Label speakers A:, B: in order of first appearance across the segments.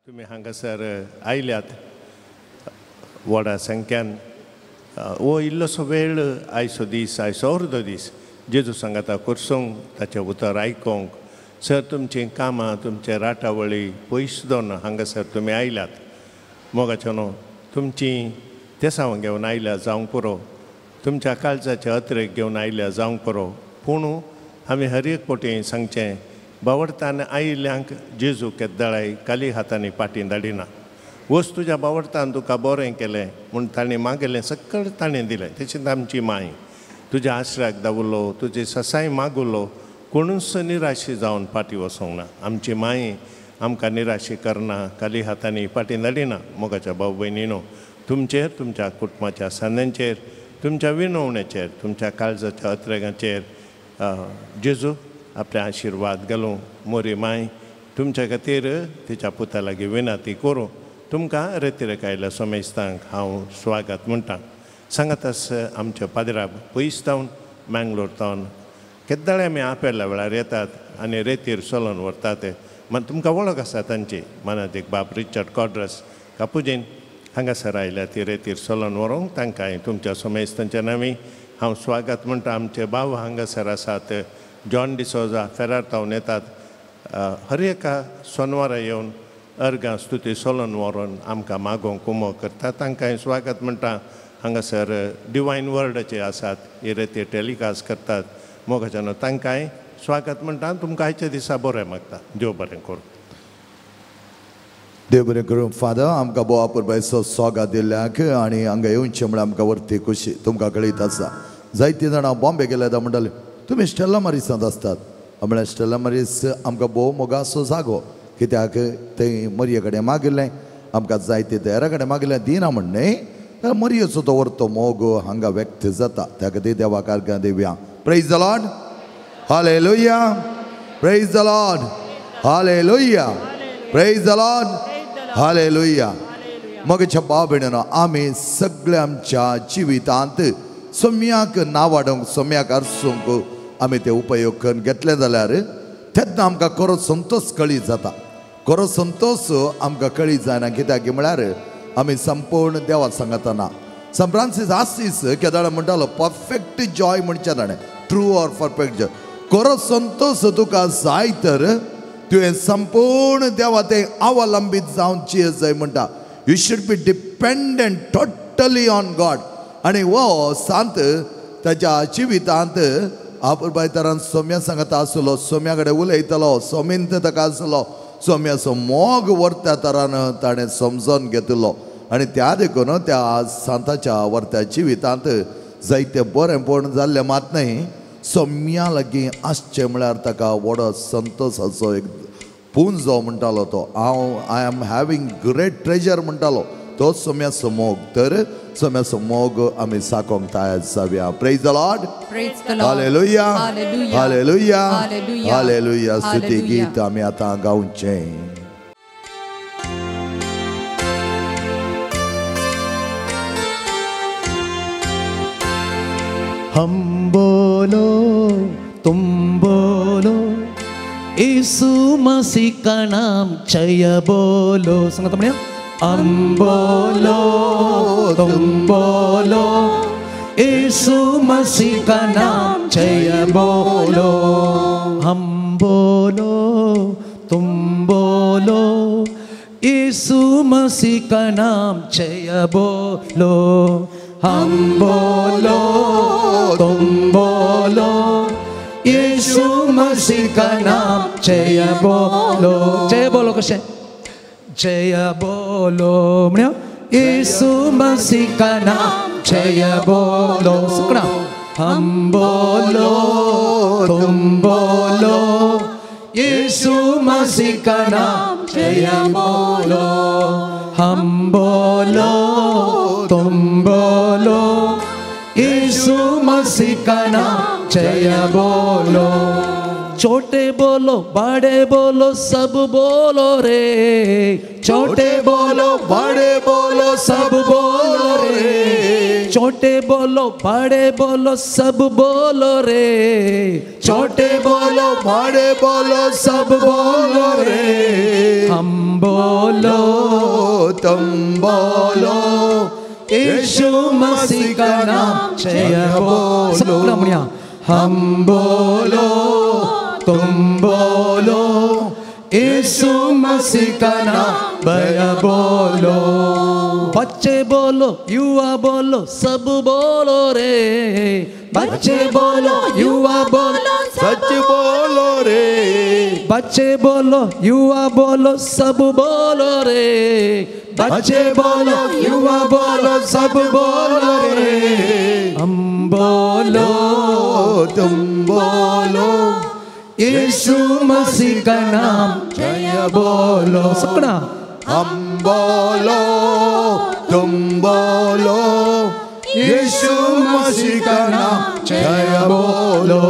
A: तुमी हांगासर आयल्यात व्हडा संख्यान. हो इल्लोसो वेळ आयचो दीस, आयचो अर्दो दीस जेजू सांगाता करसूंक, ताचें उतर आयकोंक सर तुमचीं कामां, तुमचे राटावळी पयस दोन हांगासर तुमी आयल्यात. मोगाचो न्हू तुमचीं तेसांव घेवन आयल्या जावंक पुरो, तुमच्या काळजाचे अत्रेक घेवन आयल्या जावंक पुरो, पूण आमी हर एक पटी सांगचें बावडतान आयिल्ल्यांक जेजू केद्दळाय काली हातांनी पाटीं धाडिना. वच तुज्या बावडतान तुका बरें केलें म्हूण ताणें मागयलें सकळ ताणें दिलें. तशेंच आमची माय तुज्या आश्राक दावलो, तुजी ससाय मागुलो, कोणूच निराशी जावन फाटीं वचोंक ना. आमची माय आमकां निराशी करना, काली हातांनी फाटीं धाडिना. मोगाच्या भाव भयणीनो, तुमचेर, तुमच्या कुटुंबाच्या सांद्यांचेर, तुमच्या विनवण्याचेर, तुमच्या काळजाच्या अत्रेगाचेर जेजू आपले आशिर्वाद घालूं. मोरी माय तुमच्या खातीर तिच्या पुता लागीं विनंती करूं. तुमकां रेतिरेक आयल्या सोमेस्तांक हांव स्वागत म्हणटा. सांगातास आमच्या पाद्राब पयस तावन मँगलोर तावन केद्दाळे आमी आपल्या वेळार येतात आनी रेतीर चलोवन व्हरतात. तुमकां वळख आसा तांची. मनात एक बाब रिचर्ड कॉड्रस कापुजीन हांगासर आयल्या ती रेतीर चलोवन व्हरूंक. तांकां तुमच्या सोमेस्तांच्या नांवी हांव स्वागत म्हणटा. आमचे भाव हांगासर आसात, जॉन डिसोजा फेरार तावन येतात. हर एका सोनवारा येवन अर्गां स्तुती सोलोन व्हरोन आमकां मागोवंक कुमो करता. तांकां स्वागत म्हणटा. हांगासर डिवायन वर्डाचे आसात, हे रेती टेलिकास्ट करतात. मोगाच्यान तांकांय स्वागत म्हणटा. तुमकां आयच्या दिसा बरें मागता. देव बरें करूं.
B: देव बरें करूं. फादर, आमकां बोवा पुरबायचो स्वागत दिल्ल्याक आनी हांगा येवचें म्हळ्यार आमकां व्हरती खुशी तुमकां कळीत आसा. जायतीं जाणां बॉम्बे गेल्या म्हणटाले तुमी स्टेला मारिसांत आसतात. म्हळ्यार स्टेला मारीस आमकां भोव मोगाचो जागो, कित्याक थंय मरये कडेन मागिल्लें आमकां जायते देरा कडेन मागिल्लें दिना म्हण न्हय, मरयेचो तो व्हरतो मोग हांगा व्यक्त जाता. त्या खातीर देवाक अर्गां दिवया. Praise the Lord, hallelujah. Praise the Lord, hallelujah. Praise the Lord, hallelujah. मगच्या भाव भयणीनो, आमी सगळ्या आमच्या जिवितांत सोम्याक नावाडूंक, सोम्याक आरसूंक आमी ते उपयोग करून घेतले जाल्यार तेन्ना आमकां खरो संतोश कळी जाता. खरो संतोश आमकां कळी जायना, कित्याक म्हळ्यार आमी संपूर्ण देवा सांगतना. सन फ्रांसीस आसीस केदाळ म्हणटालो परफेक्ट जॉय म्हणचें ताणें, ट्रू ऑर परफेक्ट जॉय. खरो संतोश तुका जाय तर तुवें संपूर्ण देवा तें अवलंबीत जावन जिये जाय म्हणटा. You should be dependent totally on God. आनी हो सांत ताच्या जिवितांत आपुरबायतरान सोम्या सांगता आसलो, सोम्या कडेन उलयतलो, सोमींत ताका आसलो, सोम्याचो मोग व्हरत्या तरान ताणें समजून घेतलो. आनी त्या देखून त्या सांताच्या व्हरत्या जिवितांत जायते बरेंपण जाल्लें मात न्हय, सोम्या लागीं आसचें म्हळ्यार ताका व्हडो संतोशाचो एक पुंजो म्हणटालो तो. हांव I am having great treasure म्हणटालो तो सोम्याचो मोग. तर सोम्याचो मोग आमी साकोंक तयार जावया. Praise the Lord, hallelujah, hallelujah, hallelujah. स्तुती गीत आमी आतां गावचें.
C: हम बोलो तुम बोलो यीशु मसीह का नाम जय बोलो. संगत म्हणूया. हम बोलो तुम बोलो यीशु मसीह का नाम जय बोलो. हम बोलो तुम बोलो यीशु मसीह का नाम जय बोलो. हम बोलो तुम बोलो यीशु मसीह का नाम जय बोलो. जय बोलो कशें? जय बोलो म्हणया. यीशु मसीह का नाम जय बोलो. सुकणा. हम बोलो तुम बोलो यीशु मसीह का नाम जय बोलो. हम बोलो तुम बोलो यीशु मसीह का नाम जय बोलो. छोटे बोलो बड़े बोलो सब बोलो रे. छोटे बोलो बड़े बोलो सब बोलो रे. छोटे बोलो बड़े बोलो सब बोलो रे,
B: छोटे बोलो बड़े बोलो सब बोलो रे,
C: हम बोलो
B: तुम बोलो
C: यीशु मसीह का नाम जय बोलो। हम बोलो तुम बोलो यीशु मसीह का नाम जय बोलो। बच्चे बोलो युवा बोलो सब बोलो रे, बच्चे बोलो युवा बोलो
B: सच बोलो रे,
C: बच्चे बोलो युवा बोलो सब बोलो रे,
B: बच्चे बोलो युवा बोलो सब बोलो रे,
C: हम बोलो
B: तुम बोलो
C: यीशु मसीह का नाम
B: जय बोलो।
C: सकना
B: हम बोलो तुम बोलो यीशु मसीह का नाम जय बोलो।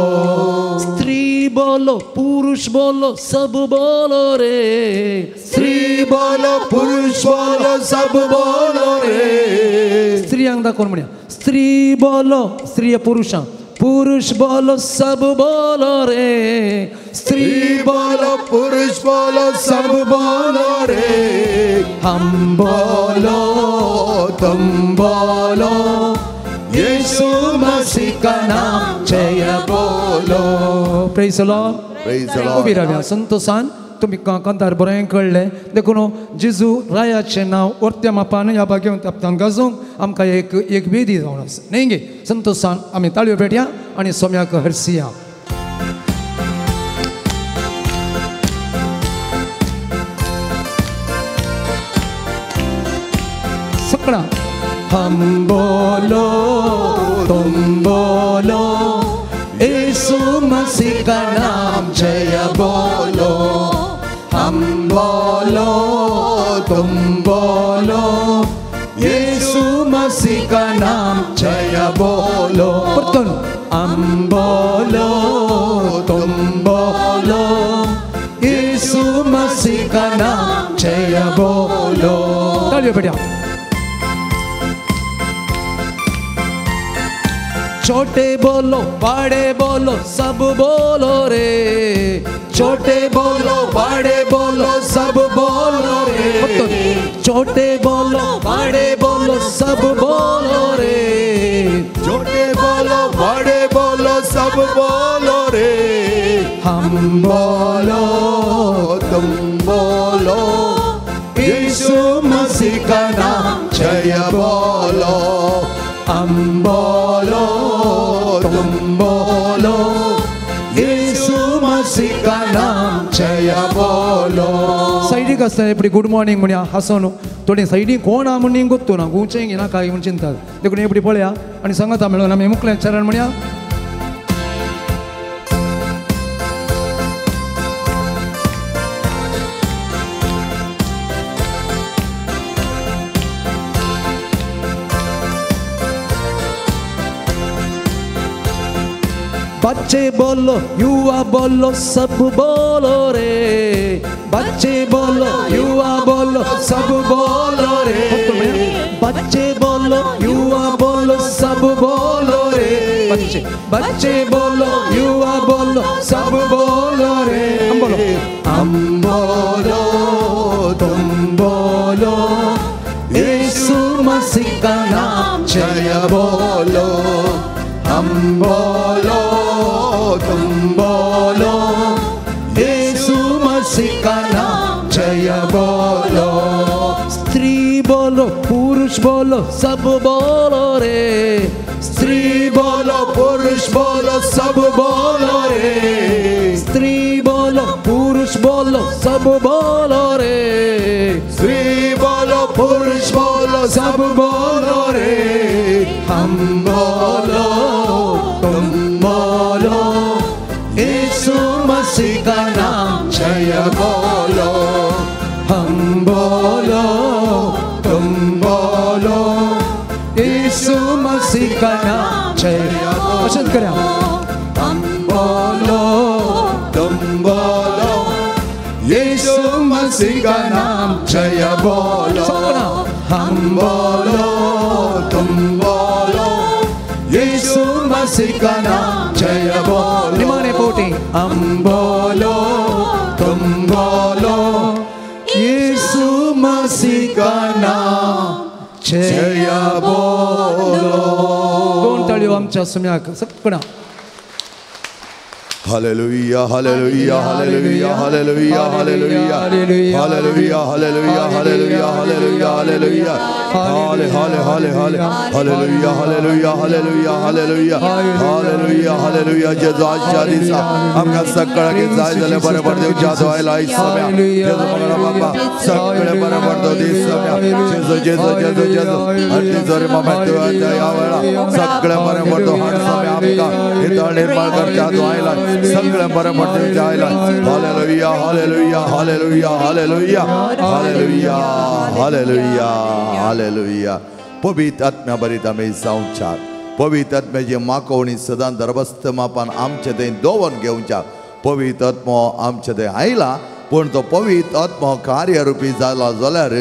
C: स्त्री बोलो पुरुष बोलो सब बोलो रे,
B: स्त्री बोलो पुरुष बोलो सब बोलो रे,
C: स्त्रियांक दाखोवन म्हणया स्त्री बोलो स्त्री पुरुषांक, पुरुष बोलो सब बोलो रे,
B: स्त्री बोलो पुरुष बोलो सब बोलो रे,
C: हम बोलो
B: तुम बोलो
C: यीशु मसीह का नाम जय बोलो। Praise the Lord.
B: Praise the Lord.
C: उबी राव्या संतोषान तुमी कांतार बरें कळ्ळें देखून जेजू रायाचें नांव वर्त्या मापान ह्या बागेवन तापतान गाजोवंक आमकां एक एक वेदी जावन आसा न्ही गे। संतोषान आमी ताळयो पेटया आनी सोम्याक हरसिया। सकळा हम बोलो तुम बोलो यीशु मसीह का नाम जय बोलो,
B: हम बोलो तुम बोलो यीशु मसीह का नाम जय बोलो।
C: हम बोलो तुम बोलो यीशु मसीह का नाम जय बोलो। तालियों बेटा। छोटे बोलो बड़े बोलो सब बोलो रे,
B: छोटे बोलो बड़े बोलो सब बोलो रे,
C: छोटे बोलो बड़े बोलो सब बोलो रे,
B: छोटे बोलो बड़े बोलो सब बोलो रे,
C: हम
B: बोलो तुम बोलो यीशु मसीह का नाम जय बोलो,
C: हम बोलो
B: तुम बोलो यीशु मसीह का नाम जय बोलो।
C: सायडीक आसतना एपडी गुड मॉर्निंग म्हणया हांसोन थोडी सायडीक कोण आहा म्हूण गोत्तू ना गुंचें ना काय म्हूण चिंतात देखून एपडी पळया आनी सांगता मेळून आमी मुखलें चरण म्हणया। बच्चे बोलो युवा बोलो सब बोलो रे, बच्चे बोलो युवा बोलो सब बोलो रे, बच्चे बोलो युवा बोलो सब बोलो रे, बच्चे बच्चे बोलो युवा बोलो सब बोलो रे, हम बोलो
B: हम बोलो तुम बोलो यीशु मसीह का नाम जय बोलो, हम बोलो तुम बोलो यीशु मसीह का नाम जय बोलो।
C: स्त्री बोलो पुरुष बोलो सब बोलो रे,
B: स्त्री बोलो पुरुष बोलो सब बोलो रे,
C: स्त्री बोलो पुरुष बोलो सब बोलो रे,
B: स्त्री बोलो पुरुष बोलो सब बोलो रे,
C: हम
B: बोलो तुम बोलो यीशु मसीह का नाम जय बोलो,
C: हम बोलो
B: तुम बोलो
C: यीशु मसीह का नाम जय पसंद करें।
B: हम बोलो तुम बोलो यीशु मसीह का नाम जय बोलो,
C: हम
B: बोलो तुम बोलो मसीह का नाम जय बोलो।
C: निमाने पोटी हम बोलो तुम बोलो यीशु मसीह का नाम जय बोलो। दोन टाळयो आमच्या सुम्याक सगळ्या।
B: Hallelujah, hallelujah, hallelujah, hallelujah, hallelujah, hallelujah, hallelujah, hallelujah, hallelujah, hallelujah, hale hale hale hale, hallelujah, hallelujah, hallelujah, hallelujah, hallelujah, hallelujah. जेजू आजच्या दिसा आमकां सगळ्यांक जाय जाल्यार बरें पडटा जादू आयला आयज सम्या जेजू मंगळा बाबा सगळें बरें पडटा दीस सम्या जेजू जेजू जेजू जेजू आनी तिजोरी मामा ह्या वेळा सगळें बरें पडटा हाड सम्या आमकां हितळ निर्माण करच्या जादू आयला सगळें बरें पडटा आयला। Hallelujah, hallelujah, hallelujah, hallelujah, hallelujah, hallelujah, hallelujah. पवित्र आत्म्या बरीत आमी जावच्याक पवित्र आत्म्याची माकोवणी सदां दरबस्त मापान आमचे थंय दवरून घेवच्याक। पवित्र आत्मो आमचे थंय आयला पूण तो पवित्र आत्मो कार्यरुपी जाला जाल्यार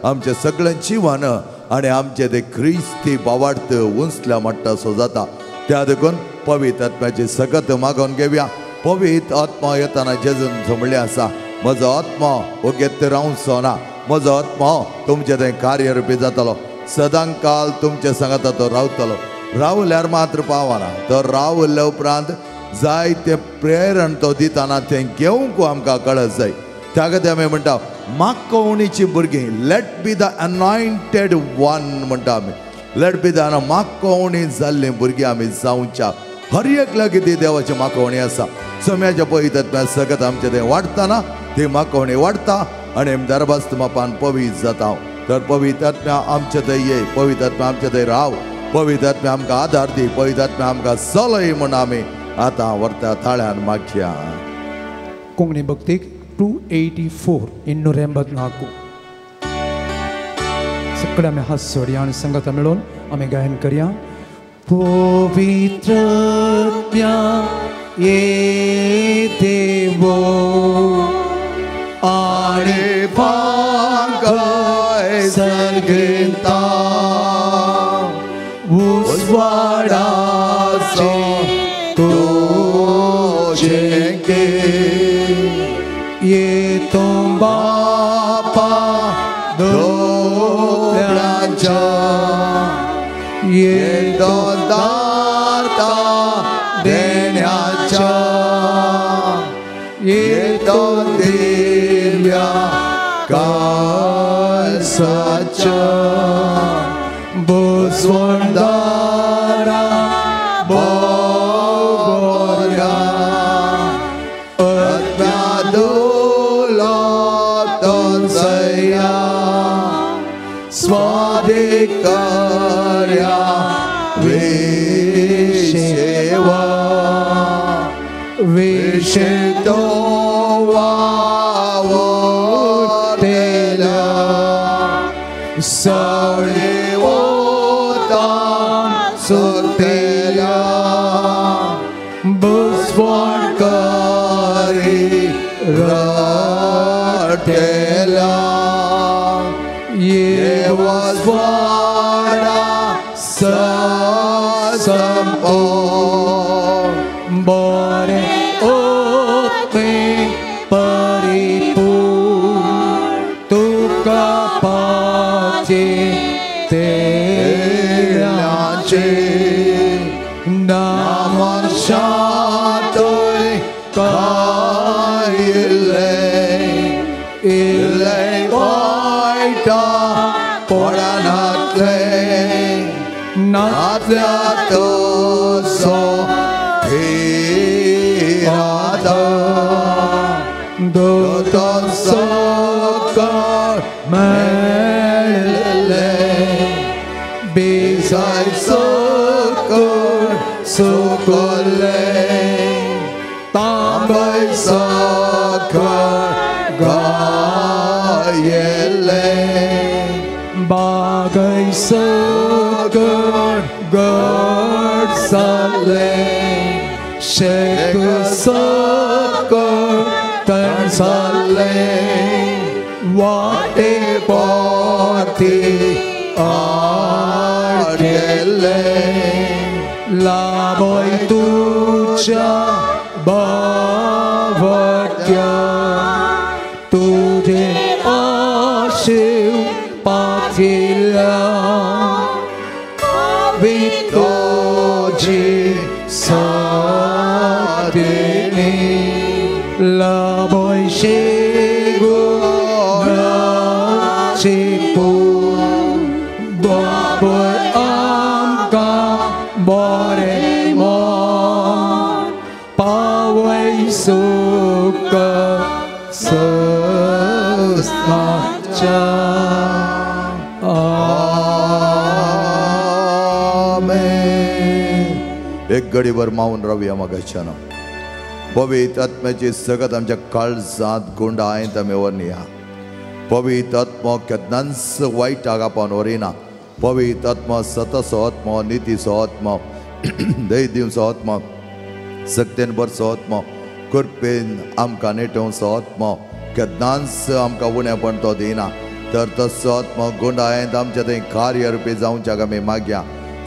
B: आमचें सगळें जिवन आनी आमचें ते क्रिस्ती बावार्थ उंचल्या म्हणटा सो जाता। त्या देखून पवित्र आत्म्याची सगत मागोवन घेवया। पवित्र आत्मा येताना जेजून म्हणलें आसा म्हजो आत्मो ओगेत रावचो ना, म्हजो आत्मो तुमचें थंय कार्यरुपी जातलो, सदांकाल तुमचे सांगाता तो रावतलो। रावल्यार मात्र पावना, तो रावल्या उपरांत जायते प्रेरण तो दिताना तें घेवंक आमकां कळत जाय। त्या खातीर आमी म्हणटा माकोवणीची भुरगीं, let be the anointed one म्हणटा आमी, let be the माकोवणी जाल्लीं भुरगीं आमी जावच्या। हर एकल्याक ती देवाची माकोवणी आसा। सम्याच्या पवित्र आत्म्या सगत आमचें तें वाडटना ती माकोवणी वाडटा आनी दरबास्त मापान पवित्र जाता। तर पवित्र आत्म्या आमचे थंय ये, पवित्र आत्म्या आमचे थंय राव, पवित्र आत्म्या आमकां आदार दी, पवित्र आत्म्या आमकां चलय म्हूण आमी आतां व्हरता ताळ्यान मागया।
C: कोंकणी भक्तीक 284 284 सगळे आमी हात सोडया आनी संगता मेळून आमी गायन करया। पवित्र आत्म्या ये देवो
B: आनी पांकाय सर्गिता उजवाडाचो तुजें
C: ये तुम
B: बापा दोळ्यांच्या
C: ये
B: तो दाता देण्याच्या
C: ये
B: तो दिव्या कासाच्या बुजवणदारा बोऱ्या आत्म्या दुलो तोंसया स्वाधिकार्या विशेवा
C: विशेतो
B: वावरतेल्या सळेवता सुतेल्या
C: बुजवण
B: करी रडतेल्या
C: ये
B: वस्वाडा संपो
C: बरे ओते परिपूर्ण तुका पाचे
B: तेल्याचे नामशातोय कायले इल्ले वायटा पडनातले नातल्या तसो थिराता
C: दोतो
B: सकळ मेळले बेसाय सकळ सुकले तांबय सकळ गायले
C: बागय सकळ गड साले शेक सकळ तण साले वाटे पोती आडले लाभय तुझ्या बावट्या तुझे आशीव पाथिल्या तुझी साधने लाभशे गुणाचे बाबय आमकां बरें मन पावय सुख सस्नाच्या.
B: एक घडीभर मावून रावया मागाच्यान. पवित्र आत्म्याची सगत आमच्या काळजांत गुंडायत आमी व्हरया. पवित्र आत्मो केन्नाच वायट आगापान व्हरिना. पवित्र आत्मो सताचो आत्मो, नितीचो आत्मो, दय दिवचो आत्मो, सक्तेन भरचो आत्मो, कृपेन आमकां नेटोवचो आत्मो, केन्नाच आमकां उणेपण तो दिना. तर तसो आत्मो गुंडायत आमच्या थंय कार्य रुपी जावच्याक आमी मागया.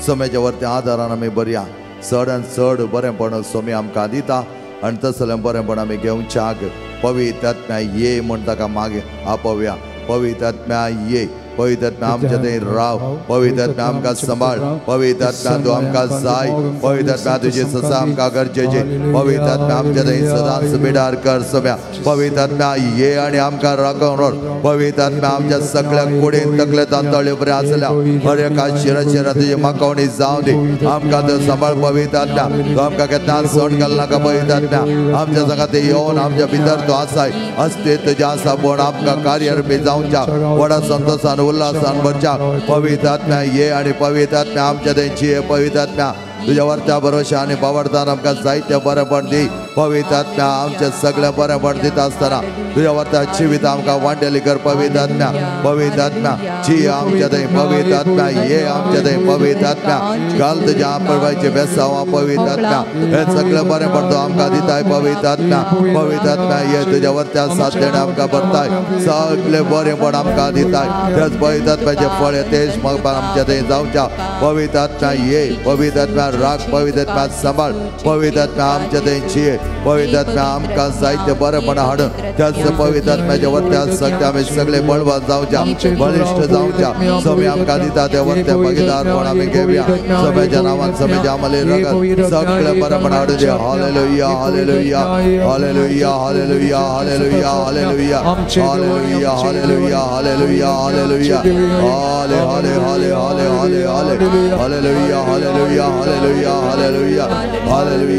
B: सोम्याच्या वरत्या आदारान आमी बरया. चड आनी चड बरेंपण सोमी आमकां दिता आनी तसलें बरेंपण आमी घेवच्याक पवित्र आत्म्या ये म्हूण ताका मागे आपोवया. पवित्र आत्म्या ये, पवित्र आत्म्या आमच्या थंय राव, पवित्र आत्म्या आमकां सांबाळ, पवित्र आत्म्या तूं आमकां जाय, पवित्र आत्म्या तुजी ससा आमकां गरजेची, पवित्र आत्म्या आमच्या थंय सदांच बिडार कर सोम्या. पवित्र आत्म्या ये आनी आमकां राखून व्हर. पवित्र आत्म्या आमच्या सगळ्या कुडीन तकले तांदळी बरें आसल्या हर एका शिरा शिरा तुजी माकोवणी जावं दी. आमकां तूं सांबाळ पवित्र आत्म्या, तूं आमकां केन्ना सोड घालनाका. पवित्र आत्म्या आमच्या संगात येवन आमच्या भितर तूं आसाय, अस्तित्व तुजें आसा पूण आमकां कार्य रुपी जावच्या व्हडा संतोशान उल्हासान भरच्या. पवित्र आत्म्या ये आनी पवित्र आत्म्या आमच्या थंयची ये. पवित्र आत्म्या तुज्या वरत्या भरोशा आनी बावडतान आमकां जायते बरेंपण दी. पवित्र आत्म्या आमचें सगळें बरेंपण दिता आसतना तुज्या वरत्या जिवीत आमकां वांटेली कर. पवित्र आत्म्या, पवित्र आत्म्या जी आमच्या थंय, पवित्र आत्म्या ये आमच्या थंय. पवित्र आत्म्या घाल तुज्या प्रभाचे बेसांव. पवित्र आत्म्या हें सगळें बरेंपण तूं आमकां दिताय. पवित्र आत्म्या, पवित्र आत्म्या ये तुज्या वरत्या साथ देणें आमकां भरताय, सगळें बरेंपण आमकां दिताय. तेच पवित्र आत्म्याचें फळ तेज आमच्या थंय जावच्या. पवित्र आत्म्या ये, पवित्र आत्म्या राख, पवित्र आत्म्या सांबाळ, पवित्र आत्म्या आमच्या थंयची ये. पवित्र आत्म्या आमकां जायते बरेंपण हाडून त्याच पवित्र आत्म्याच्या वरत्या सगळे आमी सगळे बळवान जावच्या, बळिश्ट जावच्या. समी आमकां दिता ते वरते भागीदारपण आमी घेवया. समेच्या नांवान समेच्या आमले रगत सगळे बरेंपण हाडून दे. Hallelujah, hallelujah, hallelujah, hallelujah, hallelujah, hallelujah, hallelujah, hallelujah, hallelujah, hallelujah, हाले हाले हाले हाले हाले हाले, hallelujah, hallelujah, hallelujah, hallelujah, hallelujah, hallelujah,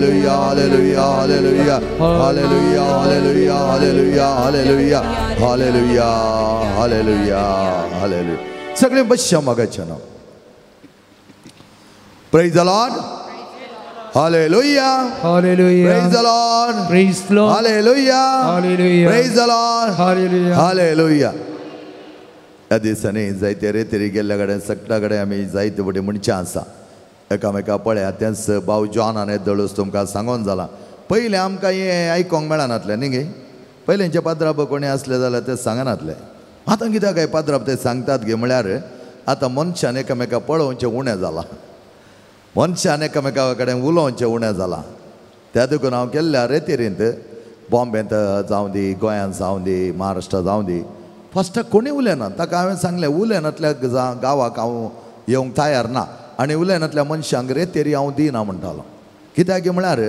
B: hallelujah, hallelujah, hallelujah, hallelujah, hallelujah, hallelujah, hallelujah, hallelujah, hallelujah. सगळे बसच्या मागाच्या नाव. Praise the Lord. Hallelujah.
C: Hallelujah.
B: Praise the Lord.
C: Praise the Lord.
B: Hallelujah.
C: Hallelujah.
B: Praise the Lord.
C: Hallelujah.
B: Hallelujah. ह्या दिसांनी जायते रेतेरी गेल्ल्या कडेन सगळ्या कडेन आमी जायते फुडें मनशां आसा एकामेका पळया. तेंच भाव जॉनान येदोळूच तुमकां सांगोन जालां. पयलें आमकां हें आयकोंक मेळनातलें न्ही गे. पयलेंचे पाद्राब कोणी आसले जाल्यार ते सांगनातले. आतां कित्याक काय पाद्राब ते सांगतात गे म्हळ्यार आतां मनशान एकामेका पळोवचें उणें जालां, मनशान एकामेका कडेन उलोवचें उणें जालां. त्या देखून हांव केल्ल्या रेतेरींत बॉम्बेंत जावं दी, गोंयांत जावं दी, महाराष्ट्रा जावं दी, फर्स्ट कोणी उलयना. ताका हांवें सांगलें उलयनातल्या गांवाक हांव येवंक तयार ना आनी उलयनातल्या मनशांक रेतेरी हांव दिना म्हणटालो. कित्याक म्हळ्यार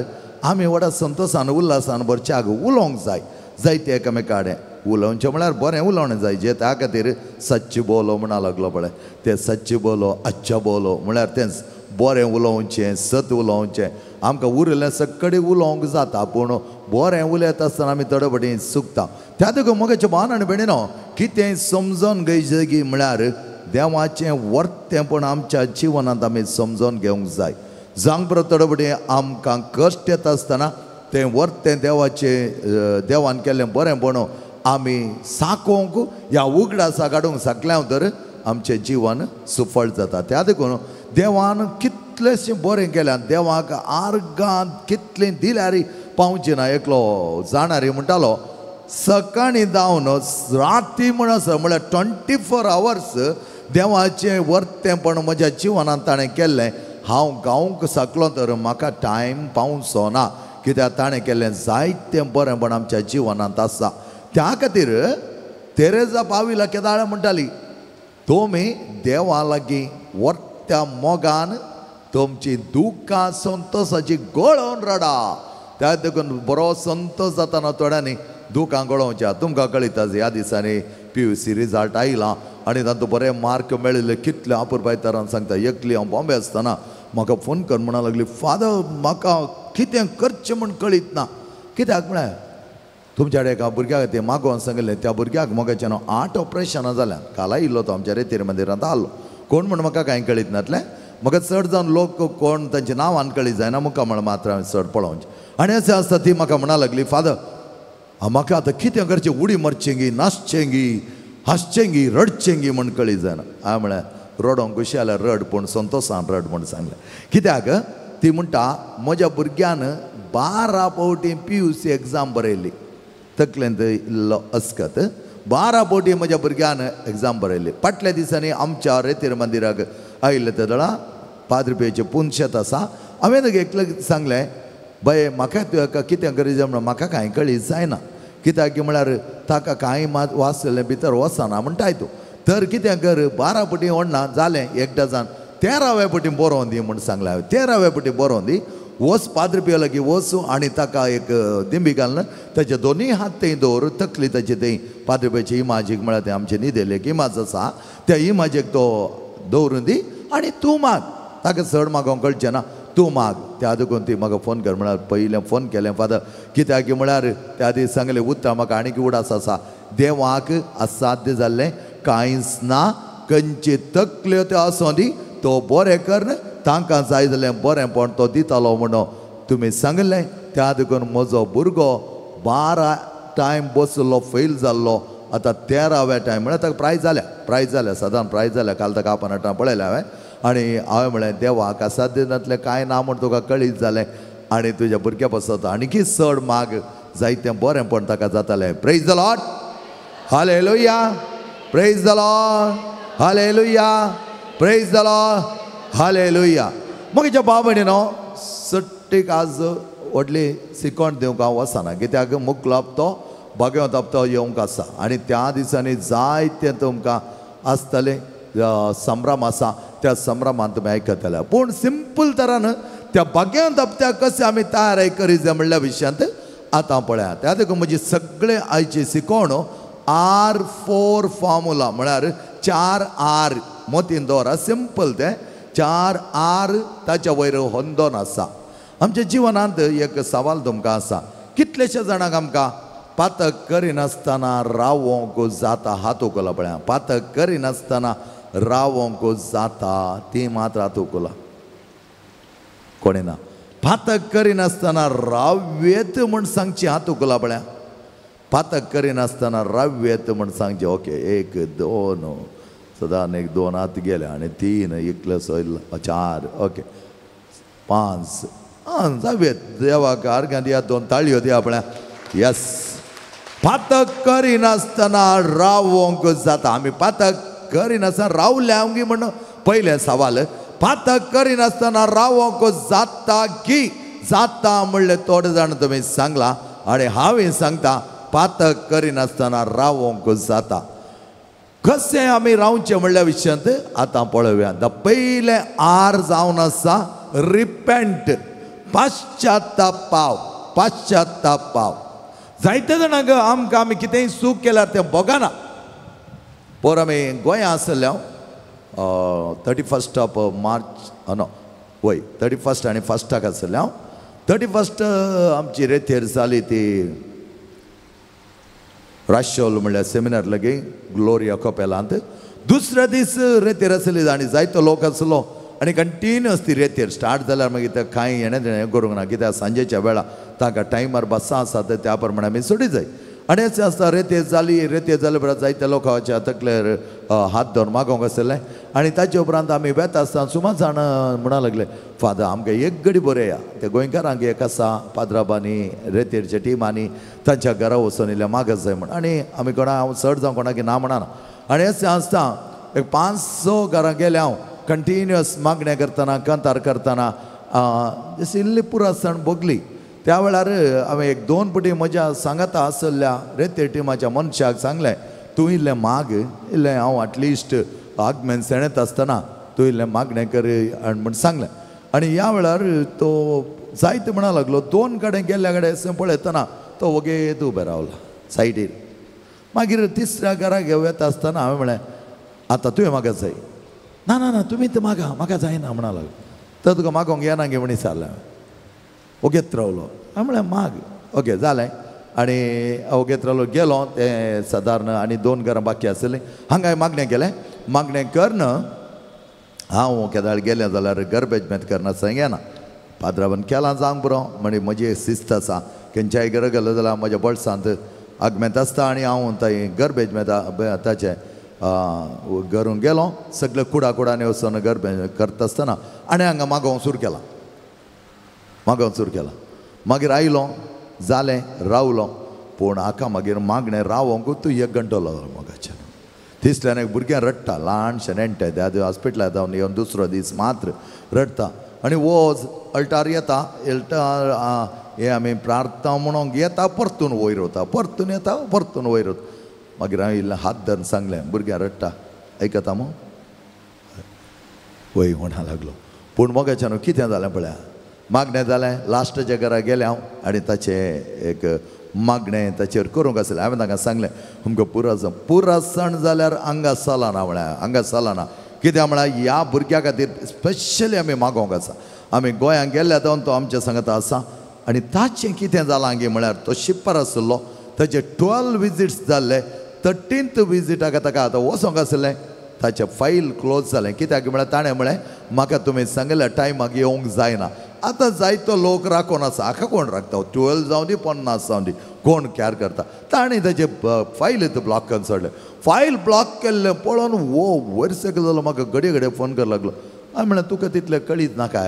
B: आमी व्हडा संतोशान उल्हासान भरच्याक उलोवंक जाय, जायते एकामेका कडेन उलोवचें म्हळ्यार बरें उलोवणें जाय. जे त्या खातीर सच्ची बोलो म्हणा लागलो पळय, तें सच्ची बोलो, अच्छा बोलो म्हळ्यार तेंच बरें उलोवचें, सत उलोवचें. आमकां उरिल्लें सगळे उलोवंक जाता पूण बरें उलयता आसतना आमी थोडे फावटी चुकता. त्या देखून म्हज्या भावान आनी भयणीनो कितें समजून घेवचें म्हळ्यार देवाचें वर्तेंपण आमच्या जिवनांत आमी समजून घेवंक जाय. जावंक परत थोडे फावटी आमकां कश्ट येता आसतना तें वर्तें देवाचें देवान केल्लें बरेंपण आमी साकोवंक ह्या उगडासा काडूंक शकल्या तर आमचें जीवन सुफळ जाता. त्या देखून देवान कितलेशें बरें केल्यां, देवाक आर्गां कितलें दिल्यार पावचें ना. एकलो जाणारी म्हणटालो सकाळीं धांवन राती म्हणसर म्हळ्यार 24 आवर्स देवाचें वर्तेंपण म्हज्या जिवनांत ताणें केल्लें हांव गावंक शकलो तर म्हाका टायम पावचो ना कित्याक ताणें केल्लें जायतें बरेंपण आमच्या जिवनांत आसा. त्या खातीर तेरेजा पाविला केदाळ म्हणटाली तुमी देवा लागीं वर्त्या मोगान तुमची दुख्खां संतोसाची गळोवन रडा. त्या देखून बरो संतोश जाताना थोड्यांनी दुकां गळोवच्या. तुमकां कळीत ह्या दिसांनी PUC result आयला आनी तातूंत बरे मार्क मेळिल्ले कितले अपुरबायतारान सांगता. एकली हांव बॉम्बे आसतना म्हाका फोन कर म्हणा लागली, फादर म्हाका कितें करचें म्हूण कळीत ना. कित्याक म्हळ्यार तुमच्या एका भुरग्याक तें मागोवन सांगिल्लें, त्या भुरग्याक मोगाच्यान 8 ऑपरेशनां जाल्यान. काल आयिल्लो तो आमच्या रेतीर मंदिरांत आसलो. कोण म्हूण म्हाका कांय कळीत नासलें. म्हाका चड जावन लोक कोण तांच्या नांवान कळीत जायना, मुखामळ मात्र हांवें चड पळोवचें. आनी अशें आसता ती म्हाका म्हणा लागली, फादर म्हाका आतां कितें करचें, उडी मारचेंगी, नाचचेंगी, हांसचेंगी, रडचेंगी म्हूण कळीत जायना. हांवें म्हळें रडोंक खुशी जाल्यार रड, पूण संतोसान रड म्हूण सांगलें. कित्याक ती म्हणटा म्हज्या भुरग्यान 12 फावटी PUC exam बरयली. तकलेंत इल्लो अस्कत 12 फावटी म्हज्या भुरग्यान एग्जाम बरयली. फाटल्या दिसांनी आमच्या रेतीर मंदिराक आयिल्ले ते दळा पाद्री पियोचें पुनशेत आसा. हांवें एकलें सांगलें, बाये म्हाका तुका कितें गरज म्हणून म्हाका कांय कळीत जायना. कित्याक म्हळ्यार ताका कांय मात वाचलें भितर वचना म्हणटाय तूं, तर कितें कर 12 फावटी ओडना जालें एक डजन 13व्या फावटी बरोवन दी म्हूण सांगलें हांवें. 13व्या फावटी बरोवन दी, वच पाद्री पियो लागीं वच आनी ताका एक दिंबी घालून ताचे दोनूय हात थंय दवर, तकली ताची थंय पाद्री पियोचे इमाजीक म्हळ्यार तें आमचे न्हिदेले एक इमाज आसा त्या इमाजीक तो दवरून दी आनी तूं माग. ताका चड मागोवंक कळचें ना, तूं माग. त्या देखून ती म्हाका फोन कर म्हळ्यार पयलें फोन केलें फादर, कित्याक म्हळ्यार त्या दीस सांगलें उतरां म्हाका आनीक उडास आसा, देवाक असाध्य जाल्लें कांयच ना, खंयची तकल्यो त्यो आसूं दी तो बरें कर, तांकां जाय जालें बरेंपण तो दितालो म्हणून तुमी सांगलें. त्या देखून म्हजो भुरगो 12 टायम बसलो फेल जाल्लो, आतां 13व्या टायम म्हळ्यार ताका प्रायज जाल्या, प्रायज जाल्या, सदां प्रायज जाल्या. काल ताका आपण आतां पळयलें हांवें. आनी हांवें म्हळें देवाक असाध्य जातलें कांय ना म्हूण तुका कळीत जालें आनी तुज्या भुरग्या पासत आणकी चड माग जायतें बरेंपण ताका जातालें. Praise the Lord, hallelujah, praise the Lord, hallelujah, praise the Lord, hallelujah. म्हज्या भाव भयणीनो सट्टीक आज व्हडली शिकवण दिवंक हांव वचना, कित्याक मुकलो हप्तो बागेवत हप्तो येवंक आसा आनी त्या दिसांनी जायतें तुमकां आसतलें संभ्रम आसा, त्या संभ्रमान तुमी आयकतले. पूण सिंपल तरान त्या बागेवत हप्त्याक कशें आमी तयार करी जाय म्हणल्या विशयांत आतां पळयात. त्या देखून म्हजी सगळे आयची शिकवण R4 formula म्हळ्यार 4 R मोतीन दवरा, सिंपल तें 4 R ताच्या वयर होंदोन आसा. आमच्या जिवनांत एक सवाल तुमकां आसा, कितलेशे जाणांक आमकां पातक करिनासतना रावोंक जाता, हात उखला पळया, पातक करिनासतना रावोंक जाता, ती मात्र हात उखला कोणें ना. पातक करिनासतना रावयेत म्हूण सांगची, हात उखला पळया, पातक करिनासतना रावयेत म्हूण सांगचें. ओके, 1 2 सदां 1 2 हात गेले आनी 3 एकले सयलो 4, ओके 5, आं जावयेत. देवाक आर्गां दिया, 2 ताळयो दिया पळया. यस, पातक करिनासतना रावोंक जाता. आमी पातक करिनासतना रावल्या आमगी म्हण पयलें सवाल, पातक करिनासतना रावोंक जाता की जाता म्हणलें थोडे जाण तुमी सांगलां आनी हांवें सांगता पातक करिनासतना रावोंक जाता. कशें आमी रावचें म्हणल्या विशयांत आतां पळोवया. The पयलें R जावन आसा रिपेंट, पाश्चात्तापाव, पाश्चात्तापाव. जायते जाणांक आमकां आमी कितेंय चूक केल्यार तें भोगना. पोर आमी गोंया आसले हांव 31 मार्च नो वय 31 आनी 1 आसले हांव. 31 आमची रेथेर जाली ती राशोल म्हणल्यार सेमिनार लागीं ग्लोरिया कपेलांत. दुसऱ्या दीस रेतेर आसली आनी जायतो लोक आसलो आनी कंटिन्युअस ती रेतेर स्टार्ट जाल्यार मागीर ते कांय हेणें तेणें करूंक ना, कित्याक सांजेच्या वेळार तांकां टायमार बसां आसा त्या प्रमाणे आमी सोडी जाय. आनी अशें आसता रेतेर जाली, रेतेर जाले उपरांत जायत्या लोकांच्या तकलेर हात धरून मागोवंक आसलें आनी ताचे उपरांत आमी वेता आसतना सुमार जाण म्हणा लागले, फादर आमकां एक गडी बरें या. ते गोंयकारांक एक आसा पाद्राबांनी रेतेरच्या टिमांनी तांच्या घरा वचून इल्लें मागत जाय म्हण. आनी आमी कोणा हांव चड जावं कोणाक ना म्हणना. आनी अशें आसता एक 5-6 घरां गेलें हांव, कंटिन्युअस मागण्या करतना कांतार करतना जशी इल्ली पुरासण भोगली. त्या वेळार हांवें एक दोन पटी म्हज्या सांगाता आसल्या रेते टिमाच्या मनशाक सांगलें, तूं इल्लें माग, इल्लें हांव एटलिस्ट आगमेन सेणेत आसतना तूं इल्लें मागणें कर म्हूण सांगलें. आनी ह्या वेळार तो जायते म्हणा लागलो. दोन कडेन गेल्ल्या कडेन अशें पळयतना तो वगेत उबें रावला सायडीर. मागीर तिसऱ्या घराक वता आसतना हांवें म्हळें, आतां तुवें म्हाका जाय. ना ना ना, तुमी तर मागा, म्हाका जायना म्हणा लागलो. तर तुका मागोंक येना गे म्हण विचारलें. ओगेत रावलो. हांवें म्हळें माग. ओके जालें. आनी ओगेत रावलो गेलो तें सादारण आनी दोन घरां बाकी आसलीं. हांगाय मागणें केलें. मागणें करन हांव केदाळ गेलें जाल्यार गरबेज मेत करना येना. पाद्रावन केलां जावंक पुरो म्हणजे म्हजी शिस्त आसा. खंयच्याय घरा गेलो जाल्यार म्हज्या बोल्सांत आगमेंत आसता आनी हांव थंय गरबेज मेता ताचें घरून गेलो. सगळे कुडा कुडांनी वचून गरबेज करता आसतना आनी हांगा मागोवंक सुरू केलां, मागोवंक सुरू केलां. मागीर आयलो, जालें, रावलो. पूण हाका मागीर मागणें रावोंक तूं एक घंटो लागलो मोगाच्यान. तिसल्यान एक भुरग्यां रडटा, ल्हानशें नेण्टे, त्या हॉस्पिटलांत जावन येवन दुसरो दीस मात्र रडटा. आनी वच अल्टार येता, अल्टार हे आमी प्रार्थना म्हणूंक येता, परतून वयर वता, परतून येता, परतून वयर वता. मागीर हांवें इल्लें हात धरून सांगलें, भुरग्यां रडटा, आयकता मू? वय म्हणा लागलो. पूण मोगाच्यान कितें जालें पळया, मागणें जालें. लास्टाच्या घरा गेलें हांव आनी ताचें एक मागणें ताचेर करूंक आसलें. हांवें तांकां सांगलें, आमकां पुरासण पुरासण जाल्यार हांगा चलना म्हळ्यार, हांगा चलना. कित्याक म्हळ्यार ह्या भुरग्या खातीर स्पेशली आमी मागोवंक आसा. आमी गोंयांत गेल्ल्या जावन तो आमच्या सांगाता आसा. आनी ताचें कितें जालां गे म्हळ्यार तो शिप्पर आशिल्लो, ताचे 12 विजिट्स जाल्ले. 13th विजिटाक ताका आतां वचोंक आसलें. ताचें फायल क्लोज जालें. कित्याक म्हळ्यार ताणें म्हळें, म्हाका तुमी सांगिल्ल्या टायमाक येवंक जायना. आतां जायतो लोक राखून आसा, हाका कोण राखता? 12 जावं दी, 50 जावं दी, कोण कॅर करता? ताणें ताचें फायल ब्लॉक करून सोडलें. फायल ब्लॉक केल्लें पळोवन वो वयर सकयल जालो. म्हाका घडये घडये फोन कर लागलो. हांवें म्हळें, तुका तितलें कळीत नाका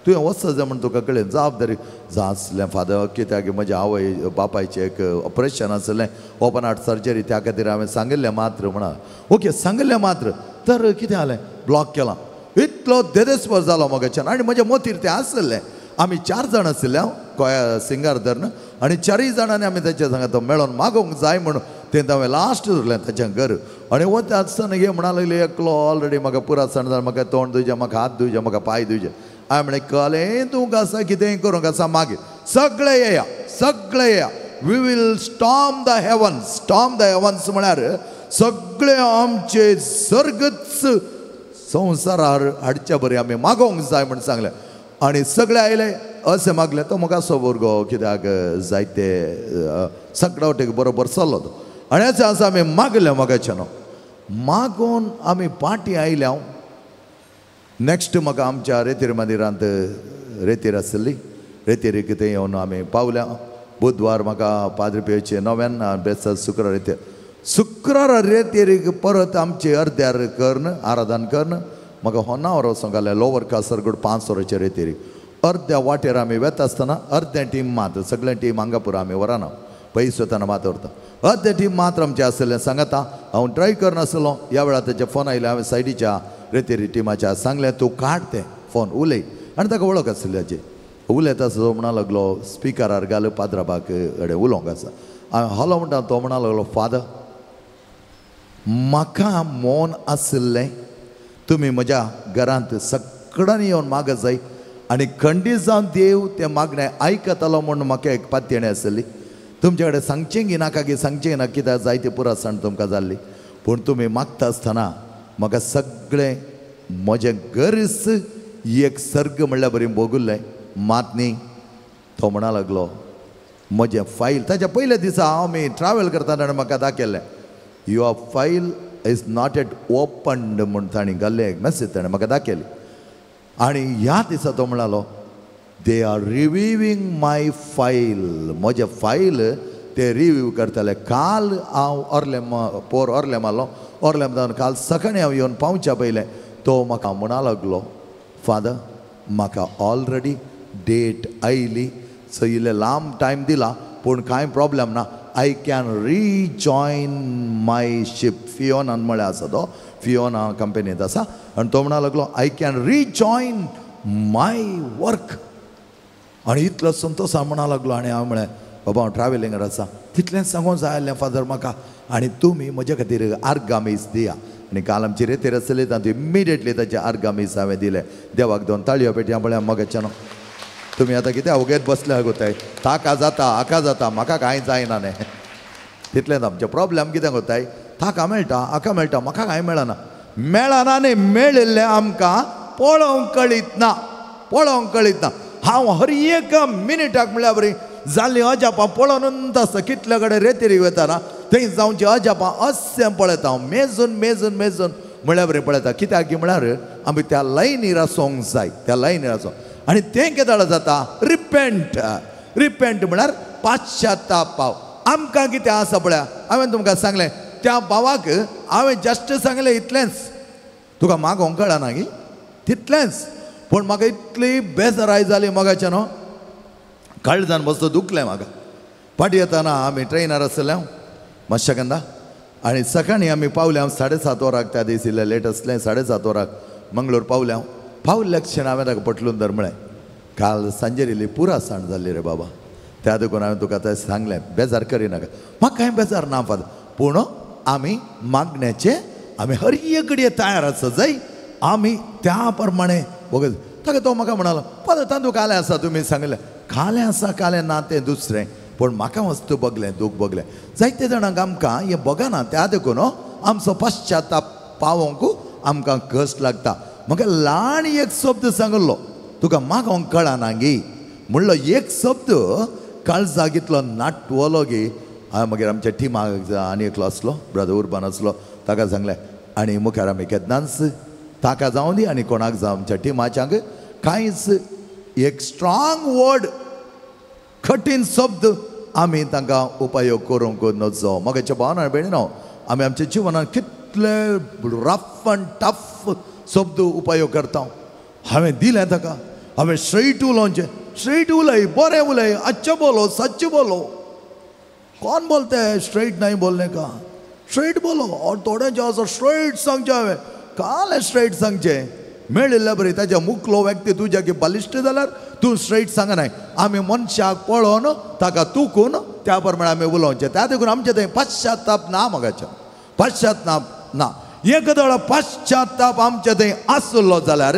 B: तुवें वचत जाय म्हूण तुका कळ्ळें जबाबदारी जासलें फादर. कित्याक म्हज्या आवय बापायचें एक ऑपरेशन आसलें, ओपन हार्ट सर्जरी, त्या खातीर हांवें सांगिल्लें मात्र म्हणा. ओके सांगिल्लें मात्र. तर कितें जालें, ब्लॉक केलां. इतलो देदेस्पर जालो म्हज्याच्यान. आनी म्हज्या मोतीर तें आसलें. आमी 4 जाण आशिल्ले हांव गोंया सिंगार धरून, आनी 4 जाणांनी आमी ताच्या सांगा मेळोन मागोवंक जाय म्हणून तें हांवें लास्ट धरलें ताच्या घर. आनी वता आसतना हे म्हणा लागले, एकलो ऑलरेडी म्हाका पुरासण जालें, म्हाका तोंड धुयचें, म्हाका हात धुयचे, म्हाका पांय धुयचे. हांवें म्हणलें, कलें तूं आसा कितेंय करूंक आसा, मागीर सगळे येया, सगळे येया. We will storm the heavens. Storm the heavens म्हळ्यार सगळे आमचे सर्गच संवसारार हाडच्या बरें आमी मागोवंक जाय म्हूण सांगलें. आनी सगळे आयले अशें मागलें. तो म्हाका असो भुरगो कित्याक जायते सगळ्या वटेक बरोबर चल्लो तो. आनी अशें आसा आमी मागलें मोगाच्यान. मागून आमी पाटी आयले. हांव नॅक्स्ट म्हाका आमच्या रेतीर मंदिरांत रेतीर आसली, रेतीर थंय येवन आमी पावल्या. बुधवार म्हाका पाद्री पियोचे नव्यान बेस्तार शुक्रार रेतीर, शुक्रारा रेतीर परत आमचे अर्द्यार करून आराधन करून म्हाका होनावर वचोंक घालें. लोवर कासरगोड 5 वरांचे रेतीर अर्द्या वाटेर आमी वेता आसतना अर्दें टीम मात्र, सगळें टीम हांगापूर आमी व्हरना, पयस वतना मात व्हरता. अर्दें टीम मात्र आमचें आसलें सांगता. हांव ड्रायव करनासलो. ह्या वेळार ताचे फोन आयले. हांवें सायडीच्या रेतेरी टिमाच्या सांगलें, तूं काड तें फोन उलय. आनी ताका वळख आसली ताची. उलयता आसलो म्हणा लागलो, स्पिकरार घाल पाद्राबाक कडेन उलोवंक आसा. हांवें हलो म्हणटा, तो म्हणा लागलो, फादर म्हाका मौन आशिल्लें, तुमी म्हज्या घरांत सगळ्यांनी येवन मागत जाय आनी खंडीत जावन देव तें मागणें आयकतालो म्हूण म्हाका एक पातयेणी आसली. तुमचे कडेन सांगचें गी नाका गी सांगचें ना, कित्याक जायती पुरासण तुमकां जाल्ली. पूण तुमी मागता आसतना म्हाका सगळें म्हजें गरज एक सर्ग म्हणल्यार बरी भोगुल्लें. मात न्ही तो म्हणा लागलो, म्हजें फायल ताच्या पयल्या दिसा हांव मी ट्रॅवल करतना ताणें म्हाका दाखयलें, your file is not yet opened म्हूण ताणें घाल्लें एक मॅसेज ताणें म्हाका दाखयली. आनी ह्या दिसा तो म्हणालो, they are reviewing my file. म्हजें फायल ते रिव्यू करताले. काल हांव ऑर्लेम पोर ऑर्लेम आसलो, ऑर्लेम जावन काल सकाळीं हांव येवन पावच्या पयलें तो म्हाका म्हणा लागलो, फादर म्हाका ऑलरेडी डेट आयली, सो इल्लें लांब टायम दिला पूण कांय प्रॉब्लम ना, I can rejoin my ship. फियोनान म्हळ्यार आसा तो फियोना कंपनींत आसा आनी तो म्हणा लागलो I can rejoin my work. आनी इतलो संतोश म्हणा लागलो. आनी हांवें म्हळें बाबा हांव ट्रॅव्हलिंगार आसा तितलेंच सांगूंक जाय आसलें फादर म्हाका आनी तुमी म्हज्या खातीर आर्गामीस दिया. आनी काल आमची रेतीर आसली तातूंत इमिडिएटली ताचे आर्गामीस हांवें दिले. देवाक दोन ताळयो पेटया पळया मगाच्यान. तुमी आतां कितें अवघेत बसले गोताय ताका जाता हाका जाता म्हाका कांय जायना न्ही. तितलेंच आमचें प्रॉब्लम कितें गोताय ताका मेळटा हाका मेळटा म्हाका कांय मेळना. मेळना न्ही मेळिल्लें आमकां पळोवंक कळीत ना, पळोवंक कळीत ना. हांव हर एक मिनिटाक म्हणल्यार बरी जाल्लीं अजापां पळोवन आसता. कितले कडेन रेतीर वतना थंय जावची अजापां अशें पळयता हांव मेजून मेजून मेजून म्हणल्यार बरें पळयता. कित्याक की म्हळ्यार आमी त्या लायनीर आसूंक जाय, त्या लायनीर आसूंक. आनी तें केदाळ जाता रिपेंट. रिपेंट म्हळ्यार पाश्चाताप पाव. आमकां कितें आसा पळया हांवें तुमकां सांगलें त्या भावाक हांवें जस्ट सांगलें इतलेंच तुका मागोवंक कळना गी तितलेंच. पूण म्हाका इतली बेजाराय जाली मगाच्या न्हू काळजान बसतो दुखलें म्हाका. फाटीं येताना आमी ट्रेनार आसले मातशें आनी सकाळीं आमी पावले हांव 7:30 वराक त्या दीस इल्लें लेट आसलें 7:30 वराक मंगळूर पावले हांव. पावल्या क्षण हांवें ताका पटलून धर म्हळें काल सांजेर इल्ली पुरा सांड जाल्ली रे बाबा त्या देखून हांवें तुका तें सांगलें बेजार करिनाका. म्हाका कांय बेजार ना फादर पूण आमी मागण्याचे आमी हर एक घडये तयार आसा जाय आमी त्या प्रमाणे वगत. ताका तो म्हाका म्हणालो फादर तांदूळ कालें आसा तुमी सांगलें कालें आसा कालें ना तें दुसरें पूण म्हाका वस्तू बगलें दूख बगलें. जायते जाणांक आमकां हें बगना त्या देखून आमचो पश्चाताप पावोवंक आमकां कश्ट लागता. म्हाका ल्हान एक शब्द सांगलो तुका मागोवंक कळना गी म्हणलो एक शब्द काळजाक इतलो नाटवलो गी. हांवें मागीर आमच्या टिमाक आनी एकलो आसलो ब्रदर उर्बान आसलो ताका सांगलें आनी मुखार आमी केन्नाच ताका जावं दी आनी कोणाक जावं आमच्या टिमाच्यांक कांयच एक स्ट्रांग वर्ड कठीण शब्द आमी तांकां उपयोग करूंक नजो. म्हाका भावना भयणीनो आमी आमच्या जिवनांत कितले रफ आनी टफ शब्द उपयोग करता. हांवें दिलें ताका हांवें स्ट्रेट उलोवचें स्ट्रेट उलय बरें उलय अच्छे बोलो सच्चे बोलो. कोण बोलते है स्ट्रेट नहीं बोलने का स्ट्रेट बोलो. और थोडे जे आसा स्ट्रेट सांगचें हांवें काल स्ट्रेट सांगचें मेळिल्ले बरी ताच्या मुखलो व्यक्ती तुज्या की बलिश्ट जाल्यार तूं स्ट्रेट सांगनाय. आमी मनशाक पळोवन ताका तुकून त्या प्रमाणे आमी उलोवचें. त्या देखून आमचें थंय पश्चाताप ना मगाचें पश्चाताप ना. एक दोळो पश्चाताप आमचे थंय आसलो जाल्यार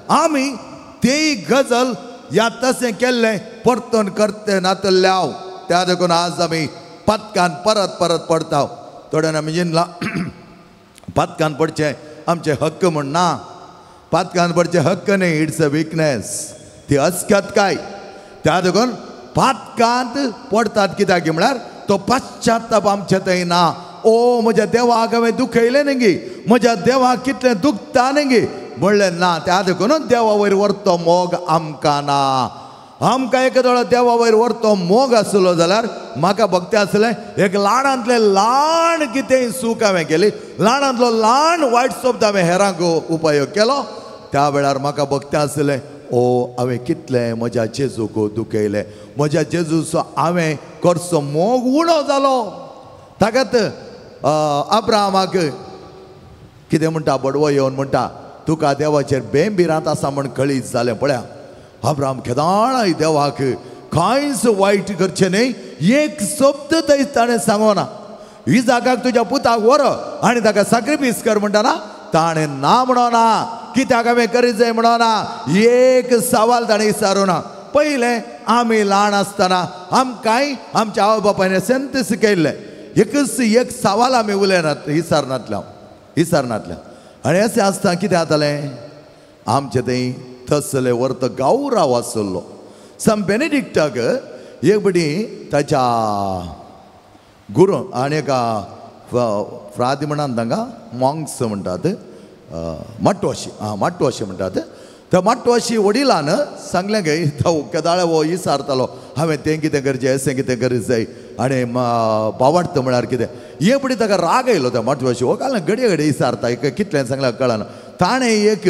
B: आमी तेय गजल या तशें केल्लें परतून करते नातल्ले हांव. त्या देखून आज आमी पातकान परत परत पडटा. थोड्यान आमी जिनला पातकान पडचें आमचें हक्क म्हण ना. पातकान पडचें हक्क न्ही it's a weakness ती अस्कतकाय. त्या देखून पातकांत पडटात कित्याक म्हळ्यार तो पश्चाताप आमचे थंय ना. ओ म्हज्या देवाक हांवें दुखयलें न्ही गी म्हज्या देवाक कितलें दुखता न्ही गी म्हणलें ना. त्या देखून देवा वयर व्हरतो मोग आमकां ना. आमकां एक दोळो देवा वयर व्हरतो मोग आसलो जाल्यार म्हाका भक्ती आसलें एक ल्हानांतलें ल्हान कितेंय चूक हांवें केली ल्हानांतलो ल्हान वायट शब्द हांवें हेरांक उपयोग केलो त्या वेळार म्हाका भक्ती आसलें ओ हांवें कितलें म्हज्या जेजूक दुखयलें म्हज्या जेजूचो हांवें करचो मोग उणो जालो. ताकात अब्राहमाक कितें म्हणटा बडवो येवन म्हणटा तुका देवाचेर बेंबिरांत आसा म्हण कळीत जालें पळया. अब्राहम केदाळाय देवाक कांयच वायट करचें न्ही एक शब्द थंय ताणें सांगोना. इजाकाक तुज्या पुताक व्हर आनी ताका सॅक्रिफायस कर म्हणटा ताणें ना म्हणोना कित्याक हांवें करीत जाय म्हणोना एक सवाल ताणें विचारूना. पयलें आमी ल्हान आसतना आमकांय आमच्या आवय बापायन संत शिकयल्लें एकच एक सवाल आमी उलयनात विचारनातल्या विचारनातल्या. आनी अशें आसतना कितें जातालें आमचें थंय तसले वर्त गौराव आसलो. सम बेनेडिक्टाक एक बडी ताच्या गुरू आनी एका फ्रादी म्हणटात तांकां मॉंक्स म्हणटात माटवाशी आं माटवाशी म्हणटात. त्या माटवाशी वडिलान सांगलें गे तो केदाळे हो विचारतालो हांवें तें कितें करचें अशें कितें करीत जाय आनी बावाडत म्हळ्यार कितें हे पडी ताका राग आयलो त्या माटवाशी हो काल घडये घडये विचारता कितलें सांगल्यार कळना. ताणें एक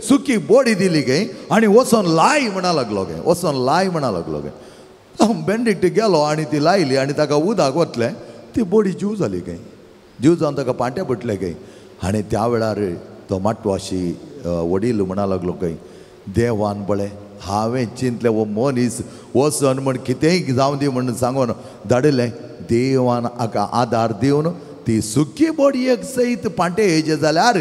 B: सुकी बोडी दिली गे आनी वचोन लाय म्हणा लागलो गे वचोन लाय म्हणा लागलो गे. हांव बेंडिक्ट गेलो आनी ती लायली आनी ताका उदक वतलें, ती बॉडी जीव जाली खंय, जीव जावन ताका पांटे पडले खंय. आनी त्या वेळार तो माटवाशी वडील म्हणा लागलो खंय, देवान पळय हांवें चिंतलें हो मनीस वचन म्हण कितेंय जावं दी म्हण सांगून धाडिल्लें, देवान हाका आदार दिवन ती सुकी बॉडयेक सयत पांटे येयचे जाल्यार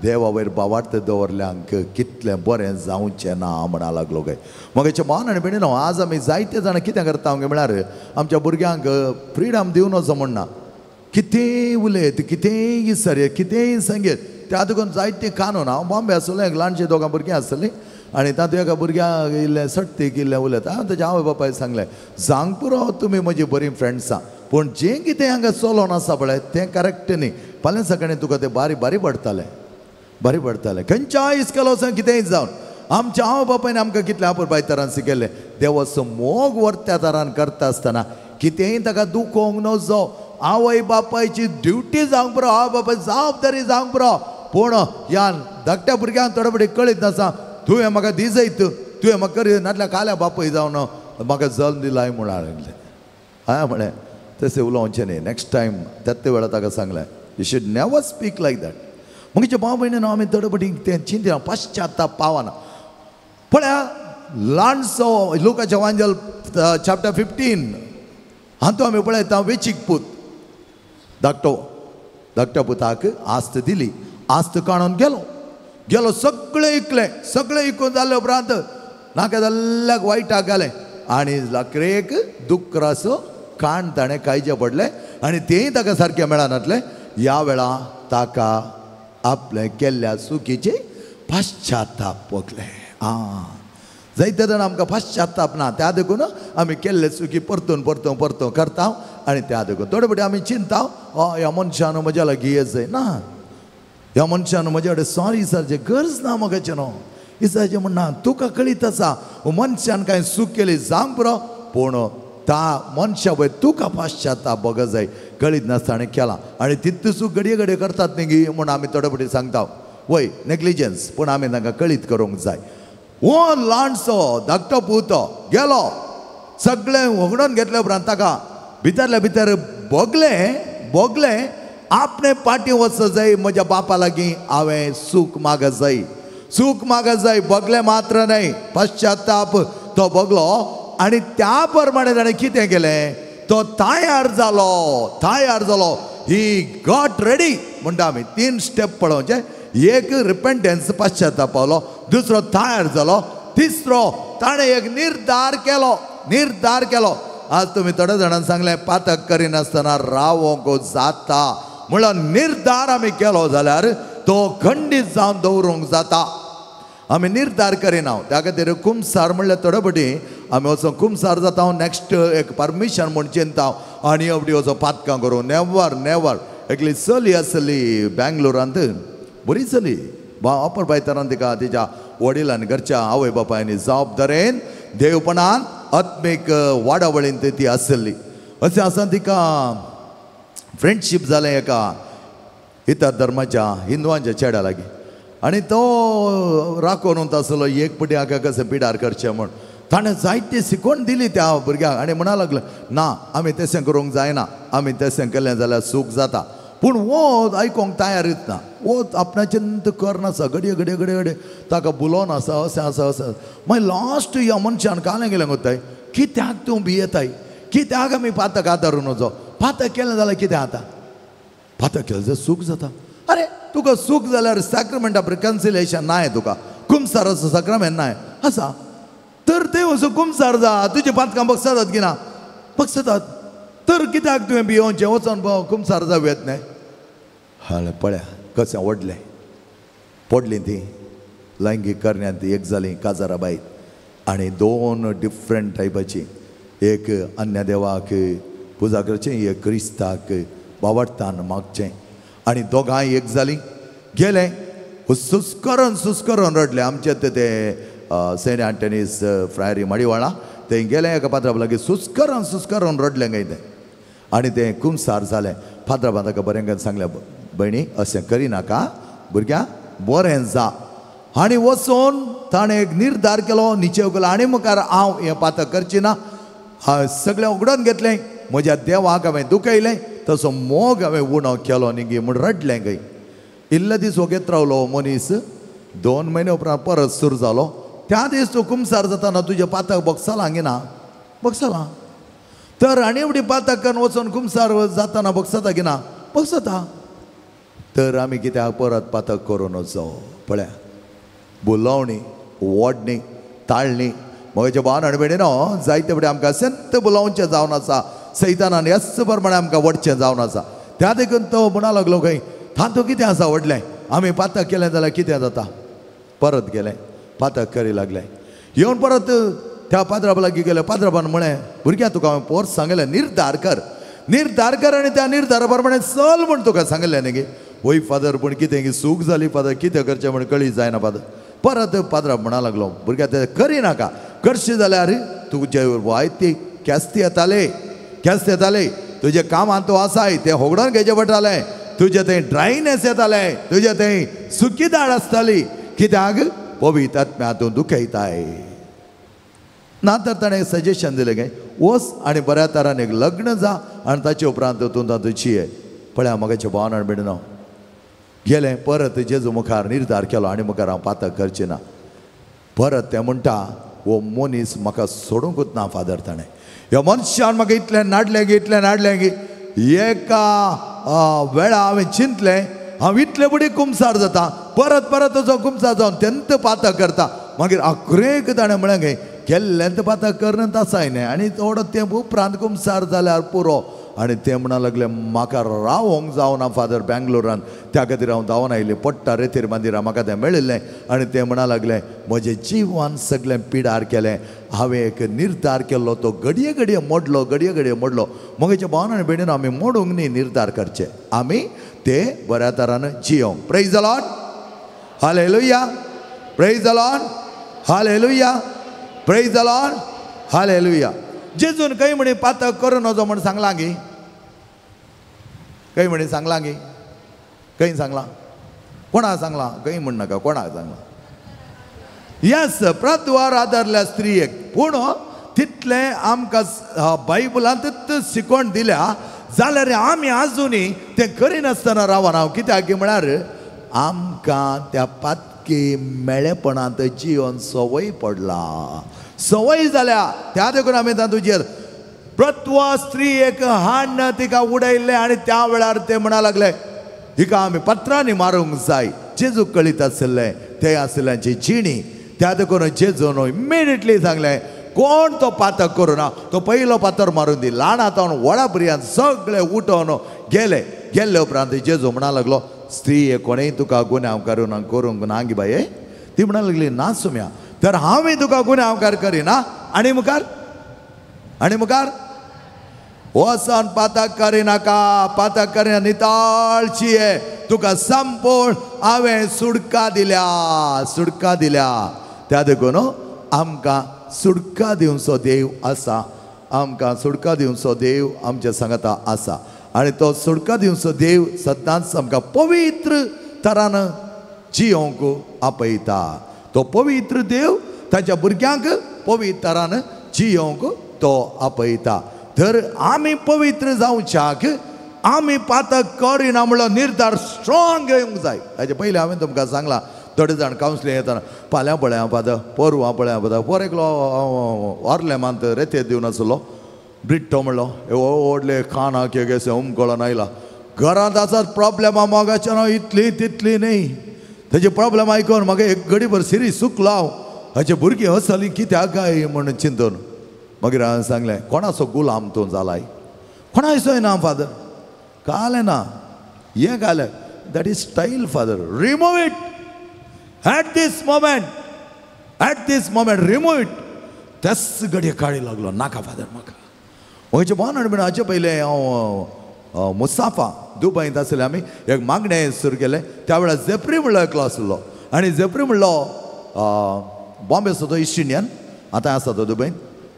B: देवा वयर बावार्थ दवरल्यांक कितलें बरें जावचें ना म्हणा लागलो काय. मगेचे मान आनी भयणीनो, आज आमी जायते जाणां कितें करता म्हळ्यार आमच्या भुरग्यांक फ्रिडम दिवन वचो म्हणना, कितेंय उलयत, कितेंय विसर, कितेंय सांगेत, त्या देखून जायते कानून. हांव बॉम्बे आसलो, एक ल्हानशीं दोगां भुरगीं आसलीं आनी तातूंत एका भुरग्यांक इल्लें सट्टीक इल्लें उलयता. हांवें ताच्या आवय बापायक सांगलें, सांग पुरो तुमी म्हजी बरीं फ्रेंड्सां, पूण जें कितें हांगा चलोन आसा पळय तें करेक्ट न्ही. फाल्यां सकाळीं तुका तें बारी बारी पडटालें, बरें पडटालें. खंयच्याय इस्कोला वचून कितेंय जावन आमच्या आवय बापायन आमकां कितल्या आपुरबाय तरान शिकयल्लें. देवाचो मोग वर्त्या तरान करता आसतना कितेंय ताका दुखोवंक नजो. आवय बापायची ड्युटी जावंक पुरो, आवय बापाय जबाबदारी जावंक पुरो. पूण ह्या धाकट्या भुरग्यांक थोडे फावटी कळीत नासा, तुवें म्हाका दिजयत, तुवें म्हाका करी नातल्या काल्या बापूय जावन म्हाका जल्म दिलाय म्हूण हाडलें. हांवें म्हळें तशें उलोवचें न्ही, नेक्स्ट टायम त्याच वेळार ताका सांगलें, you should never speak like that. मगेचे भाव भयणीनो, आमी थोडे फावटी तें चिंतना पश्चाताप पावना. पळया ल्हानसो लुकाचें वांजेल चॅप्टर 15 हातूंत आमी पळयता वेचीक पूत धाकटो, धाकट्या पुताक आस्त दिली, आस्त काडून गेलो, गेलो सगळें इकलें, सगळें इकून जाले उपरांत नाका जाल्ल्याक वायटाक घालें आनी लाकरेक दुकराचो काण ताणें कायजे पडलें आनी तेंय ताका सारकें मेळनातलें. ह्या वेळा ताका आपलें केल्ल्या चुकीचे पश्चाताप भोगले. आं, जायते जाण आमकां पश्चाताप ना, त्या देखून आमी केल्ले चुकी परतून परतून परतून करता आनी त्या देखून थोडे फावटी आमी चिंता, ह्या मनशान म्हज्या लागीं येत जाय ना, ह्या मनशान म्हज्या कडेन सॉरी विचारचें गरज ना म्हाका न्हू विचारचें म्हण ना. तुका कळीत आसा मनशान कांय चूक केली जावंक पुरो, पूण ता मनशा पळय तुका पश्चाताप भोगत जाय, कळीत नासतना केलां आनी तितली चूक घडये घडये करतात न्ही गी म्हूण आमी थोडे फावटी सांगता, वय नेग्लिजन्स, पूण आमी तांकां कळीत करूंक जाय. हो ल्हानसो धाकटो पूत गेलो, सगळें व्हगडून घेतले उपरांत ताका भितरल्या भितर भोगलें, भोगलें आपणे पाटी वचत जाय, म्हज्या बापा लागीं हांवें सूख मागत जाय, सूख मागत जाय. भोगलें मात्र न्हय, पश्चाताप तो भोगलो आनी त्या प्रमाणे ताणें कितें केलें, तो तयार जालो, तयार जालो. ही गॉट रेडी म्हणटा आमी. 3 स्टेप पळोवचें, एक रिपेंटन्स पश्चाताप पावलो, दुसरो तयार जालो, तिसरो ताणें एक निर्धार केलो, निर्धार केलो. आज तुमी थोड्या जाणांनी सांगलें पातक करिनासतना रावोंक जाता म्हणल्यार निर्धार आमी केलो जाल्यार तो खंडीत जावन दवरूंक जाता. आमी निर्धार करिना, त्या खातीर कुमसार म्हणल्यार थोडे फावटी आमी वचोन कुमसार जाता, नेक्स्ट एक परमिशन म्हूण चिंता आनी एवढी वचो पातकां करूं. Never never. एकली चली आसली बेंगलोरांत, बरी चली, अपर बायतरान तिका तिच्या वडिलांनी घरच्या आवय बापायनी जबाबदारेन देवपणान आत्मीक वाडावळीन ती आसली. अशें आसा तिका फ्रेंडशीप जालें एका इतर धर्माच्या हिंदवांच्या चेड्या लागीं आनी तो राखून आसलो एक पटी हाका कशें पिडार करचें म्हूण. ताणें जायती शिकवण दिली त्या भुरग्यांक आनी म्हणा लागलें ना आमी तशें करूंक जायना, आमी तशें केलें जाल्यार सूख जाता. पूण वो आयकोंक तयारीच ना, वो आपणाचें करनासा, घडये घडये घडये घडये ताका बुलोवन आसा अशें आसा अशें. मागीर लास्ट ह्या मनशान कालें गेलें कोत्ताय, कित्याक तूं भियेताय, कित्याक आमी पातक आदारून वचो, पातक केलें जाल्यार कितें जाता, पातक केलें जाल्यार सूख जाता. अरे तुका सूख जाल्यार सॅक्रमेंट ऑफ रिकन्सिलेशन नाय, तुका कुमसाराचो सॅक्रमेंट नाय आसा तर ते वचो कुमसार जा, तुजे पातकां बगसतात की ना बगसतात, तर कित्याक तुवें भियोवचें, वचोन कुमसार जावं येत न्हय. हय पळया कशें ओडलें, पडलीं तीं लैंगीक करण्यांत ती एक जालीं काजारा बायत आनी 2 डिफरंट टायपाची, एक अन्य देवाक पुजा करचें, एक क्रिस्ताक बावडतान मागचें आनी दोगांय एक जालीं. गेलें सुस्करून सुस्करून रडलें. आमचे ते सेंट अँटनीस फ्रायरी मडिवाळा थंय गेलें एका पात्राप लागीं सुस्करून सुस्करून रडलें काय तें आनी तें कुमसार जालें. फादराबान ताका बरें सांगलें, भयणी अशें करिनाका भुरग्या, बरें जा. आनी वचून ताणें एक निर्धार केलो, निचेव केलो आनी मुखार हांव हें पातक करची ना. हांवें सगळें उगडून घेतलें, म्हज्या देवाक हांवें दुखयलें, तसो मोग हांवें उणो केलो न्ही गी म्हूण रडलें गय. इल्ले दीस वगेत रावलो मनीस, 2 म्हयने उपरांत परत सुरू जालो. त्या दीस तूं कुमसार जाताना तुज्या पातक बगसलां गी ना बगसलां, तर आनी एवढी पातक करून वचून कुमसार जाताना बगसता की ना बगसता, तर आमी कित्याक परत पातक करून वचो. पळया बोलावणी वोडणी ताळणी म्हज्या भावान आनी भयणीनो जायते फुडें आमकां संत बोलावचें जावन आसा, सैतानान ह्याच प्रमाणे आमकां वडचें जावन आसा. त्या देखून तो म्हणा लागलो खंय तातूंत कितें आसा व्हडलें, आमी पातक केलें जाल्यार कितें जाता. परत गेलें पातक करी लागलें, येवन परत त्या पाद्राबा लागीं गेलें. पाद्राबान म्हळें भुरग्या तुका हांवें पोर सांगलें निर्धार कर, निर्धार कर आनी त्या निर्धारा प्रमाणे चल म्हूण तुका सांगलें न्ही गे. वय फादर पूण कितें की सूख जाली फादर, कितें करचें म्हूण कळी जायना फादर. परत पाद्राब म्हणा लागलो भुरग्या तें करी नाका, करशी जाल्यार तुजे वायती केस्ती येताले, केस्त येताले, तुजे कामान तूं आसाय तें होगडोन घेवचें पडटालें, तुजें थंय ड्रायनेस येतालें, तुजें थंय सुकी दाळ आसताली, कित्याक पवित्र आत्म्या तूं दुखयताय. ना तर ताणें सजेशन दिलें काय वच आनी बऱ्या तरान एक लग्न जा आनी ताचे उपरांत तूं तातूंत जिये. पळया म्हज्या भावान आनी भयणीनो गेलें परत जेजू मुखार निर्धार केलो आनी मुखार हांव पातक करचें ना. परत तें म्हणटा हो मनीस म्हाका सोडूंकूच ना फादर, ताणें ह्या मनशान म्हाका इतलें नाडलें गी इतलें नाडलें गी, एका वेळा हांवें चिंतलें हांव इतले फुडें कुमसार जाता, परत परत तसो कुमसार जावन तेंत पातक करता. मागीर आखरेक ताणें म्हळें गे केल्लें पातक करन आसाय न्ही आनी थोडो तें उपरांत कुमसार जाल्यार पुरो. आनी ते म्हणा लागले म्हाका रावोंक जावना फादर बेंगलोरान, त्या खातीर हांव धांवन आयलें पडटा रेतीर मंदिरां म्हाका तें मेळिल्लें. आनी ते म्हणा लागले म्हजें जिवन सगळें पिडार केलें, हांवें एक निर्धार केल्लो तो घडये घडये मोडलो, घडये घडये मोडलो. म्हज्या भावान आनी भयणीन आमी मोडूंक न्ही निर्धार करचे, आमी ते बऱ्या तरान जियोंक. Praise the Lord, hallelujah, praise the Lord, hallelujah, praise the Lord, hallelujah. जेजून खंय म्हणी पातक करूं नजो म्हण सांगलां गी, खंय म्हणी सांगलां गी, खंय सांगलां, कोणाक सांगलां, खंय म्हण नाका, कोणाक सांगलां. येस प्रद्वार आदारल्या स्त्रियेक, पूण तितलें आमकां बायबलांतच शिकवण दिल्या जाल्यार आमी आजुनूय तें करिनासतना रावना. कित्याक म्हळ्यार आमकां त्या पातकी मेळेपणांत जिवन संवय पडला, संवय जाल्या, त्या देखून आमी तातूंत प्रत्वा स्त्री एक हाडन तिका उडयल्लें आनी त्या वेळार ते म्हणा लागले हिका आमी पत्रांनी मारूंक जाय. जेजू कळीत आशिल्लें ते आशिल्ल्यांची जिणी, त्या देखून जेजून इमिडिएटली सांगलें कोण तो पातक करूं ना तो पयलो पातर मारून दी. ल्हान आतां व्हडा भुरग्यान सगळे उठोवन गेले. गेल्ले उपरांत जेजू म्हणा लागलो स्त्री कोणेय तुका गुन्यांव करूं करूंक ना गी बाये. ती म्हणा लागली ना सुम्या, तर हांवूय तुका गुन्यांवकार करिना. आनी मुखार आनी मुखार वचून पातक करिनाका, पातक करिना, निताळची तुका संपूर्ण हांवें सुडका दिल्या, सुडका दिल्या. त्या देखून आमकां सुडका दिवचो देव आसा, आमकां सुडका दिवचो देव आमच्या सांगाता आसा आनी तो सुडका दिवचो देव सदांच आमकां पवित्र तरान जियोंक आपयता. तो पवित्र देव ताच्या भुरग्यांक पवित्र तरान जियोंक तो आपयता. तर आमी पवित्र जावच्याक आमी पातक करिना म्हणलो निर्धार स्ट्रॉंग येवंक जाय. ताचे पयलीं हांवें तुमकां सांगलां थोडे जाण कावन्सिलींग येतना फाल्यां पळया फादर, पोरवां पळया फादर, पोर एकलो वारले मात रेते दिवन आसलो ब्रिट्टो म्हणलो व्हडले खाणाक केसे उमकळोन आयला घरांत आसात प्रॉब्लेमां मोगाच्या ना इतली तितली न्ही. तेजे प्रॉब्लेम आयकून म्हाका एक घडीभर सिरीज सुकलो हांव. हाचे भुरगीं हसलीं कित्याक काय म्हणून चिंतून. मागीर हांवें सांगलें कोणाचो गुलाम तूं जालाय, कोणाचोय ना फादर, कालें ना हें घालें, that is style father, remove it at this moment, at this moment remove it. त्याच घडये काळी लागलो नाका फादर म्हाका. म्हजे भावान आनी हाचे पयलें हांव मुसाफा दुबयंत आसले आमी एक मागणें सुरू केलें. त्या वेळार जेप्री म्हणलो एकलो आसलो आनी जेप्री म्हणलो बॉम्बेचो तो इस्ट इंडियन आतां आसा तो दुबयंत.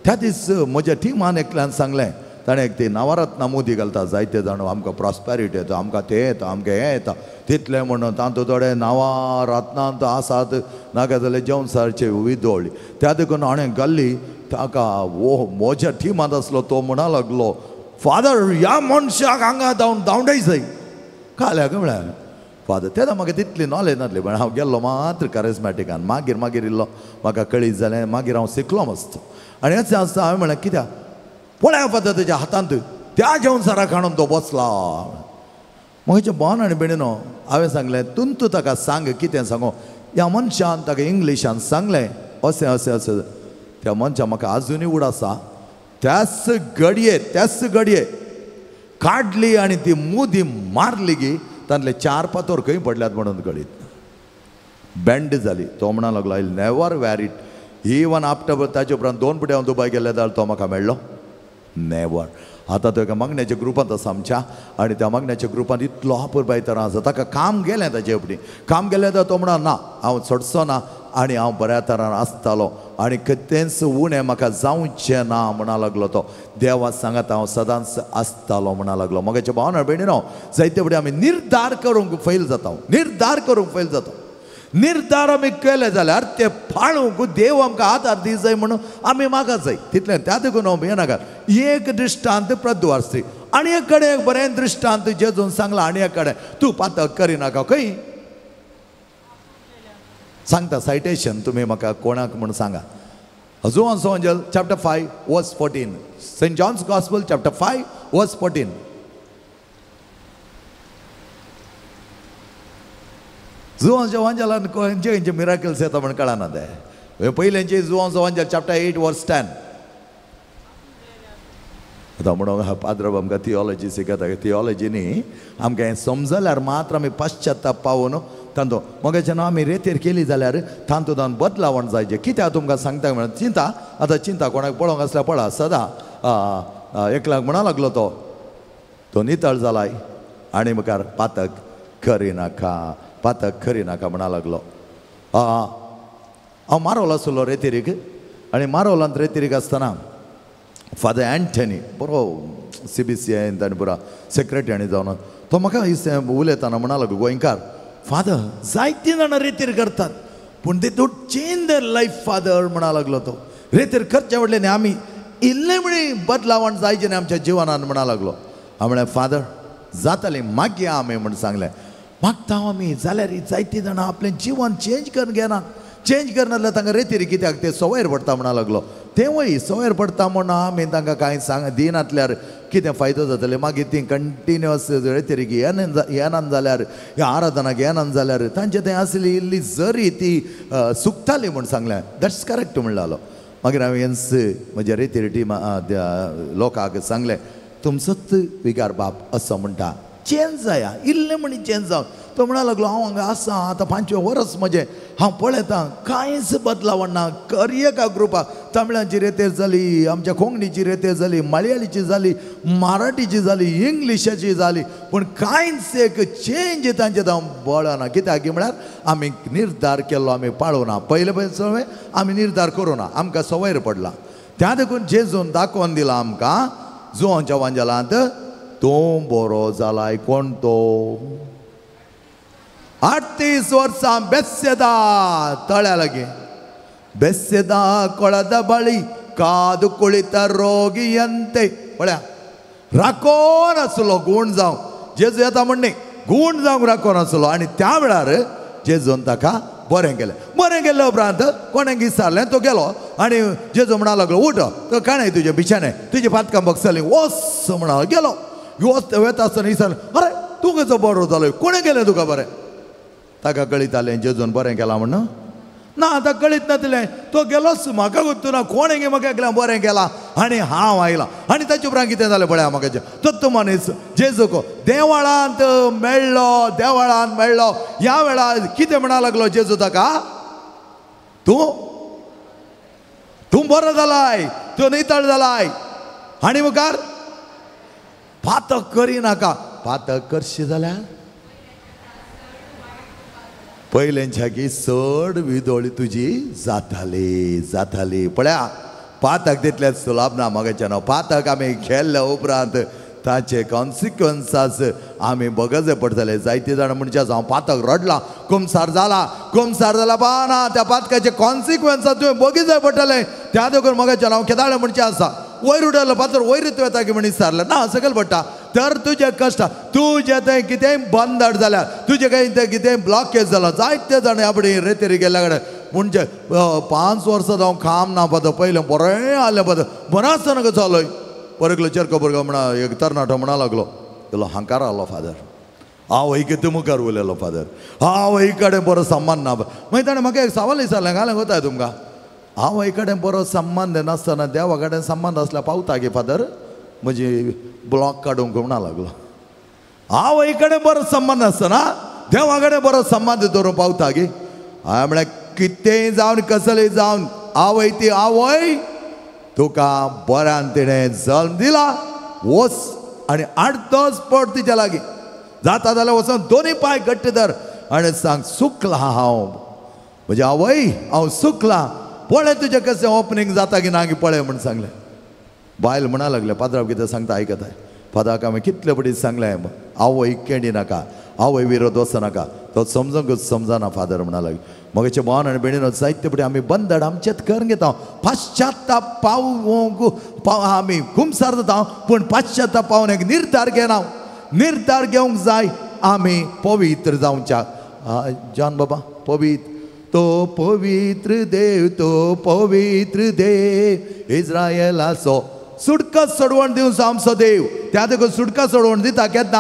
B: त्या दीस म्हज्या टिमान एकल्यान सांगलें ताणें एक ती नवरत्न मोदी घालता जायते जाण आमकां प्रॉस्पेरिटी येता, आमकां तें येता, आमकां हें येता तितलें म्हणून तातूंत थोडे नांवां रत्नांत आसात नाका जाल्यार जेवण सारचे विदोळ्ळी. त्या देखून हाणें घाल्ली ताका वो म्हज्या टिमांत आसलो तो म्हणा लागलो, फादर ह्या मनशाक हांगा धांवन धांवडाय जाय. काल्याक म्हळ्यार फादर तेन्ना म्हाका तितली नॉलेज नासली, पण हांव गेल्लो मात्र करिज्मॅटिकान. मागीर मागीर इल्लो म्हाका कळीत जालें, मागीर हांव शिकलो मस्त. आनी हें आसता हांवें म्हळें कित्याक पळया फादर तेज्या हातांत त्या जेवणसाराक हाडून तो बसला. म्हज्या भावान आनी भयणीनो हांवें सांगलें तूं तूं ताका सांग कितें सांगो. ह्या मनशान ताका इंग्लिशान सांगलें अशें अशें अशें. त्या मनशान म्हाका आजुनूय उड आसा त्याच घडये काडली आनी ती मुदी मारली गी तांतले 4 पातोर खंय पडल्यात म्हणून कळीत बँड जाली. तो म्हणा लागलो I never wear it even after. ताचे उपरांत 2 फुडें हांव दुबय गेले जाल्यार तो म्हाका मेळ्ळो नेवर. आतां तो एका मागण्याच्या ग्रुपांत आसा आमच्या, आनी त्या मागण्याच्या ग्रुपांत इतलो अपुरबाय तरां आसा. ताका काम गेलें ताचे उपडी काम गेलें तर तो म्हणा ना हांव सोडचो ना आनी हांव बऱ्या तरान आसतालो आनी कितेंच उणें म्हाका जावचें ना म्हणा लागलो. तो देवा सांगात हांव सदांच आसतालो म्हणा लागलो. म्हज्या भावना भयणीनो जायते फुडें आमी निर्धार करूंक फेल जाता, निर्धार करूंक फेल जाता. निर्धार आमी केले जाल्यार ते पाळूंक देव आमकां आदार दी जाय म्हणून आमी मागा जाय तितलें. त्या देखून हांव भियेनाका. एक दृश्टांत प्रद्वार स्त्री आनी एक कडेन एक बरें दृश्टांत जेजून सांगलां आनी एक कडेन तूं पातक करिनाका. खंय सांगता सायटेशन तुमी म्हाका कोणाक म्हूण सांगा. John's Evangel chapter 5 verse 14, Saint John's Gospel chapter 5 verse 14. जुवांच्या वांजालान खंयचे खंयचे मिराकल्स येता म्हण कळना ते. पयल्यांचे जुवांचो वांजाल चॅप्टर 8 वर्स 10. आतां म्हणून पाद्र आमकां थियोलॉजी शिकयता. थियोलॉजी न्ही आमकां हें समजल्यार मात्र आमी पश्चाताप पावून तांचो मगे जेन्ना आमी रेतेर केली जाल्यार तांतूंत बदलावण जायचें. कित्याक तुमकां सांगता म्हणल्यार चिंता आतां चिंता कोणाक पळोवंक आसल्यार पळा सदां एकल्याक म्हणा लागलो तो तो नितळ जालाय आनी मुखार पातक करिनाका पातक करिनाका म्हणा लागलो. हांव मारोल आसलो रेतिरीक आनी मारोलांत रेतिरीक आसतना फादर अँथनी बरो CBCI आनी पुरा सेक्रेटरी आनी जावन तो म्हाका उलयतना म्हणा लागलो गोंयकार, फादर जायतीं जाणां रेतीर करतात पूण they don't change their life father म्हणा लागलो. तो रेतीर करचे व्हडले न्ही आमी इल्लें म्हणी बदलावण जायचें न्ही आमच्या जिवनान म्हणा लागलो. हांव म्हळें फादर जातालें मागीर आमी म्हण सांगलें मागता आमी जाल्यार जायतीं जाणां आपलें जिवन चेंज करून घेनात. चेंज करनासल्यार तांकां रेतीर कित्याक ते सवयर पडटा म्हणा लागलो. तेंवूय सवयर पडटा म्हूण आमी तांकां कांय सांग दिनातल्यार कितें फायदो जातले. मागीर तीं कंटिन्युअस रेतिरीक येनात जाल्यार ह्या आराधनाक येनात जाल्यार तांचे थंय आसली इल्ली जरी ती सुकताली म्हूण सांगलें. That's correct म्हणलो. मागीर हांवें हेंच म्हज्या रेतीर टिमा लोकांक सांगलें तुमचोच विगार बाप असो म्हणटा चेंज जाया इल्लें म्हणी चेंज जावन. तो म्हणा लागलो हांव हांगा आसा आतां 5 वर्स म्हजें हांव पळयतां कांयच बदलावण ना. एका ग्रुपाक तमिळांची रेतेर जाली, आमच्या कोंकणीची रेतेर जाली, मलयाळीची जाली, मराठीची जाली, इंग्लिशाची जाली, पूण कांयच एक चेंज तांचे हांव बळना. कित्याक म्हळ्यार आमी निर्धार केल्लो आमी पाळूना. पयले पयले आमी निर्धार करूना, आमकां सवयर पडला. त्या देखून जेजून दाखोवन दिला आमकां जुवांच्या वांजालांत तूं बरो जालाय. कोण तो 38 वर्सां बेस्सेदा तळ्या लागीं बेस्सेदा कोळद बळी कादू कुळीत रोगियंते पळया राकोन आसलो गूण जावंक. जेजू येता म्हण न्ही गूण जावंक राकोन आसलो आनी त्या वेळार जेजून ताका बरें केलें. बरें केल्ल्या उपरांत कोणें विचारलें तो गेलो आनी जेजू म्हणा लागलो उठ तो काणें तुजें बिछाणें तुजें पातकां बगसलीं वच म्हणा गेलो. वच वता आसतना विचारलें अरे तूं कसो बरो जालो कोणें केलें तुका बरें. ताका कळीत जेजून बरें केलां म्हण ना आतां कळीत नासलें. तो गेलोच म्हाका गोत्तू ना कोणें गे म्हाका केलां बरें केलां आनी हांव आयलां. आनी ताचे उपरांत कितें जालें पळया म्हाका तत्व मनीस जेजूक देवळांत मेळ्ळो. देवळांत मेळ्ळो ह्या वेळार कितें म्हणा लागलो जेजू ताका तूं तूं बरो जालाय तूं नितळ जालाय आनी मुखार पातक करिनाका. पातक करशी जाल्यार पयल्यांच्याकी चड विदोळी तुजी जाताली जाताली. पळया पातक तितलेंच सुलाभ ना मगाच्यान. पातक आमी केल्ल्या उपरांत ताचे कॉन्सिक्वन्सास आमी बगजे पडटले. जायते जाणां म्हणजे हांव पातक रडला, कुमसार जाला, कुमसार जाला पा ना त्या पातकाचे कॉन्सिक्वन्स तुवें बगीचे पडटले. त्या देखून मगाच्यान हांव केदाळे म्हणचें आसा वयर उडयलो पात्र वयर येता की म्हण विचारलें ना सकयल पडटा. तर तुजे कश्ट तुजें थंय कितेंय बंदड जाल्यार तुजें खंय थंय कितेंय ब्लॉकेज जाला. जायते जाण ह्या फुडें रेतेरी गेल्ल्या कडेन म्हणजे 5 वर्सां हांव काम ना पातो पयलें बरें आहलें पातो बरें आसतना कसो जालोय. पर एकलो चेरको भुरगो म्हणा एक तरणाटो म्हणा लागलो तुलो हांकार आहलो फादर हांव एक मुखार उलयलो फादर हांव एक कडेन बरो सम्मान ना. मागीर ताणें म्हाका एक सवाल विचारलें घालें कोताय तुमकां हांव एक कडेन बरो संबंद नासतना देवा कडेन संबंद आसल्यार पावता गे फादर म्हजी ब्लॉक काडूंक म्हणा लागलो. हांव एक कडेन बरो संबंद आसतना देवा कडेन बरो संबंद दवरूंक पावता गे. हांवें म्हळ्यार कितेंय जावन कसलेय जावन आवय ती आवय तुका बऱ्यान तिणें जल्म दिला वच आनी 8-10 पट तिच्या लागीं जाता जाल्यार वचून दोनूय पांय घट्ट धर आनी सांग सुकला हांव म्हजी आवय हांव सुकला पळय तुजें कशें ओपनींग जाता की ना की पळय म्हूण सांगलें. बायल म्हणा लागलें पाद्राव कितें सांगता आयकताय फादराक हांवें कितले पटी सांगलें आवय केंडी नाका आवय विरोध वचनाका तो समजूंकच समजना फादर म्हणा लागले. मगेचे भावन आनी भयणीनो जायते पटी आमी बंदड आमचेच करून घेता पाश्चात्ताप पावोवंक पाव आमी कुमसार जाता पूण पाश्चात्ताप पावून एक निर्धार घेना. निर्धार घेवंक जाय आमी पवित्र जावच्या. जान बाबा पवित्र तो पवित्र देव तो पवित्र देव इस्रायलाचो सुटका सोडवण दिवचो आमचो देव. त्या देखून सुटका सोडवण दिता केन्ना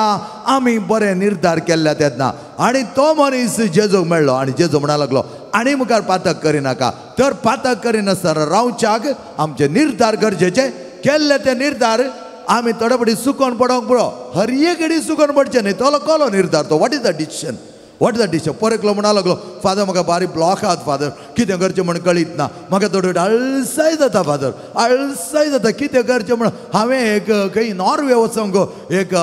B: आमी बरे निर्धार केल्ल्या तेन्ना. आनी तो मनीस जेजूक मेळ्ळो आनी जेजू म्हणा लागलो आनी मुखार पातक करिनाका. तर पातक करिनासतना रावच्याक आमचे निर्धार गरजेचे केल्ले ते निर्धार आमी थोडे फावटी सुकोन पडोंक पुरो हर एक घडी सुकोन पडचें न्ही. तो कोलो निर्धार तो what is the decision what is the decision. पर एकलो म्हणा लागलो फादर म्हाका बारीक ब्लॉक आहात फादर कितें करचें म्हण कळीत ना म्हाका थोडे आळसाय जाता फादर आळसाय जाता कितें करचें म्हण हांवें एक खंय नॉर्वे वचोंक एक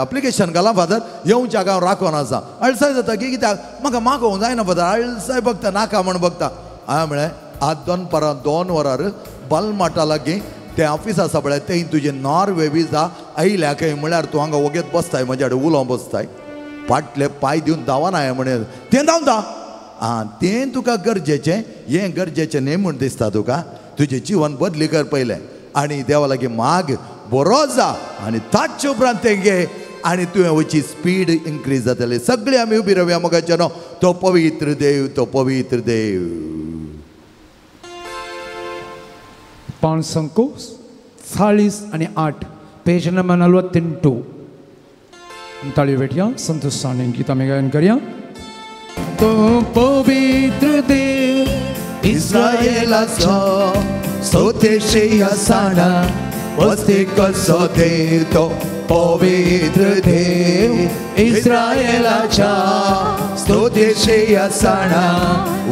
B: एप्लिकेशन घालां फादर येवच्याक हांव राखोन आसा आळसाय जाता की कित्याक म्हाका मागोवंक जायना फादर आळसाय बगता नाका म्हण बगता. हांवें म्हळें आज दनपारां 2 वरार बलमाटा लागीं तें ऑफिस आसा पळय थंय तुजें नॉर्वे विजा आयल्या खंय म्हळ्यार तूं हांगा वोगेत बसताय म्हज्या कडेन उलोवंक बसताय फाटले पांय दिवन धांवना हांवें म्हणें तें धांवता आं तें तुका गरजेचें हें गरजेचें न्ही म्हूण दिसता तुका तुजें जिवन बदली कर पयलें आनी देवा लागीं माग बरो जा आनी ताचे उपरांत तें घे आनी तुवें वयची स्पीड इन्क्रीज जातली. सगळीं आमी उबी रावया मोगाचे न्हू तो पवित्र देव तो पवित्र देव.
C: 548 पेज नंबर 42. ताळी भेटया संतोषाने गीत आमी गायन करया. तो पवित्र देव
B: इस्रायलाचो स्तुतीशी आसना वस्ती कसो देव तो पवित्र देव इस्रायलाच्या स्तुतीशी आसना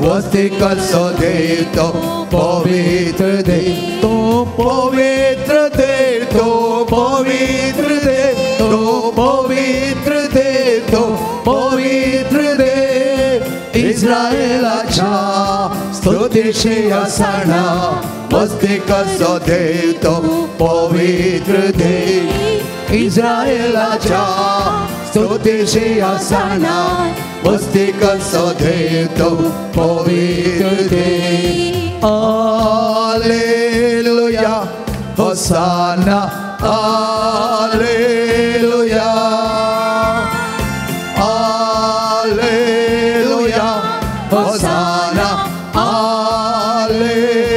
B: वस्ती कसो देव तो पवित्र देव
C: तो
B: पवित्र देव तो पवित्र देव तो पवित्र देव तो पवित्र देव इस्रायलाच्या स्तुतीशी आसना वस्ती कसो देव तो पवित्र देव इस्रायलाच्या स्तुतीशी आसना वस्ती कसो देव तो पवित्र देव. Hallelujah hosanna hallelujah hallelujah hosanna hallelujah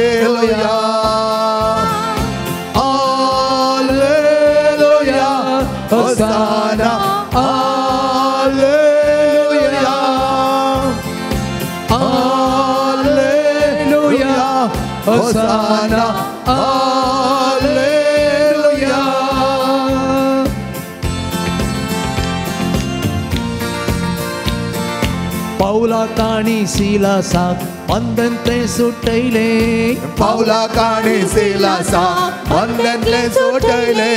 B: hallelujah hosanna hallelujah hallelujah hosanna hallelujah.
C: पावला काणी सिलासाक बंधन ते सुटयले
B: पावला काणी सिलासाक बंदेंतले सोडयले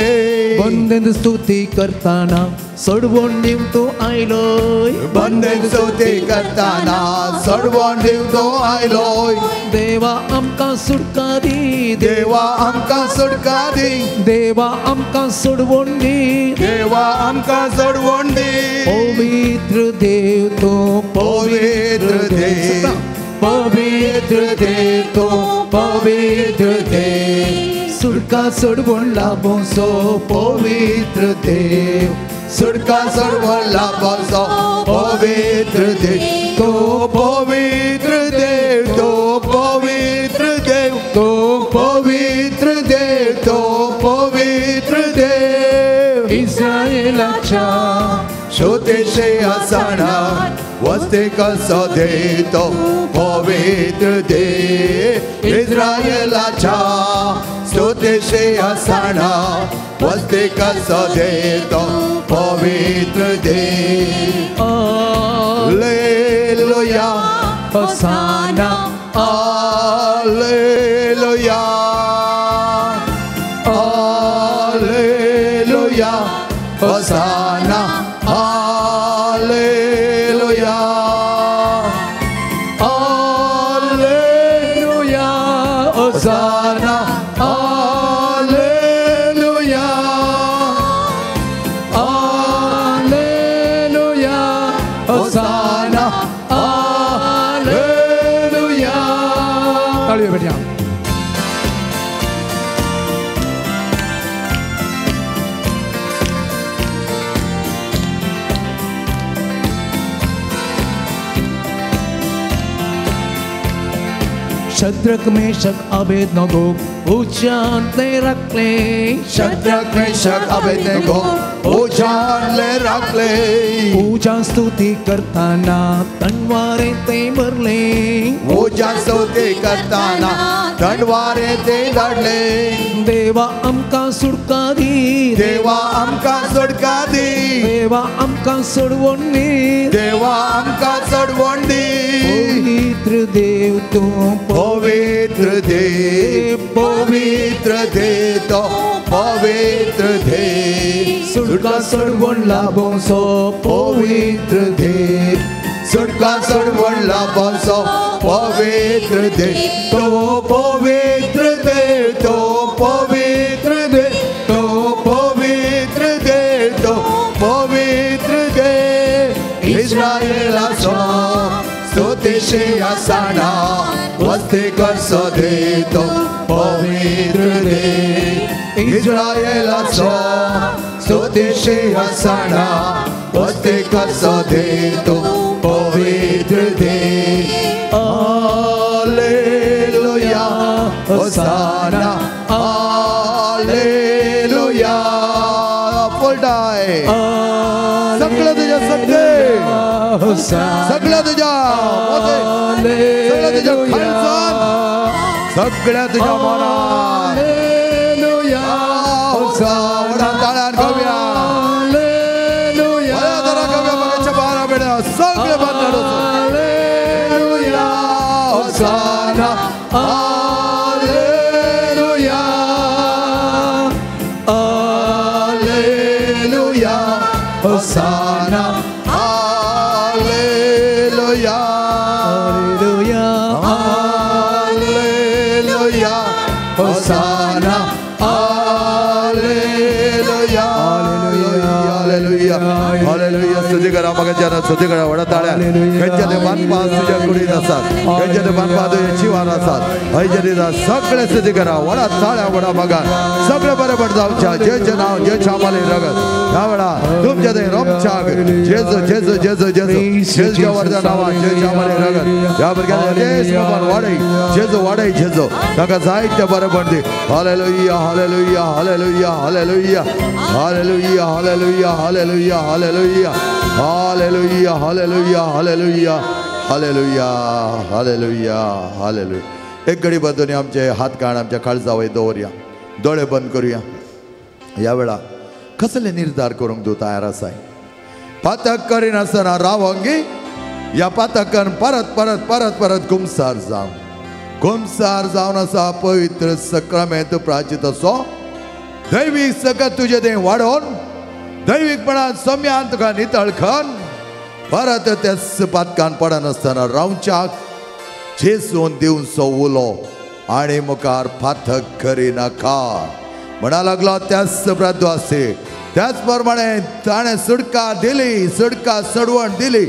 C: बंदेंत स्तुती करताना सोडवण दिवंक तूं आयलोय
B: बंदेंत स्तुती करताना सोडवण दिवंक तूं आयलोय
C: देवा आमकां सुटका दी
B: देवा आमकां सुटका दी
C: देवा आमकां सोडवण दी
B: देवा आमकां सोडवण दी
C: पवित्र देव तूं
B: पवित्र देव
C: पवित्र देव तूं पवित्र देव सुटका सोडवण लाभोसो पवित्र देव
B: सुटका सोडवण लाभोसो पवित्र देव तूं पवित्र देव तूं पवित्र देव तूं पवित्र देव तूं पवित्र देव
C: इस्रायलाच्या
B: श्रोतेशे आसना वस्ते कसो देतो पवित्र देव इस्रायलाच्या स्तुतीशे आसना वस्ते कसो देतो पवित्र देव hallelujah
C: hosanna
B: hallelujah hallelujah hosanna hallelujah
C: hallelujah
B: hosanna hallelujah
C: hallelujah
B: hosanna hallelujah.
C: ताळयो भेटया. शद्रक मेशक अबेदनगो उज्जांतले राखले
B: शद्रक मेशक अबेदनगो उज्जांतले राखले
C: पूजा स्तुती करताना तणवारे ते भरले
B: पूजा स्तुती करताना तणवारे ते धरले
C: देवा आमकां सुटका दी
B: देवा आमकां सुटका दी
C: देवा आमकां सोडवण दी
B: देवा आमकां सोडवण दी
C: पवित्र देव तूं
B: पवित्र देव पवित्र देव तो पवित्र देव
C: सुटका सोडवण लाभोसो
B: पवित्र देव सुटका सोडवण लाभोसो पवित्र देव तो पवित्र देव तो पवित्र देव तो पवित्र देव तो पवित्र देव इस्रायलाचो स्तुतीशे आसना वस्ती कसो देतो पवित्र देव इस्रायलाचो स्तुतीशे आसना वस्ती कसो देतो पवित्र देव हालेलुया होसाना हालेलुया. फुल टाय सगळं तुझ्या सगळे सगळ्या तुझ्या सगळ्या तुझ्या खालसान सगळ्या तुझ्या मनात टाळ्यान गावया गावया बघायच्या बारा बेड्या सगळे बांधणार hosanna hallelujah hallelujah hosanna hallelujah hallelujah hosanna hallelujah hallelujah hallelujah. स्तुती करा मगाच्या स्तुती करा व्हडा ताळ्या. खंयच्या ते बांदपाक तुज्या कुडीत आसात खंयच्या ते बांदपाक तुज्या जिवान आसात हयच्या दिसा सगळे स्तुती करा व्हडा ताळ्या व्हडा मगान सगळे बरोबर जावच्या जेचे नांव जेच्या आम्हाला रगत ह्या वेळा तुमच्या ते रोमच्याक जेजू जेजू जेजू जेजू जेजूच्या वरच्या नांवान जेच्या आम्हाला रगत ह्या भुरग्यांच्या देश बाबान वाडय जेजू वाडय जेजू ताका जायते बरेपण दी. Hallelujah hallelujah hallelujah hallelujah hallelujah hallelujah hallelujah hallelujah hallelujah hallelujah hallelujah hallelujah hallelujah hallelujah. एक घडी बदलून आमचे हात काण आमच्या काळजावय दवरया दोळे बंद करूया. ह्या वेळा कसले निर्धार करूंक तूं तयार आसाय? पातक करिनासतना रावंगी या पातकान परत परत परत परत गुमसार जावं. कुमसार जावन आसा पवित्र सक्रामेंत प्राचित असो दैवीक सकत तुजें तें वाडोवन दैवीकपणान सम्यान तुका नितळखन परत त्याच पातकान पडनासतना रावच्याक जेजून दिवचो उलो आनी मुखार पातक करिनाका म्हणा लागलो. त्याच प्रद्वासी त्याच प्रमाणे ताणें सुटका दिली, सुटका सडवण दिली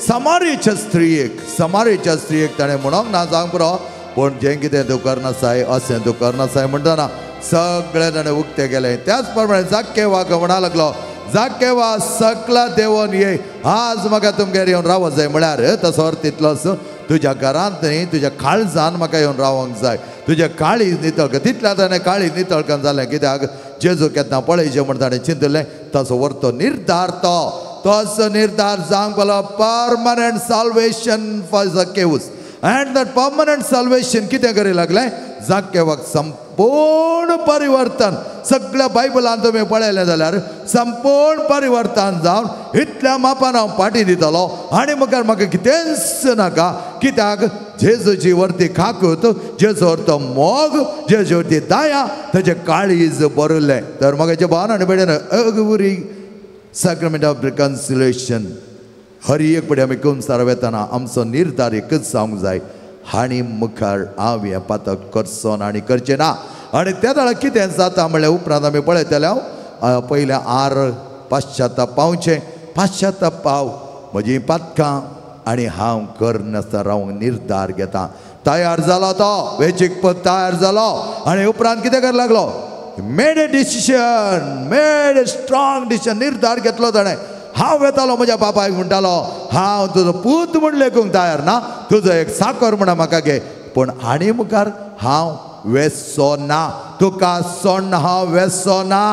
B: समारेच्या स्त्रियेक. समारेच्या स्त्रियेक ताणें म्हणोंक ना जावंक पुरो, पूण जें कितें तूं करनासाय अशें तूं करनासाय म्हणटना सगळें ताणें उक्तें केलें. त्याच प्रमाणे जाक्केवाक म्हणा लागलो, जाक्केवा सकला देवोन ये, आज म्हाका तुमगेर येवन रावंक जाय. म्हळ्यार तसो अर्थ तितलोच तुज्या घरांत न्ही तुज्या काळजान म्हाका येवन रावंक जाय, तुज्या काळीज नितळ. तितल्या ताणें काळीज नितळकन जालें कित्याक जेजू केन्ना पळयचें म्हण ताणें चिंतलें. तसो वरतो निर्धार तो तसो निर्धार जावंक पडलो permanent salvation for Zacchaeus. And that permanent salvation कितें करी लागलें जाक्केवाक संपूर्ण परिवर्तन. सगळ्या बायबलान तुमी पळयलें जाल्यार संपूर्ण परिवर्तन जावन इतल्या मापान हांव पाटी दितलो आनी मुखार म्हाका कितेंच नाका कित्याक जेजूची वरती खाकूत, जेजू वरतो मोग, जेजू वरती दया, ताचें काळीज भरिल्लें. तर म्हाका जें भावन आनी भयणीन अगवरी सॅक्रामेंट ऑफ रिकन्सिलेशन हर एक पडी आमी कुमसार वेतना आमचो निर्धार एकच जावंक जाय, हाणी मुखार हांव हें पातक करचो ना आनी करचें ना. आनी त्या वेळार कितें जाता म्हणल्यार उपरांत आमी पळयतले पयलें आर पाश्चाताप पावचें, पाश्चाताप पाव म्हजी पातकां आनी हांव करनासतना रावंक निर्धार घेता. तयार जालो तो वेचीक पद तयार जालो आनी उपरांत कितें कर लागलो, made a decision, made a strong decision, निर्धार घेतलो ताणें. हांव वेतालो म्हज्या बापायक म्हणटालो हांव तुजो पूत म्हण लेखूंक तयार ना, तुजो एक साकर म्हणा म्हाका घे, पूण आनी मुखार हांव वेसो ना, तुका सोण्ण हांव वेसो ना.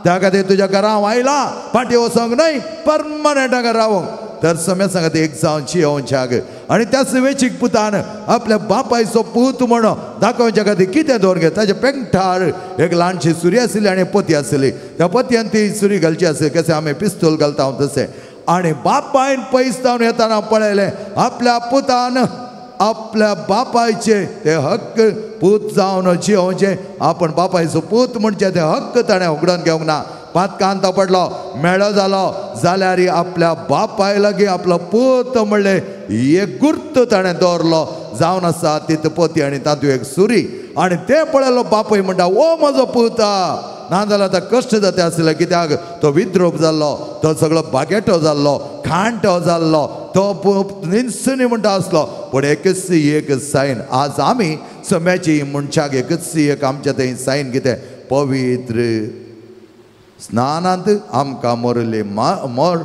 B: त्या खातीर तुज्या घरा हांव आयला फाटीं वचोंक न्हय, परमनंट हांगा रावोंक. तर सम्या सांगता एक जावन जियोवच्याक आनी त्याच वेचीक पुतान आपल्या बापायचो पूत म्हण दाखोवच्या खातीर कितें दवरून घेता. ताच्या पेंगठार एक ल्हानशी सुरी आसली आनी पोती आसली, त्या पोतयान ती सुरी घालची आसली कशें आमी पिस्तूल घालता तशें. आनी बापायन पयस जावन येतना पळयलें आपल्या पुतान आपल्या बापायचे ते हक्क पूत जावन जियोवचें, आपण बापायचो पूत म्हणचे ते हक्क ताणें उगडून घेवंक ना. पातकान तो पडलो, मेळो जालो, जाल्यार आपल्या बापाय लागीं आपलो पूत म्हणलें एक गुर्त ताणें दवरलो जावन आसा तितू पोती आनी तातूंत एक सुरी. आनी तें पळयलो बापूय म्हणटा ओ म्हजो पुता, ना जाल्यार आतां कश्ट जाता आसले कित्याक तो विद्रोप जाल्लो, तो सगळो बागेटो जाल्लो, खांटो जाल्लो, तो निन्सनी म्हणटा आसलो. पूण एकच एक सायन आज आमी सम्याची मनशाक एकच एक आमच्या थंय सायन कितें पवित्र स्नानांत आमकां मरिल्ली मोर,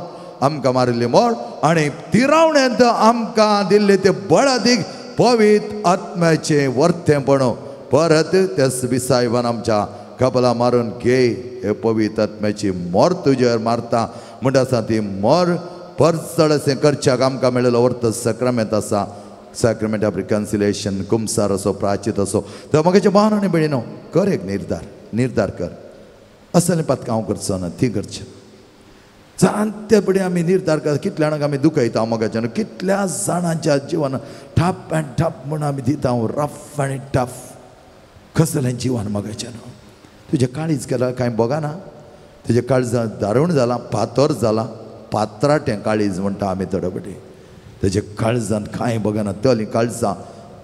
B: आमकां मारिल्ली मोर आनी तिरावण्यांत आमकां दिल्ले ते बळादीक पवित्र आत्म्याचें वर्तेंपण. परत त्याच बिसायबान आमच्या कपला मारून घे हे पवित्र आत्म्याची मोर तुजेर मारता म्हणटा आसा ती मोर परत चड अशें करच्याक आमकां मेळिल्लो वर्त सक्रामेंत आसा, सॅक्रामेंट ऑफ रिकन्सिलेशन, कुमसार असो प्राचीत असो. तर म्हाका भावन आनी भयणीनो कर एक निर्धार, निर्धार कर असलें पातकां हांव करचो ना, ती करचें. जाणते पडी आमी निर्धार कर, कितल्या जाणांक आमी दुखयता मोगाच्यान, कितल्या जाणांच्या जिवन ठप आनी ठप म्हूण आमी दिता, रफ आनी टफ कसलें जिवन मोगाच्यान. तुजें काळीज केलां कांय बोगाना, तुजें काळजां दारूण जालां, फातर जालां, पात्राटें काळीज म्हणटा आमी थोडे पटी, तेजे काळजान कांय बगना, तली काळजां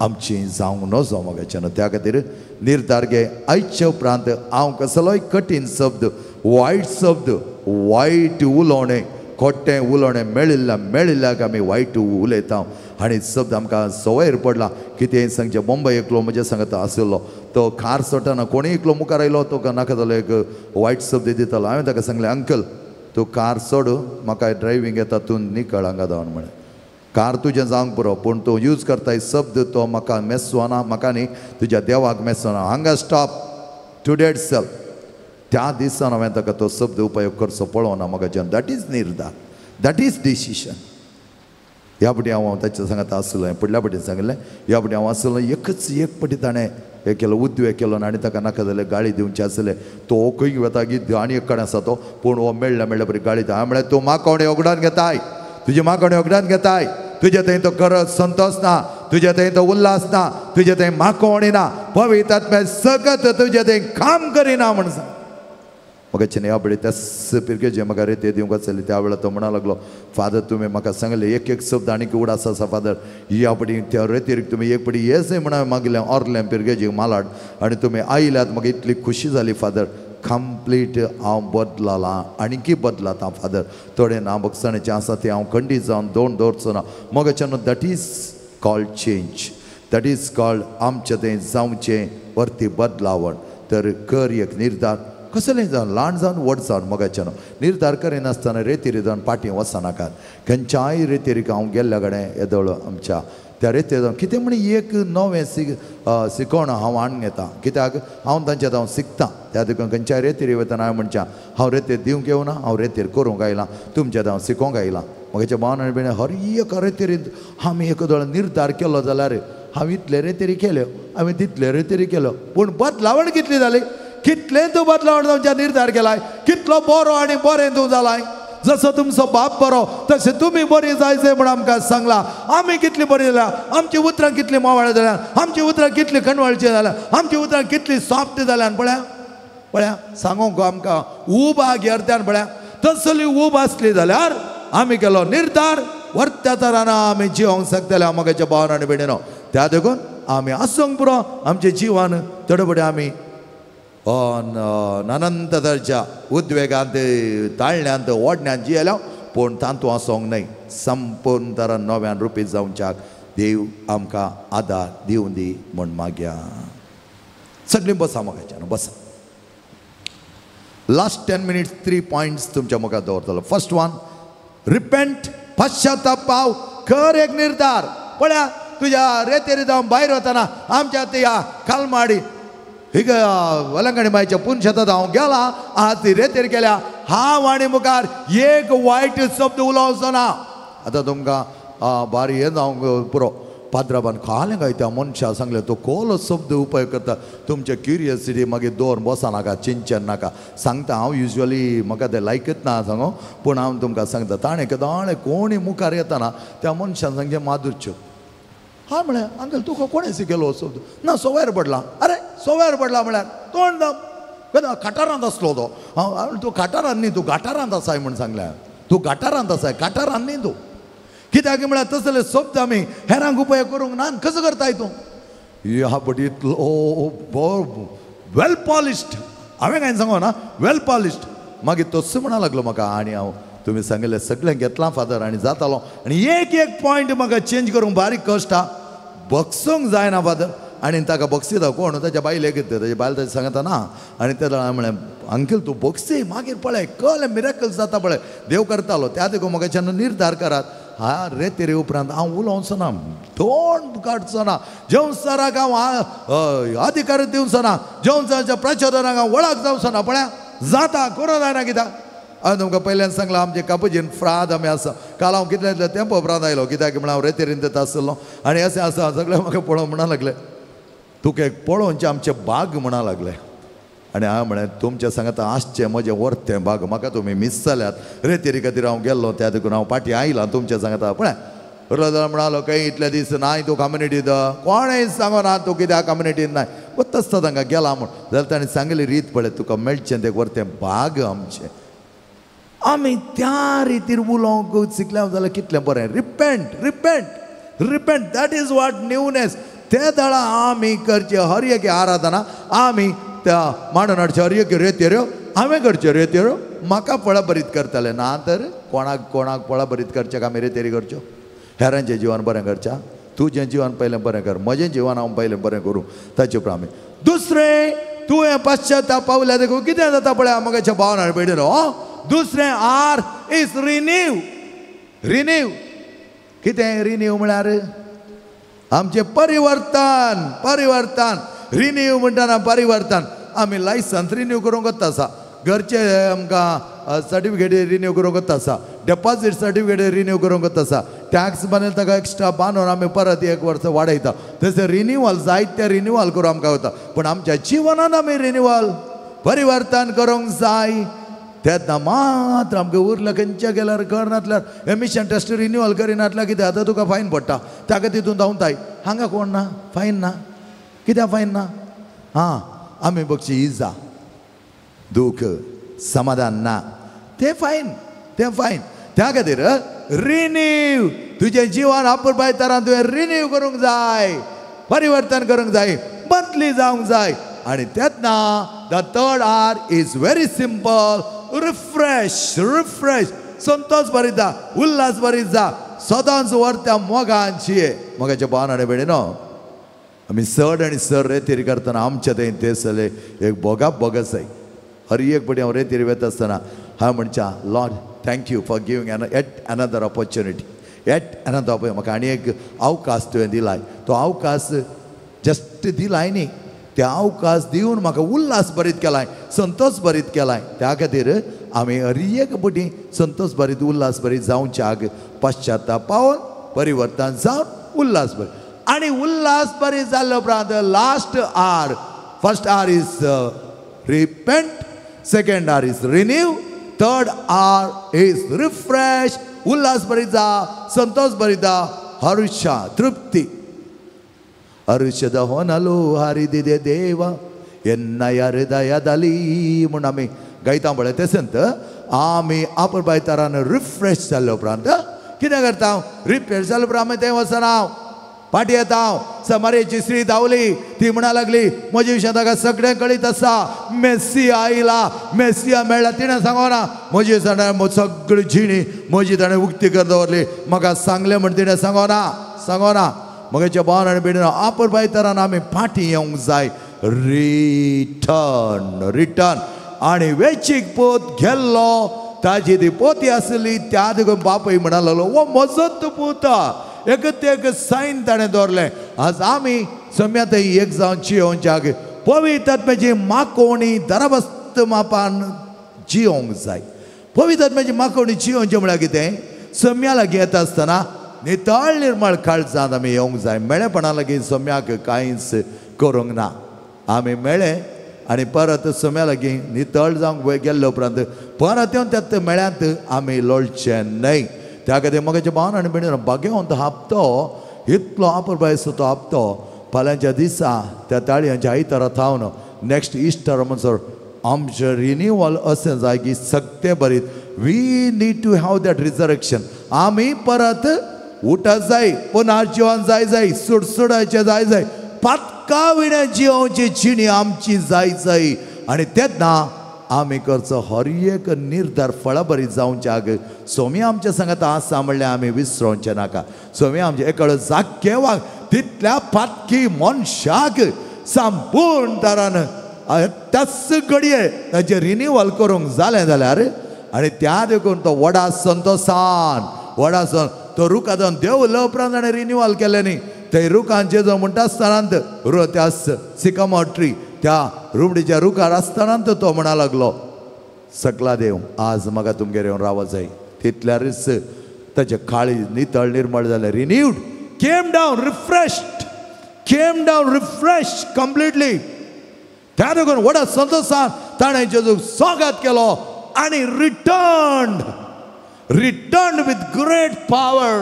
B: आमची जावंक नजो मोगाच्यान. त्या खातीर निर्धार घे आयचे उपरांत हांव कसलोय कठीण शब्द, वायट शब्द, वायट उलोवणें, खोटें उलोवणें मेळिल्ल्या मेळिल्ल्याक आमी वायट उलयता आनी शब्द आमकां संवयर पडला. कितें सांगचें, मुंबय एकलो म्हज्या सांगता आशिल्लो, तो खार सोडटना कोणूय एकलो मुखार आयलो तो नाका जालो एक वायट शब्द दितालो. हांवें ताका सांगलें अंकल तूं कार सोड, म्हाका ड्रायव्हींग येता, तूं निकळ हांगा धांवन. म्हळें कार तुजें जावंक पुरो, पूण तूं यूज करताय शब्द तो म्हाका मेसवना, म्हाका न्ही तुज्या देवाक मेसवना, हांगा स्टॉप टुडे सेल्फ. त्या दिसान हांवें ताका तो शब्द उपयोग करचो पळोवना म्हाका. That is निर्धार, that is decision. ह्या पटी हांव ताच्या सांगात आसलो, फुडल्या पटी सांगिल्लें, ह्या पटी हांव आसलो, एकच एक पटी ताणें हें केलो, उद्वेग केलो आनी ताका नाका जाल्यार गाळी दिवची आसले. तो खंय वता की आनी एक कडेन आसा तो, पूण हो मेळ्ळ्या मेळ्ळ्या बरी गाळी दिता. हांवें म्हळें तूं माकोण योगदान घेताय, तुजी माकोण योगदान घेताय, तुजे थंय तो करत संतोष ना, तुज्या थंय तो उल्हास ना, तुज्या थंय माकोवणी ना, पवित्र आत्म्या सगत तुज्या थंय काम करिना म्हण सांग. म्हाका चेन्नय ह्या त्याच पिरगे म्हाका रेते दिवंक आसली त्या वेळार तो म्हणा लागलो, फादर तुमी म्हाका सांगलें एक एक शब्द आनीक उडास आसा फादर, ह्या पटी त्या रेतीर तुमी एक पटी येसय म्हणून मागलें ओरलें पिरगेजीक मालाड आनी तुमी आयल्यात, म्हाका इतली खुशी जाली फादर, कंप्लीट हांव बदलालां आनीकी बदलाता फादर, थोडें ना बगसाणेचें आसा तें हांव खंडीत जावन दोन दवरचो ना. मगाच्यान that is called change, that is called आमचें तें जावचें वरती बदलावण. तर कर एक निर्धार, कसलें जावन ल्हान जावन व्हड जावन मगाच्यान निर्धार करिनासतना रेतीर जावन फाटीं वचनाकात. खंयच्याय रेतीरीक हांव गेल्ल्या कडेन येदोळ आमच्या त्या रेतीर जावन कितें म्हण एक नवें शिकोवण हांव हाडून घेता, कित्याक हांव तांच्यात हांव शिकतां. त्या देखून खंयच्याय रेतीर वतना हांवें म्हणच्या हांव रेतीर दिवंक येवना, हांव रेतीर करूंक आयलां, तुमच्यात हांव शिकोवंक आयलां. म्हज्या भावान आनी भयणीन हर एक रेतीरींत आमी एक दोळ निर्धार केलो जाल्यार हांव इतले रेतीरी केल्यो, हांवें तितले रेतीरी केल्यो, पूण बदलावण कितली जाली, कितलें तूं बदलावण जावच्या निर्धार केलाय, कितलो बरो आनी बरें तूं जालाय. जसो तुमचो बाप बरो तशें तुमी बरी जायचे म्हण आमकां सांगलां. आमी कितली बरी जाल्या, आमची उतरां कितली मोवाळ जाल्या, आमची उतरां कितली कणवळची जाल्या, आमची उतरां कितली सॉफ्ट जाल्यान पळया पळया सांगूंक गो आमकां ऊब आहा घेरत्यान पळया, तसली ऊब आसली जाल्यार आमी केलो निर्धार वर्त्या तरान आमी जिवंक शकतले म्हज्या भावान आनी भयणीनो. त्या देखून आमी आसूंक पुरो आमचें जिवन थोडे फुडें आमी अनंत दर्जा उद्वेगांत ताळण्यांत ओडण्यांत जियेल्या, पूण तातूंत आसूंक न्हय, संपूर्ण तरा नव्यान रुपी जावच्याक देव आमकां आदार दिवं दी म्हण मागया. सगळीं बसा म्हाका बसा. लास्ट 10 मिनिट्स 3 पॉयंट्स तुमच्या मुखार दवरतलो. फर्स्ट वन, रिपेंट, पश्चाताप पाव, कर एक निर्धार. पळया तुज्या रेतेरी जावन भायर वतना आमच्या त्या कालमाडी हिग वलंगणी मायच्या पूण शेतात हांव गेला, आज ती रेतेर केल्या, हांव आनी मुखार एक वायट शब्द उलोवचो ना. आतां तुमकां बारी हें जावंक पुरो पाद्राबान खालें काय त्या मनशा सांगलें तो कोलो शब्द उपयोग करता, तुमचे क्युरियसिटी मागीर दवर बसा नाका, चिंचन नाका. सांगता हांव युजली म्हाका तें लायकच ना सांगो, पूण हांव तुमकां सांगता ताणें केदाळे कोणी मुखार येतना त्या मनशान सांगचें माधुरच्यो. हा म्हळें अंकल तुका कोणें शिकयलो शब्द? ना सोव्यार पडला. अरे सोव्यार पडला म्हळ्यार तोंड केन्ना खाटारांत आसलो तो. हांव तूं खाटारांत न्ही, तूं गाटारांत आसाय म्हूण सांगलें, तूं गाटारांत आसाय, काटारांत न्ही तूं. कित्याक म्हळ्यार तसले शब्द आमी हेरांक उपयोग करूंक ना, कसो करताय तूं? ह्या पटी इतलो वेल पॉलिश्ड, हांवें कांय सांगो ना, वेल पॉलिश्ड. मागीर तसो म्हणा लागलो म्हाका आनी हांव तुमी सांगिल्लें सगळें घेतलां फादर आनी जातालो आनी एक एक पॉयंट म्हाका चेंज करूंक बारीक कश्ट आहा, बगसूंक जायना फादर. आनी ताका बक्षिता कोण ताच्या बायलेक ताच्या बायल ताच्या सांगता ना. आनी त्या हांवें म्हणलें अंकल तूं बक्षी मागीर पळय कळ्ळें मिराकल जाता पळय देव करतालो. त्या देखून म्हाका जेन्ना निर्धार करात हा रे तेरे उपरांत हांव उलोवचो ना, तोंड काडचो ना, जेवसराक हांव अधिकार दिवचो ना, जेवसराच्या प्रचोदनाक हांव वळख जावचो ना. पळया जाता करूं जायना कित्याक हांवें तुमकां पयल्यान सांगलां आमचे कापुजीन फ्राद आमी आसा. काल हांव कितले इतले तेंपो उपरांत आयलो कित्याक म्हणून हांव रेतेरीन तें आसलो आनी अशें आसा सगळें म्हाका पळोवंक म्हणा लागले तुका एक पळोवचें आमचें बाग म्हणा लागले. आनी हांवें म्हळें तुमच्या सांगाता आसचें म्हजें वर्तें बाग म्हाका तुमी मीस जाल्यात रेतेरी खातीर हांव गेल्लो त्या देखून हांव फाटीं आयलां तुमच्या सांगाता. पळय जाल्यार म्हणालो खंय इतले दीस नाय तूं कम्युनिटींत कोणें सांगो ना तूं कित्याक कम्युनिटींत नाय वता तांकां गेला म्हूण जाल्यार ताणें सांगली रीत पळय तुका मेळचें तें वर्तें बाग आमचें. आमी त्या रितीर उलोवंक शिकल्या जाल्यार कितलें बरें. Repent repent repent that is what newness. ते दळा आमी करचे हर एक आराधना आमी त्या मांडून हाडचे हर एक रेतेऱ्यो हांवें करच्यो रेतेऱ्यो म्हाका पळाबरीत करताले ना तर कोणाक कोणाक पळाबरीत करचें आमी रेतेरी करच्यो. हेरांचें जिवन बरें करच्या तुजें जिवन पयलें बरें कर म्हजें जिवन हांव पयलें बरें करूं ताचे उपरांत आमी दुसरें तुवें पश्चाताप पावल्या देखून कितें जाता पळय म्हज्या भावान बेडिलो. दुसरें आर is renew. Renew कितें रिन्यू म्हळ्यार आमचें परिवर्तन. परिवर्तन रिन्यू म्हणटाना परिवर्तन आमी लायसन्स रिन्यू करूंक वता आसा, घरचे आमकां सर्टिफिकेट रिन्यू करूंक वता आसा, डेपॉझीट सर्टिफिकेट रिन्यू करूंक वता आसा, टॅक्स बांदून ताका एक्स्ट्रा बांदून आमी परत एक वर्स वाडयता. तशें रिन्यूअल जायते रिन्यूअल करूं आमकां वता पूण आमच्या जिवनान आमी रिन्यूअल परिवर्तन करूंक जाय. तेन्ना मात्र आमकां उरलें खंयच्या गेल्यार करनातल्यार एमिशन टेस्ट रिन्यूअल करिनातल्यार कितें आतां तुका फायन पडटा ताका तितून धांवताय. हांगा कोण ना, फायन ना, कित्याक फायन ना? हां आमी बगची इजा, दूख, समाधान ना, तें फायन, तें फायन. त्या खातीर रिनीव तुजें जिवन अपुरबाय तरान तुवें रिनीव करूंक जाय, परिवर्तन करूंक जाय, बदली जावंक जाय. आनी तेन्ना the third R is very simple, refresh. Refresh, Santosh भरीत जा, उल्हास भरीत जा, सदांच व्हर त्या मोगान जिये. मोगाच्या भावान आनी भयणीनो, आमी चड आनी सर रेतीर करतना आमच्या थंय ते सले एक भोगा भोगसाय. हर एक पटी हांव रेतीर वेता आसतना हांव म्हणच्या, Lord thank you for giving yet another opportunity, yet another opportunity. म्हाका आनी एक अवकाश तुवें दिलाय, तो अवकाश जस्ट दिलाय न्ही, ते अवकाश दिवन म्हाका उल्हास भरीत केलाय, संतोष भरीत केलाय. त्या खातीर आमी हर एक पटी संतोष भरीत, उल्हास भरीत जावच्याक पश्चाताप पावोन परिवर्तन जावन उल्हास भरीत. आनी उल्हास भरीत जाल्ले उपरांत last R, first R is repent, second R is renew, third R is refresh. Ulhas भरीत जा, संतोष भरीत जा, हर्षा, तृप्ती. हर्षद होनलो हरिदिदे देवा एन्नय हृदयदली म्हूण आमी गायता पळय. तशेंच आमी अपुरबाय तरान रिफ्रेश जाल्ले उपरांत कितें करता? रिफ्रेश जाले उपरांत आमी थंय वचना, फाटी येता. समारेची स्त्री धांवली, ती म्हणा लागली म्हजे विशयान ताका सगळें कळीत आसा, मेसिया आयला, मेसिया मेळ्ळा. तिणें सांगना म्हजी सगळी जिणी म्हजी ताणें उक्ती कर दवरली, म्हाका सांगलें म्हण तिणें सांगना, सांगना. म्हगेच्या भावान आनी भयणीनो, अपुरबाय तरान आमी फाटीं येवंक जाय. Return, return. आनी वेचीक पोत गेल्लो, ताजी ती पोती आसली, त्या देखून बापूय म्हणा लागलो, हो म्हजोच पूत. एक एक सायन ताणें दवरलें. आज आमी सम्या थंय एक जावन जियोवच्याक पवित्र आत्म्याची माकोवणी दरबस्त मापान जियोवंक जाय. पवित्र आत्म्याची माकोवणी जियोवचें म्हळ्यार कितें? सम्या लागीं येता आसतना नितळ निर्मळ काळजांत आमी येवंक जाय. मेळेपणा लागीं सम्याक कांयच करूंक ना, आमी मेळ्ळे आनी परत सम्या लागीं नितळ जावंक गेल्ले उपरांत परत येवन त्यात मेळ्यांत आमी लोळचें न्हय. त्या खातीर म्हगेच्या भावान आनी भयणीनो, भाग्यवंत हप्तो, इतलो अपुरबायेचो तो हप्तो. फाल्यांच्या दिसा त्या ताळयांच्या आयतारा थावन नेक्स्ट इस्टर म्हणसर आमचें रिन्यूवल अशें जाय की सगळें भरीत. We need to have that resurrection. आमी परत उठत जाय, पुनर्जिवन जाय जाय, सुडसुडायचें जाय जाय, पातका विणें जियोवची जिणी आमची जाय जाय. आनी तेन्ना आमी करचो हर एक निर्धार फळाभरीत जावच्याक सोमी आमच्या सांगात आसा म्हणल्यार आमी विसरोवचें नाका. सोमी आमचे एकाडो जाकेवाक तितल्या पातकी मनशाक संपूर्ण तरान त्याच घडये ताचें रिन्यूवल करूंक जालें जाल्यार, आनी त्या देखून तो व्हडा संतोसान, व्हडा सन तो रुखांत देंवलो उपरांत ताणें रिन्यूवल केलें न्ही. थंय रुखांचें जो म्हणटा आसतना त्या सिकामोर ट्री, त्या रुमडीच्या रुखार आसतना तो म्हणा लागलो, सकला देव आज म्हाका तुमगेर येवन रावत जाय. तितल्यारच ताचें काळीज नितळ निर्मळ जालें. Renewed, came down refreshed, came down refresh completely. त्या देखून व्हडा संतोसान ताणें जेजूक स्वागत केलो आनी return, return with great power.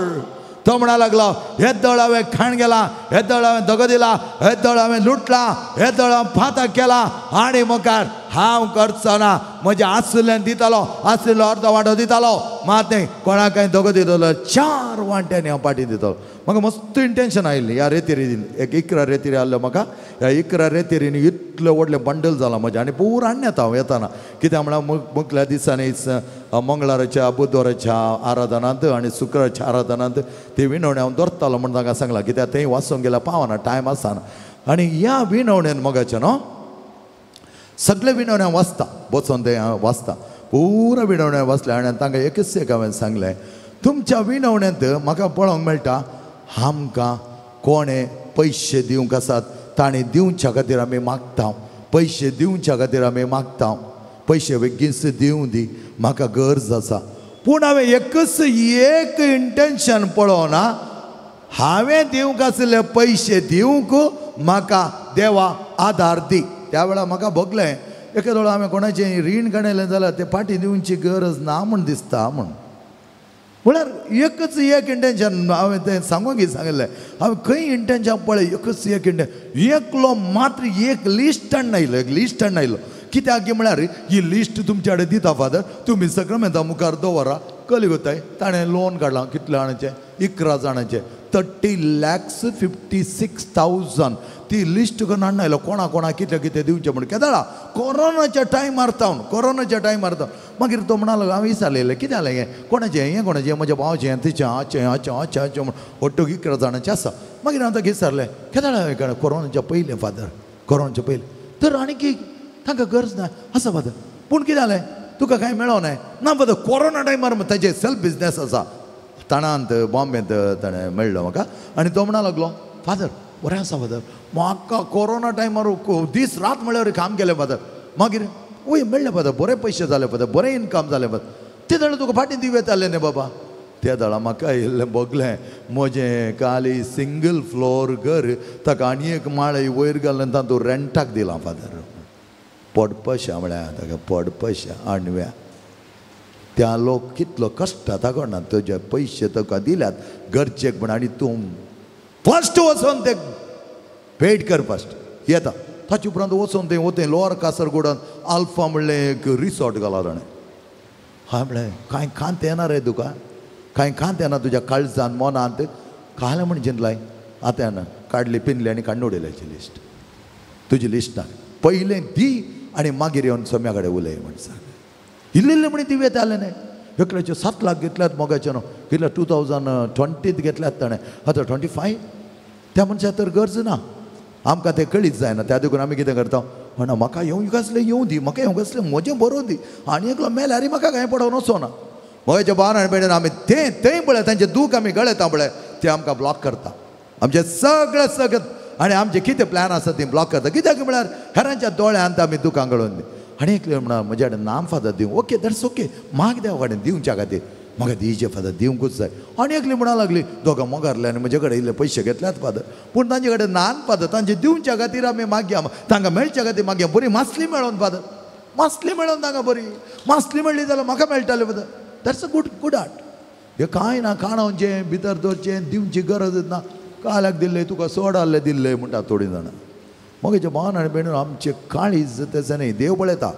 B: तो म्हणा लागलो, हे दळ हांवें खाण गेला, हे दळ हांवें दगो दिला, हे दळ हांवें लुटला, हे दळ हांवें फाताक केला, आनी मुखार हांव करचो ना. म्हज्या आशिल्ल्यान दितालो, आशिल्लो अर्दो वांटो दितालो, मात न्ही कोणाक कांय दगो दितलो, 4 वांट्यांनी हांव पाटी दितलो. म्हाका मस्त इंटेन्शन आयिल्लें ह्या रेतिरीन. एक 11 रेतिरी आसल्यो म्हाका, ह्या 11 रेतिरीन इतलें व्हडलें बंडल जालां म्हजें. आनी पूरा हाडण्यात हांव येताना, कित्याक म्हळ्यार मुखल्या दिसांनी मंगळाराच्या, बुधवाराच्या आराधनांत आनी शुक्राराच्या आराधनांत ती विनवणी हांव दवरतालो म्हूण तांकां सांगलां, कित्याक थंय वाचूंक गेल्यार पावना, टायम आसना. आनी ह्या विनवणेन मोगाचें न्हू सगळे विनवणे हांव वाचता, बसून थंय हांव वाचता, पुरा विनवणे वाचलें. आनी तांकां एकच एक हांवें सांगलें, तुमच्या विनवण्यांत म्हाका पळोवंक मेळटा आमकां कोणें पयशे दिवंक आसात ताणें दिवच्या खातीर आमी मागता, पयशे दिवच्या खातीर आमी मागता, पयशे बेगीनच दिवं दी, म्हाका गरज आसा. पूण हांवें एकच एक इंटेन्शन पळोवना, हांवें दिवंक आशिल्ले पयशे दिवंक म्हाका देवा आदार दी. त्या वेळार म्हाका भोगलें एका वेळार हांवें कोणाचें रीण काडलें जाल्यार तें फाटीं दिवची गरज ना म्हूण दिसता म्हूण. म्हळ्यार एकच एक इंटेन्शन. हांवें तें सांगूंक सांगिल्लें, हांवें खंय इंटेन्शन पळय, एकच एक इंटेन्शन, एकलो मात्र एक लिस्ट हाडून आयलो, एक लिस्ट हाडून आयलो. कित्याक म्हळ्यार ही लिस्ट तुमच्या कडेन दिता फादर, तुमी सक्रमेंता मुखार दवरा. कलिगोताय ताणें लोन काडलां कितल्या जाणांचें, 11 जाणांचें, 30,56,000. ती लिस्ट करून हाडून आयलो कोणा कोणा कितें कितें दिवचें म्हण. केदाळा कोरोनाच्या टायमार तावन, कोरोनाच्या टायमार तावन. मागीर तो म्हणालो हांवें विचारलें कितें जालें हें, कोणाचें हें, कोणाचें, म्हज्या भावाचें, तिचें, हाचें हाचें हाचें हाचें म्हण ಒಟ್ಟುಗೆ 11 जाणांचें आसा. मागीर हांवें ताका विचारलें केदाळा कोरोनाच्या पयलें फादर, कोरोनाच्या पयलें तर आनी की तांकां गरज ना आसा फादर, पूण कितें जालें तुका कांय मेळों ना? ना फादर, कोरोना टायमार ताजें सेल्फ बिजनेस आसा ताणांत बॉम्बेंत ताणें मेळ्ळो म्हाका. आनी तो म्हणा लागलो फादर बरें आसा फादर, म्हाका कोरोना टायमार दीस रात म्हळ्यार काम केलें फादर, मागीर वय मेळ्ळें फादर, बरे पयशे जाले फादर, बरें इनकम जालें फादर, ते जाल्यार तुका फाटीं दिवं येतालें न्ही बाबा. त्या दळा म्हाका इल्लें भोगलें, म्हजें काली सिंगल फ्लोर घर ताका आनी एक माळी वयर घालून तातूंत रेंटाक दिलां फादर. पडपशा म्हळ्यार ताका पडपशा आणव्या त्या लोक कितलो कश्ट ताका तुजे पयशे तुका दिल्यात गरजेक म्हण, आनी तूं फर्स्ट वचोन ते पेड कर फर्स्ट येता. ताचे उपरांत वचोन थंय वते लोअर कासरगोडान आल्फा म्हणलें एक रिसॉर्ट घाला ताणें. हांवें म्हणलें कांय खांत येना रे तुका, कांय खांत येना तुज्या काळजान मनांत कालें म्हण चिंतलाय. आतां येना काडली पिनली आनी काडून उडयल्याची लिस्ट, तुजी लिस्ट ना, पयलें दी आनी मागीर येवन सम्या कडेन उलय म्हण सांग. इल्लें इल्लें म्हण दिवं येतालें न्ही. एकल्याचे 7 लाख घेतल्यात मोगाचे न्हू, कितले 2020 घेतल्यात ताणें, आतां 25. त्या मनशाक तर गरज ना, आमकां तें कळीत जायना. त्या देखून आमी कितें करता म्हणा म्हाका येवंक आसलें येवं दी, म्हाका येवंक आसलें म्हजें बरोवन दी, आनी एकलो मेल्यार म्हाका कांय पडोवन वचोना. म्हज्या बारा आनी भयणीन आमी तें थंय पळय तांचें दूख आमी गळयता पळय, ते आमकां ब्लॉक करता आमचें सगळें सगळें, आनी आमचें कितें प्लॅन आसा तें ब्लॉक करता. कित्याक म्हळ्यार हेरांच्या दोळ्यांत आमी दुकां गळोवन दी. आनी एकले म्हणा म्हज्या कडेन नाम फादर दिवं, ओके that's okay, म्हाका देवा कडेन दिवच्या खातीर म्हाका दिवचें फादर दिवंकूच जाय. आनी एकली म्हणा लागली दोगां मोगारले आनी म्हजे कडेन इल्ले पयशे घेतल्यात फादर, पूण तांचे कडेन नान फादर, तांचे दिवच्या खातीर आमी मागया, तांकां मेळच्या खातीर मागया, बरी मासली मेळोन फादर, मासली मेळोन तांकां बरी मासली मेळ्ळी जाल्यार म्हाका मेळटालें father. That's a good good art. हें कांय ना, काणोवचें भितर दवरचें, दिवची गरज ना. काल्याक दिल्लें तुका चड आहलें दिल्लें म्हणटा थोडीं जाणां. मगेचे भावन आनी भयणीन आमचें काळीज तशें न्ही, देव पळयता,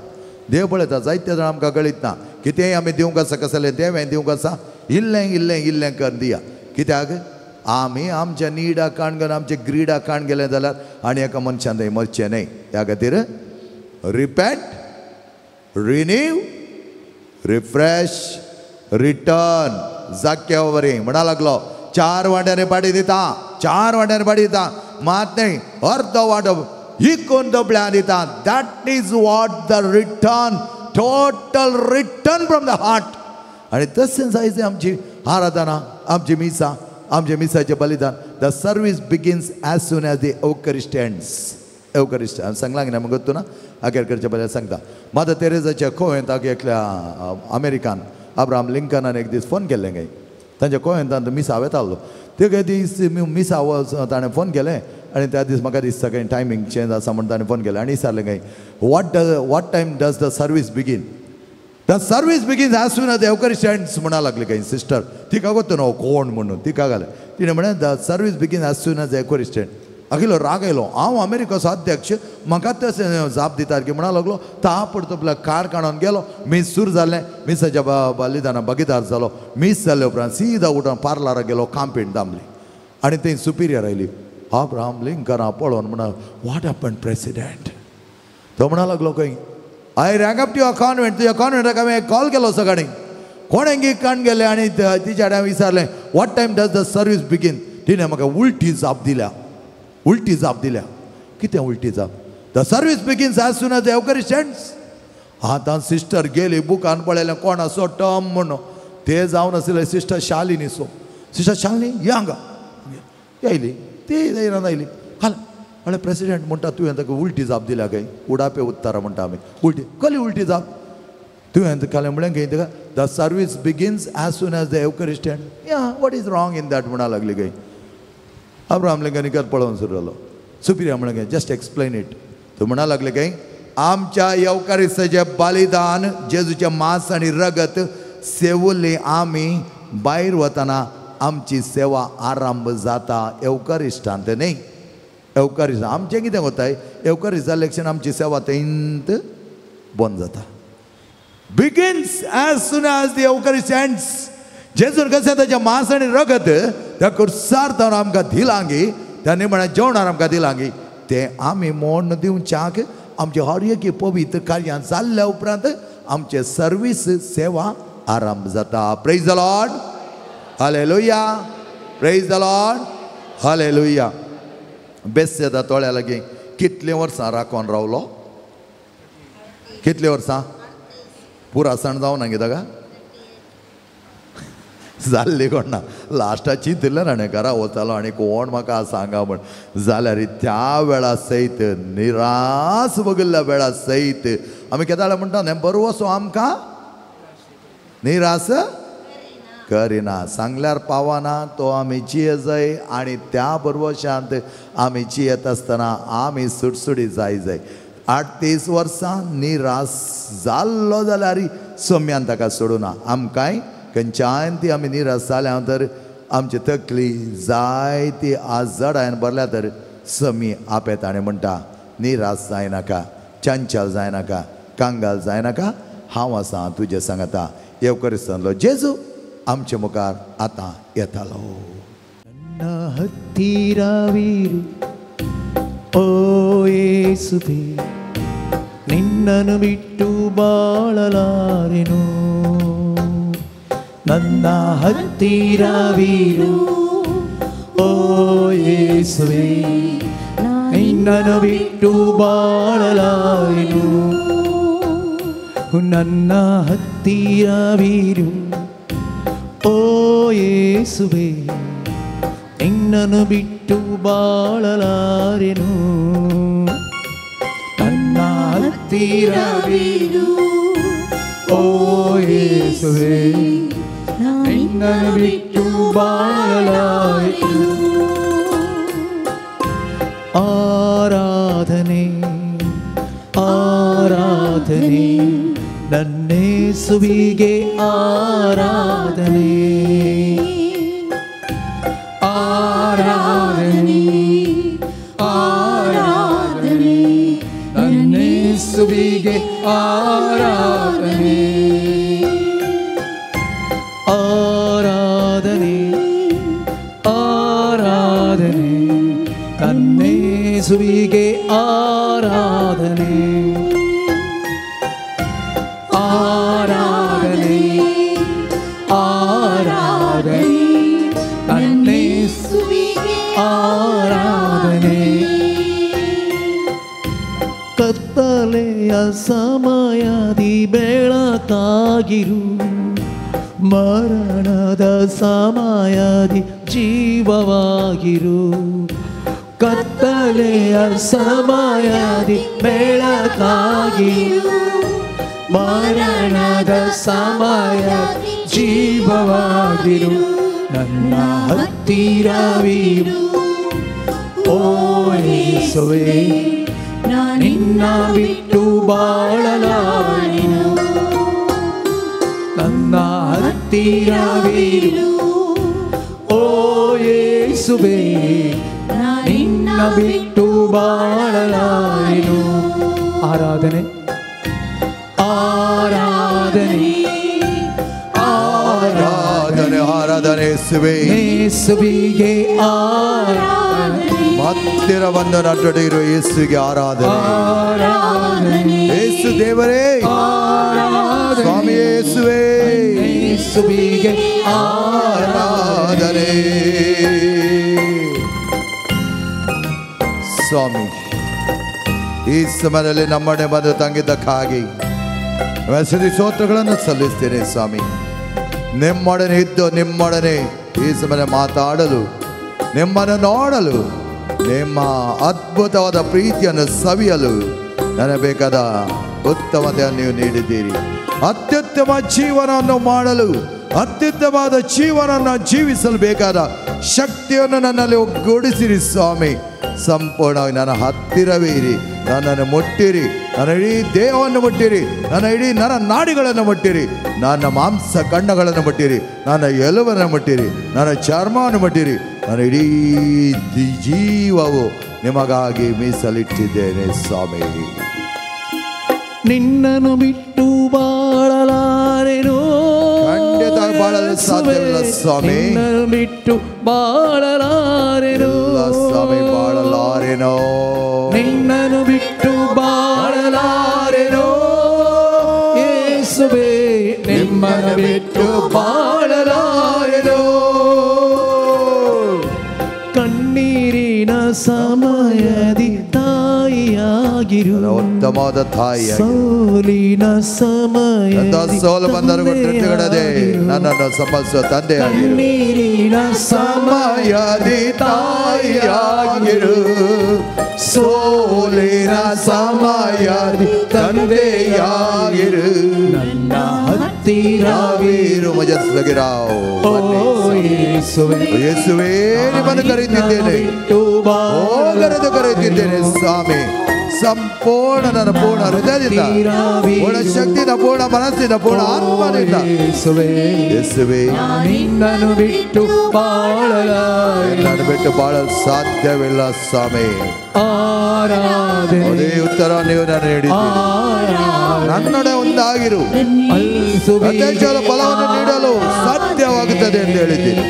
B: देव पळयता. जायते जाण आमकां कळीत ना कितेंय आमी दिवंक आसा कसलें देवें दिवंक आसा, इल्लें इल्लें इल्लें करून दिया. कित्याक आमी आमच्या निडा काण घेवन आमच्या ग्रिडा काण गेलें जाल्यार आनी एका मनशान थंय मरचें न्हय. त्या खातीर रिपेंट, रिन्यू, रिफ्रेश, रिटर्न. जाक्या वरी म्हणा लागलो 4 वांट्याने पाडी दिता, 4 वांट्याने पाडी दिता, मात न्हय अर्दो वांटो इकून दोबल्या दिता. That is what the return, total return from the heart. आनी तशेंच आयज आमची आराधना, आमची मिसां, आमचे मिसाचें बलिदान. The service begins as soon as the Eucharist ends. Eucharist हांवें सांगलां की ना मगो तूं ना अखेर करचे पयलीं सांगता. मादर तेरेजाच्या कोवेंताक एकल्या अमेरिकान अब्राहम लिंकनान एक दीस फोन केल्लें काय तांच्या कोवेंतान मिसा वेतालो ते दीस मिसा ताणें फोन केलें आनी त्या दीस म्हाका दिसता कांय टायमींग चेंज आसा म्हण ताणें फोन केलें आनी विचारलें काय what time does the service begin. The service begins as soon as the Eucharist ends म्हणा लागली काय सिस्टर. तिका गोत न्हू कोण म्हणून तिका घालें तिणें म्हणलें the service begins as soon as the Eucharist ends. अखिलो राग आयलो, हांव अमेरिकाचो अध्यक्ष म्हाका तशें जाप दितात की म्हणा लागलो. तापड तोपल्या कार काडून गेलो, मीस सुरू जालें, मिसाच्या बलिदाना भागीदार जालो. मीस जाले उपरांत सीधा उठून पार्लराक गेलो, कांपीण दामली आनी थंय सुपिरियर आयली. अब्राहम लिंकना पळोवन म्हणा what happen president. तो म्हणा लागलो खंय I rang up to your convent. तुज्या कॉन्वेंटाक हांवें कॉल केलो सकाळीं, कोणें काण गेलें आनी तिच्या कडेन हांवें विचारलें what time does the service begin. तिणें म्हाका उल्टी जाप दिल्या, उल्टी जाप दिल्या. कितें उल्टी जाप? The service begins as soon as the Eucharist ends. आतां सिस्टर गेली बुकान पळयलें कोण आसो टर्म म्हणून ते जावन आशिल्लें sister Shalini. So sister Shalini या हांगा आयली, ती येयना आयली हाल म्हणल्यार प्रेसिडेंट म्हणटा तुवें ताका उल्टी जाप दिल्या खंय, उडापे उत्तरा म्हणटा आमी, उल्टी कसली उल्टी जाप तुवें कालें म्हणलें खंय ताका the service begins as soon as the Eucharist end. Yeah what is wrong in that म्हणा लागली खंय. अब्राहम लिंकन इकत पळोवन सुरू जालो. सुपिरियर म्हणलें जस्ट एक्सप्लेन it. तो म्हणा लागले खंय आमच्या येवकारिस्ताचें बलिदान जेजूचें मांस आनी रगत सेवले आमी भायर वतना आमची सेवा आरंभ जाता एवकारिस्टांत न्ही. एवकारिस्ट आमचें कितें कोताय, एवकारिस्ट जाल्ले क्षण आमची सेवा थंयत बंद जाता. Begins as soon as the Eucharist ends. जेजून कशें ताचें मांस आनी रगत त्या कुर्सार तावन आमकां दिलांगी, त्या निमण्या जेवणार आमकां दिलांगी, तें आमी मोडून दिवच्याक आमचे हर एक पवित्र कार्यां जाल्ल्या उपरांत आमचे सर्वीस सेवा आरंभ जाता. Praise the Lord, hallelujah. Praise the Lord, hallelujah. बेस्यदा तोळ्या लागीं कितलीं वर्सां राखोन रावलो? कितलीं वर्सां? पुरा सण जावना गे ताका जाल्ली कोण ना. लास्टा चिंतिल्लें ना घरा वतालो आनी कोण म्हाका सांगा म्हण. जाल्यार त्या वेळा सयत निरास बगिल्ल्या वेळा सयत आमी केदाळ म्हणटा न्ही, बरो वचो आमकां निरास करिना, सांगल्यार पावना तो आमी जिये जाय. आनी त्या बरवशांत आमी जियेत आसतना आमी सुटसुटी जाय जाय. 38 वर्सां निरास जाल्लो जाल्यार सोम्यान ताका सोडूना. आमकांय खंयच्यान ती आमी निरास जाल्या तर आमची तकली जायती आज जडायन भरल्या तर समी आपयता आनी म्हणटा निरास जायनाका, चंचल जायनाका, कांगाल जायनाका, हांव आसा तुजें सांगता. येवकरिस्तांतलो जेजू आमचे मुखार आतां येतालो.
C: ಹತ್ತಿರವಿರು ಓ ಯೇಸುವೇ, ನಿನ್ನನ್ನು ಬಿಟ್ಟು ಬಾಳಲಾರೆನು. ನನ್ನ ಹತ್ತಿರವಿರು ಓ ಯೇಸುವೇ, ನಿನ್ನನ್ನು ಬಿಟ್ಟು ಬಾಳಲಾರೆನು. ನನ್ನ ಹತ್ತಿರವಿರು ಓ ಯೇಸುವೇ, ನಿನ್ನನ್ನು ಬಿಟ್ಟು ಬಾಳಲಾರೆನು. ನನ್ನ ಹತ್ತಿರವಿರು ಓ ಯೇಸುವೇ, ನಿನ್ನನ್ನು ಬಿಟ್ಟು ಬಾಳಲಾರೆನು. ಆರಾಧನೆ ಆರಾಧನೆ ನನ್ನೇಸುವಿಗೆ ಆರಾಧನೆ, ಆರಾಧನೆ ಆರಾಧನೆ ನನ್ನೇಸುವಿಗೆ ಆರಾಧನೆ, ಆರಾಧನೆ ಆರಾಧನೆ ನನ್ನೇಸುವಿಗೆ ಆರಾಧನೆ, ಆರಾಧನೆ ಆರಾಧನೆ ನನ್ನೇಸುವಿಗೆ ಆರಾಧನೆ. ಕತ್ತಲೆಯ ಸಮಯದಿ ಬೆಳಕಾಗಿರು, ಮರಣದ ಸಮಯದಿ ಜೀವವಾಗಿರು. ಕತ್ತಲೆಯ ಸಮಯದಿ ಬೆಳಕಾಗಿರು, ಮರಣದ ಸಮಯ ಜೀವವಾಗಿರು. ನನ್ನ ಹತ್ತಿರವಿರು ಓ ಯೇಸುವೇ, ನಿನ್ನ ಬಿಟ್ಟು ಬಾಳಲಾರೆನು. ನನ್ನ ಹತ್ತಿರವಿರು ಓ ಯೇಸುವೇ, ನಿನ್ನ ಬಿಟ್ಟು ಬಾಳಲಾರೆನು. ಆರಾಧನೆ ಆರಾಧನೆ
B: ಆರಾಧನೆ ಆರಾಧನೆ ಯೇಸುವೇ,
C: ಯೇಸುವಿಗೆ ಆರಾಧನೆ.
B: ಹತ್ತಿರ ಬಂದು ನಟ್ಟೊಡೆಯಿರುವ ಯೇಸುವಿಗೆ ಆರಾಧನೆ.
C: ಆರಾಧನೆ
B: ಯೇಸು ದೇವರೇ, ಸ್ವಾಮಿ ಯೇಸುವೇ,
C: ಯೇಸುವಿಗೆ
B: ಆರಾಧನೆ. ಸ್ವಾಮಿ, ಈ ಸಮಯದಲ್ಲಿ ನಮ್ಮನೆ ಬಂದು ತಂಗಿದ್ದಕ್ಕಾಗಿ ಸ್ತೋತ್ರಗಳನ್ನು ಸಲ್ಲಿಸ್ತೇನೆ ಸ್ವಾಮಿ. ನಿಮ್ಮೊಡನೆ ಇದ್ದು ನಿಮ್ಮೊಡನೆ ಈ ಸಮಯ ಮಾತಾಡಲು, ನಿಮ್ಮನ್ನು ನೋಡಲು, ನಿಮ್ಮ ಅದ್ಭುತವಾದ ಪ್ರೀತಿಯನ್ನು ಸವಿಯಲು ನನಗೆ ಬೇಕಾದ ಉತ್ತಮತೆಯನ್ನು ನೀವು ನೀಡಿದ್ದೀರಿ. ಅತ್ಯುತ್ತಮ ಜೀವನವನ್ನು ಮಾಡಲು, ಅತ್ಯುತ್ತಮವಾದ ಜೀವನವನ್ನು ಜೀವಿಸಲು ಬೇಕಾದ ಶಕ್ತಿಯನ್ನು ನನ್ನಲ್ಲಿ ಒಗ್ಗೂಡಿಸಿರಿ ಸ್ವಾಮಿ. ಸಂಪೂರ್ಣವಾಗಿ ನನ್ನ ಹತ್ತಿರವೇ ಇರಿ, ನನ್ನನ್ನು ಮುಟ್ಟಿರಿ, ನನ್ನ ಇಡೀ ದೇಹವನ್ನು ಮುಟ್ಟಿರಿ, ನನ್ನ ಇಡೀ ನರ ನಾಡಿಗಳನ್ನು ಮುಟ್ಟಿರಿ, ನನ್ನ ಮಾಂಸ ಕಣ್ಣುಗಳನ್ನು ಮುಟ್ಟಿರಿ, ನನ್ನ ಎಲುವನ್ನು ಮುಟ್ಟಿರಿ, ನನ್ನ ಚರ್ಮವನ್ನು ಮುಟ್ಟಿರಿ, ನನ್ನ ಇಡೀ ಜೀವವು ನಿಮಗಾಗಿ ಮೀಸಲಿಟ್ಟಿದ್ದೇನೆ ಸ್ವಾಮಿ.
C: ನಿನ್ನನ್ನು ಬಿಟ್ಟು ಬಾಳಲಾರೆನು,
B: ಖಂಡಿತ ಬಾಳಲು ಸಾಧ್ಯವಿಲ್ಲ ಸ್ವಾಮಿ.
C: ನಿನ್ನನ್ನು ಬಿಟ್ಟು ಬಾಳಲಾರೆನು
B: ಸ್ವಾಮಿ, ಬಾಳಲಾರೆನೋ,
C: ನಿನ್ನನ್ನು ಬಿಟ್ಟು ಬಾಳಲಾರೆನೋ ಯೇಸುವೇ, ನಿಮ್ಮನ್ನು ಬಿಟ್ಟು ಬಾಳಲಾರೆನೋ. ಕಣ್ಣೀರಿನ ಸಮಯದಿ ತಾಯಿಯಾಗಿರು,
B: ಉತ್ತಮವಾದ ತಾಯಿ.
C: ಸೋಲಿನ ಸಮಯ
B: ಸೋಲು ಬಂದರೂ ತೃಪ್ತಿಗಡದೆ ನನ್ನನ್ನು ಸಂಬಂಧಿಸುವ ತಂದೆಯಾಗಿರು.
C: ಕಣ್ಣೀರಿನ
B: ಸಮಯದಿ ತಾಯಿಯಾಗಿರು, ಸೋಲಿನ ಸಮಯದಿ ತಂದೆಯಾಗಿರು,
C: ನನ್ನ ಹತ್ತಿರವಿರು.
B: ಮಜಸ್ಲಗಿರಾವ್ ಯೇಸುವೇ, ನಿಮ್ಮನ್ನು ಕರೆಯುತ್ತಿದ್ದೇನೆ, ಹೋಗರೆದು ಕರೆಯುತ್ತಿದ್ದೇನೆ ಸ್ವಾಮಿ. ಸಂಪೂರ್ಣ ನನ್ನ ಪೂರ್ಣ ಹೃದಯದಿಂದ, ಪೂರ್ಣ ಶಕ್ತಿಯಿಂದ, ಪೂರ್ಣ ಮನಸ್ಸಿಂದ, ಪೂರ್ಣ ಆತ್ಮದಿಂದ ಯೇಸುವೇ,
C: ನಿನ್ನನ್ನು ಬಿಟ್ಟು ಬಾಳಲಾರೆ,
B: ನಿನ್ನನ್ನು ಬಿಟ್ಟು ಬಾಳಲು ಸಾಧ್ಯವಿಲ್ಲ ಸ್ವಾಮಿ. ಅದೇ ಉತ್ತರ ನೀವು ನಾನು ನೀಡಿದ್ದೀರಿ. ನನ್ನೊಡೆ ಒಂದಾಗಿರು, ಪ್ರತ್ಯಕ್ಷದ ಫಲವನ್ನು ನೀಡಲು ಸಾಧ್ಯವಾಗುತ್ತದೆ ಎಂದು ಹೇಳಿದ್ದೀರಿ.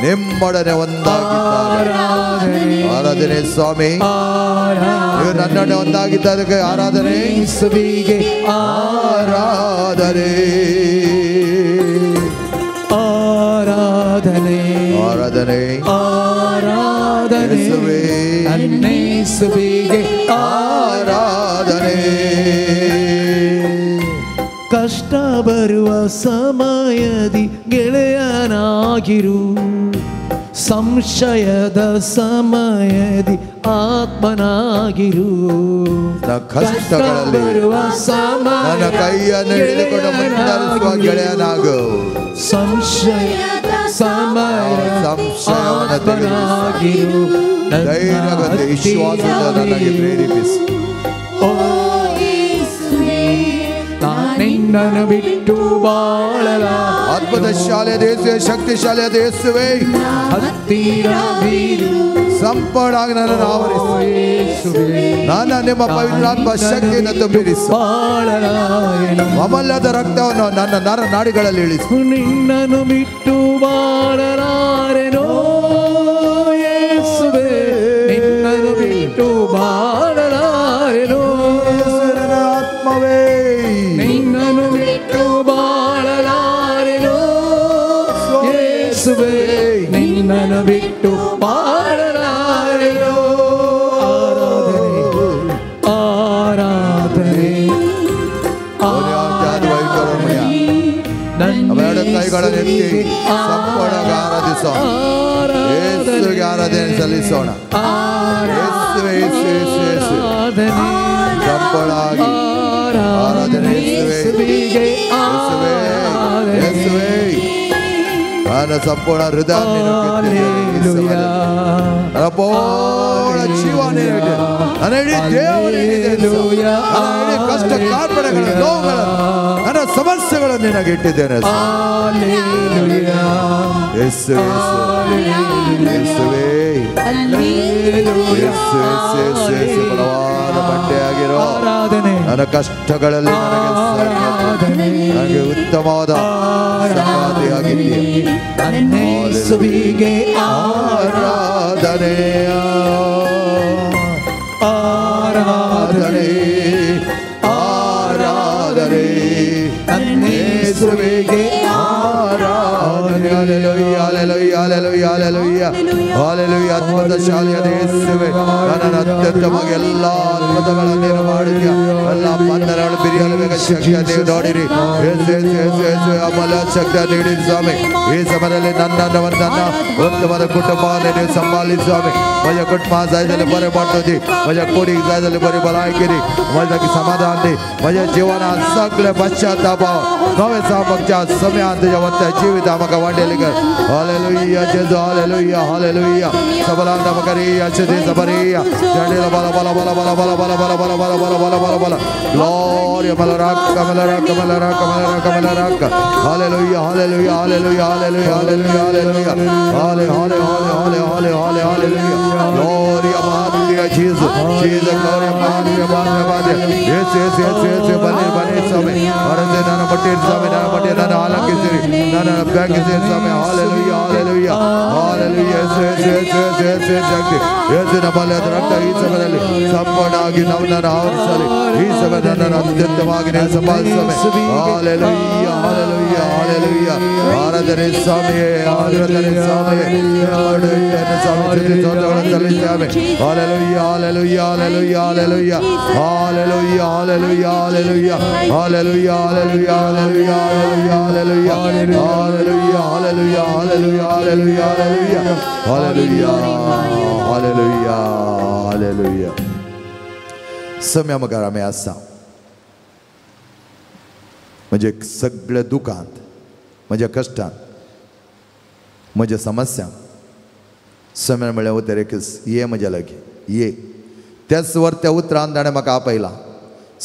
B: ನಿಮ್ಮೊಡನೆ ಒಂದಾಗಿದ್ದಾರೆ ಆರಾಧನೆ ಸ್ವಾಮಿ. ನೀವು ನನ್ನೊಡನೆ ಒಂದಾಗಿದ್ದದಕ್ಕೆ ಆರಾಧನೆ, ಆರಾಧನೆ,
C: ಆರಾಧನೆ,
B: ಆರಾಧನೆ,
C: ಆರಾಧನೆ ಯೇಸುವಿಗೆ
B: ಆರಾಧನೆ.
C: ಕಷ್ಟ ಬರುವ ಸಮಯದಿ ಗೆಳೆಯನಾಗಿರು, ಸಂಶಯದ ಸಮಯದಿ ಆತ್ಮನಾಗಿರು.
B: ಕಷ್ಟಗಳಲ್ಲಿ
C: ಬರುವ ಸಮಯ
B: ನನ್ನ ಕೈಯನ್ನು ಹಿಡಿದುಕೊಂಡು ಮುಂದರಿಸುವ ಗೆಳೆಯನಾಗು.
C: ಸಂಶಯದ ಸಮಯ
B: ಸಂಶಯವನ್ನು
C: ಆತ್ಮನಾಗಿರು,
B: ಧೈರ್ಯವಂತೆ ವಿಶ್ವಾಸದ ನನಗೆ ಪ್ರೇರೇಪಿಸು.
C: ನಿನ್ನನ್ನು ಬಿಟ್ಟು ಬಾಳಲ,
B: ಅದ್ಭುತ ಶಾಲೆಯ ಯೇಸುವೆ, ಶಕ್ತಿಶಾಲಿಯಾದ ಯೇಸುವೆ,
C: ಹತ್ತಿರವಿರು,
B: ಸಂಪೂರ್ಣವಾಗಿ ನನ್ನನ್ನು ಆವರಿಸು. ನನ್ನ ನಿಮ್ಮ ಪವಿತ್ರಾತ್ಮ ಶಕ್ತಿಯನ್ನು ತುಂಬಿರಿಸು. ಅಮೂಲ್ಯದ ರಕ್ತವನ್ನು ನನ್ನ ನರ ನಾಡಿಗಳಲ್ಲಿ ಇಳಿಸು.
C: ನಿನ್ನನ್ನು ಬಿಟ್ಟು ಬಾಳಲಾರೆನೋ ಯೇಸುವೆ, ನಿನ್ನನ್ನು ಬಿಟ್ಟು ಬಾಳಲಾರೆನೋ
B: ನನ್ನ ಆತ್ಮವೇ,
C: ನಿನ್ನನ್ನು ಬಿಟ್ಟು ಬಾಳಲಾರೆನೋ ಯೇಸುವೆ, ನಿನ್ನನ್ನು ಬಿಟ್ಟು ಬಾಳಲಾರೆನೋ. ಆರಾಧನೆ, ಆರಾಧನೆ,
B: ಎರಡು ಕೈಗಳನ್ನು ಎತ್ತಿ ಸಂಪೂರ್ಣವಾಗಿ ಆರಾಧಿಸೋಣ. ಯೇಸುವಿಗೆ ಆರಾಧನೆ ಸಲ್ಲಿಸೋಣ. ಯೇಸುವೆ, ಯೇಸುವೆ, ಯೇಸುವೆ, ಸಂಪೂರ್ಣವಾಗಿ ಆರಾಧನೆ. ಯೇಸುವೆ, ಯೇಸುವೆ, ಯೇಸುವೆ, ನನ್ನ ಸಂಪೂರ್ಣ ಹೃದಯ, ನನ್ನ ಪೂರ್ಣ ಜೀವ, ನನ್ನ ಇಡೀ ದೇಹವನ್ನು, ನನ್ನ ಇಡೀ ಕಷ್ಟ ಕಾರ್ಪಣೆಗಳನ್ನು, ನೋವುಗಳನ್ನು, ನನ್ನ ಸಮಸ್ಯೆಗಳನ್ನು ನಿನಗೆ ಇಟ್ಟಿದ್ದೇನೆ. ಯೇಸುವೆ, ಯೇಸುವೆ, ಯೇಸುವೆ, ಯೇಸುವೆ, ಯೇಸುವೆ, ಬಲವಾದ ಬಂಡೆಯಾಗಿರೋ ನನ್ನ ಕಷ್ಟಗಳಲ್ಲಿ ನನಗೆ ಉತ್ತಮವಾದ ಸಂಗಾತಿಯಾಗಿದ್ದೀಯ. ಆರಾಧನೆ, ಆರಾಧನೆ, ಆರಾಧನೆ ಯೇಸುವಿಗೆ ಆರಾಧನೆ. Hallelujah, hallelujah, hallelujah, hallelujah, hallelujah. ಅದ್ಭುತ ಶಾಲೆಯಾದ ಯೇಸುವೆ, ನನ್ನನ್ನು ಅತ್ಯುತ್ತಮವಾಗಿ ಎಲ್ಲ ಅದ್ಭುತಗಳನ್ನು ನೀನು ಮಾಡಿದ್ಯಾ. ಎಲ್ಲ ಬಂಧನಗಳು ಬಿರಿಯಲು ಬೇಗ ಶಕ್ತಿಯ ನೀವು ನೋಡಿರಿ. ಯೇಸು, ಯೇಸು, ಯೇಸು, ಯೇಸು, ಅಮೂಲ್ಯ ಶಕ್ತಿಯ ನೀಡಿರಿ ಸ್ವಾಮಿ. ಈ ಸಮಯದಲ್ಲಿ ನನ್ನನ್ನು ನನ್ನ ಉತ್ತಮವಾದ ಕುಟುಂಬವನ್ನು ನೀವು ಸಂಭಾಳಿಸಿ ಸ್ವಾಮಿ. माझ्या कुटुंबा जाय बरें पडटली, माझ्या कुडीक जाय जाल्यार बरी भलायकी दी, म्हज्या समाधान दी, म्हज्या जिवनांत सगळे पश्चाताप नवे सामच्या समयान तुज्या वत्या जिविता म्हाका वांटेली कर. हालेलुया जेजू, hallelujah, hallelujah. Sabalanda Makaria, Chidi Sabaria, Jadila Bala Bala Bala Bala Bala Bala Bala Bala Bala Bala Bala Bala Bala. Gloria Malaraka Malaraka Malaraka Malaraka Malaraka. Hallelujah, hallelujah, hallelujah, hallelujah, hallelujah, hallelujah. Halle halle halle halle halle halle hallelujah. Gloria Maria Jesus, Jesus Gloria Maria Maria Maria. Yes yes yes yes Bani Bani Swami. Arande Nana Patel Swami, Nana Patel Nana Alakisiri, Nana Bankisiri Swami. Hallelujah, hallelujah, hallelujah. Yes yes yes yes yes yes Shakti. Yes ನಮ್ಮಲ್ಲಿ ಅದರ ರಕ್ತ ಈ ಸಮಯದಲ್ಲಿ ಸಂಪೂರ್ಣವಾಗಿ ನಮ್ಮನ್ನು ಆವರಿಸಲಿ. ಈ ಸಮಯದಲ್ಲಿ ನನ್ನನ್ನು ಅತ್ಯಂತವಾಗಿ ಸಂಪಾದಿಸುವೆ. Hallelujah, hallelujah, hallelujah. ಆರಾಧನೆ ಸ್ವಾಮಿಯೇ, ಆರಾಧನೆ ಸ್ವಾಮಿಯೇ, ಸ್ವಾಮಿ ಸ್ತುತಿ ಸ್ತೋತ್ರಗಳನ್ನು ಸಲ್ಲಿಸ್ತೇವೆ. Hallelujah, hallelujah, hallelujah, hallelujah, hallelujah, hallelujah, hallelujah, hallelujah, hallelujah, hallelujah, hallelujah, hallelujah, hallelujah, hallelujah, hallelujah, hallelujah, hallelujah, hallelujah, hallelujah. सम्या मुखार आमी आसा. म्हजे सगळे दुखांत, म्हज्या कश्टांत, म्हज्या समस्यांत सम्यान म्हळ्यार उतरेकच ये म्हज्या लागीं ये. त्याच वर त्या उतरान ताणें म्हाका आपयला.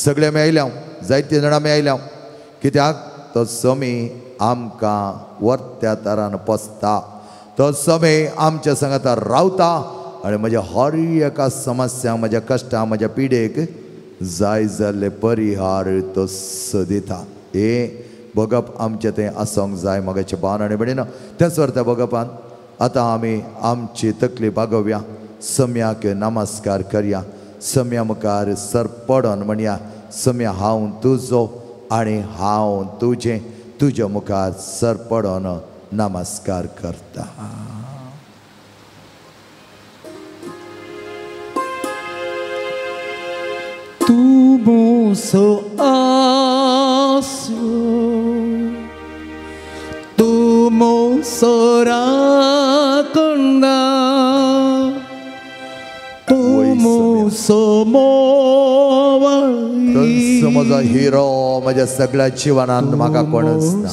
B: सगळे आमी आयल्या, जायते जाणां आमी आयल्या. कित्याक तो समी आमकां वरत्या तरान पोसता, तो समी आमच्या सांगाता रावता आनी म्हज्या हर एका समस्या, म्हज्या कश्टां, म्हज्या पिडेक जाय जाल्ले परिहार तो सदिता. हे भोगप आमचें तें आसूंक जाय मगाचे भावन आनी भयणीनो. त्याच वर त्या भोगपान आतां आमी आमची तकली बागोवया, सम्याक नमस्कार करया, सम्या मुखार सर पडोन म्हणया, सम्या हांव तुजो आनी हांव तुजें, तुज्या मुखार सर पडोन नमस्कार करता.
C: तूं म्हजो आसरो, तूं म्हजो राखणदार, तूं म्हजो मोवाळी,
B: म्हजो हिरो. म्हज्या सगळ्या जिवनांत म्हाका कोणच ना,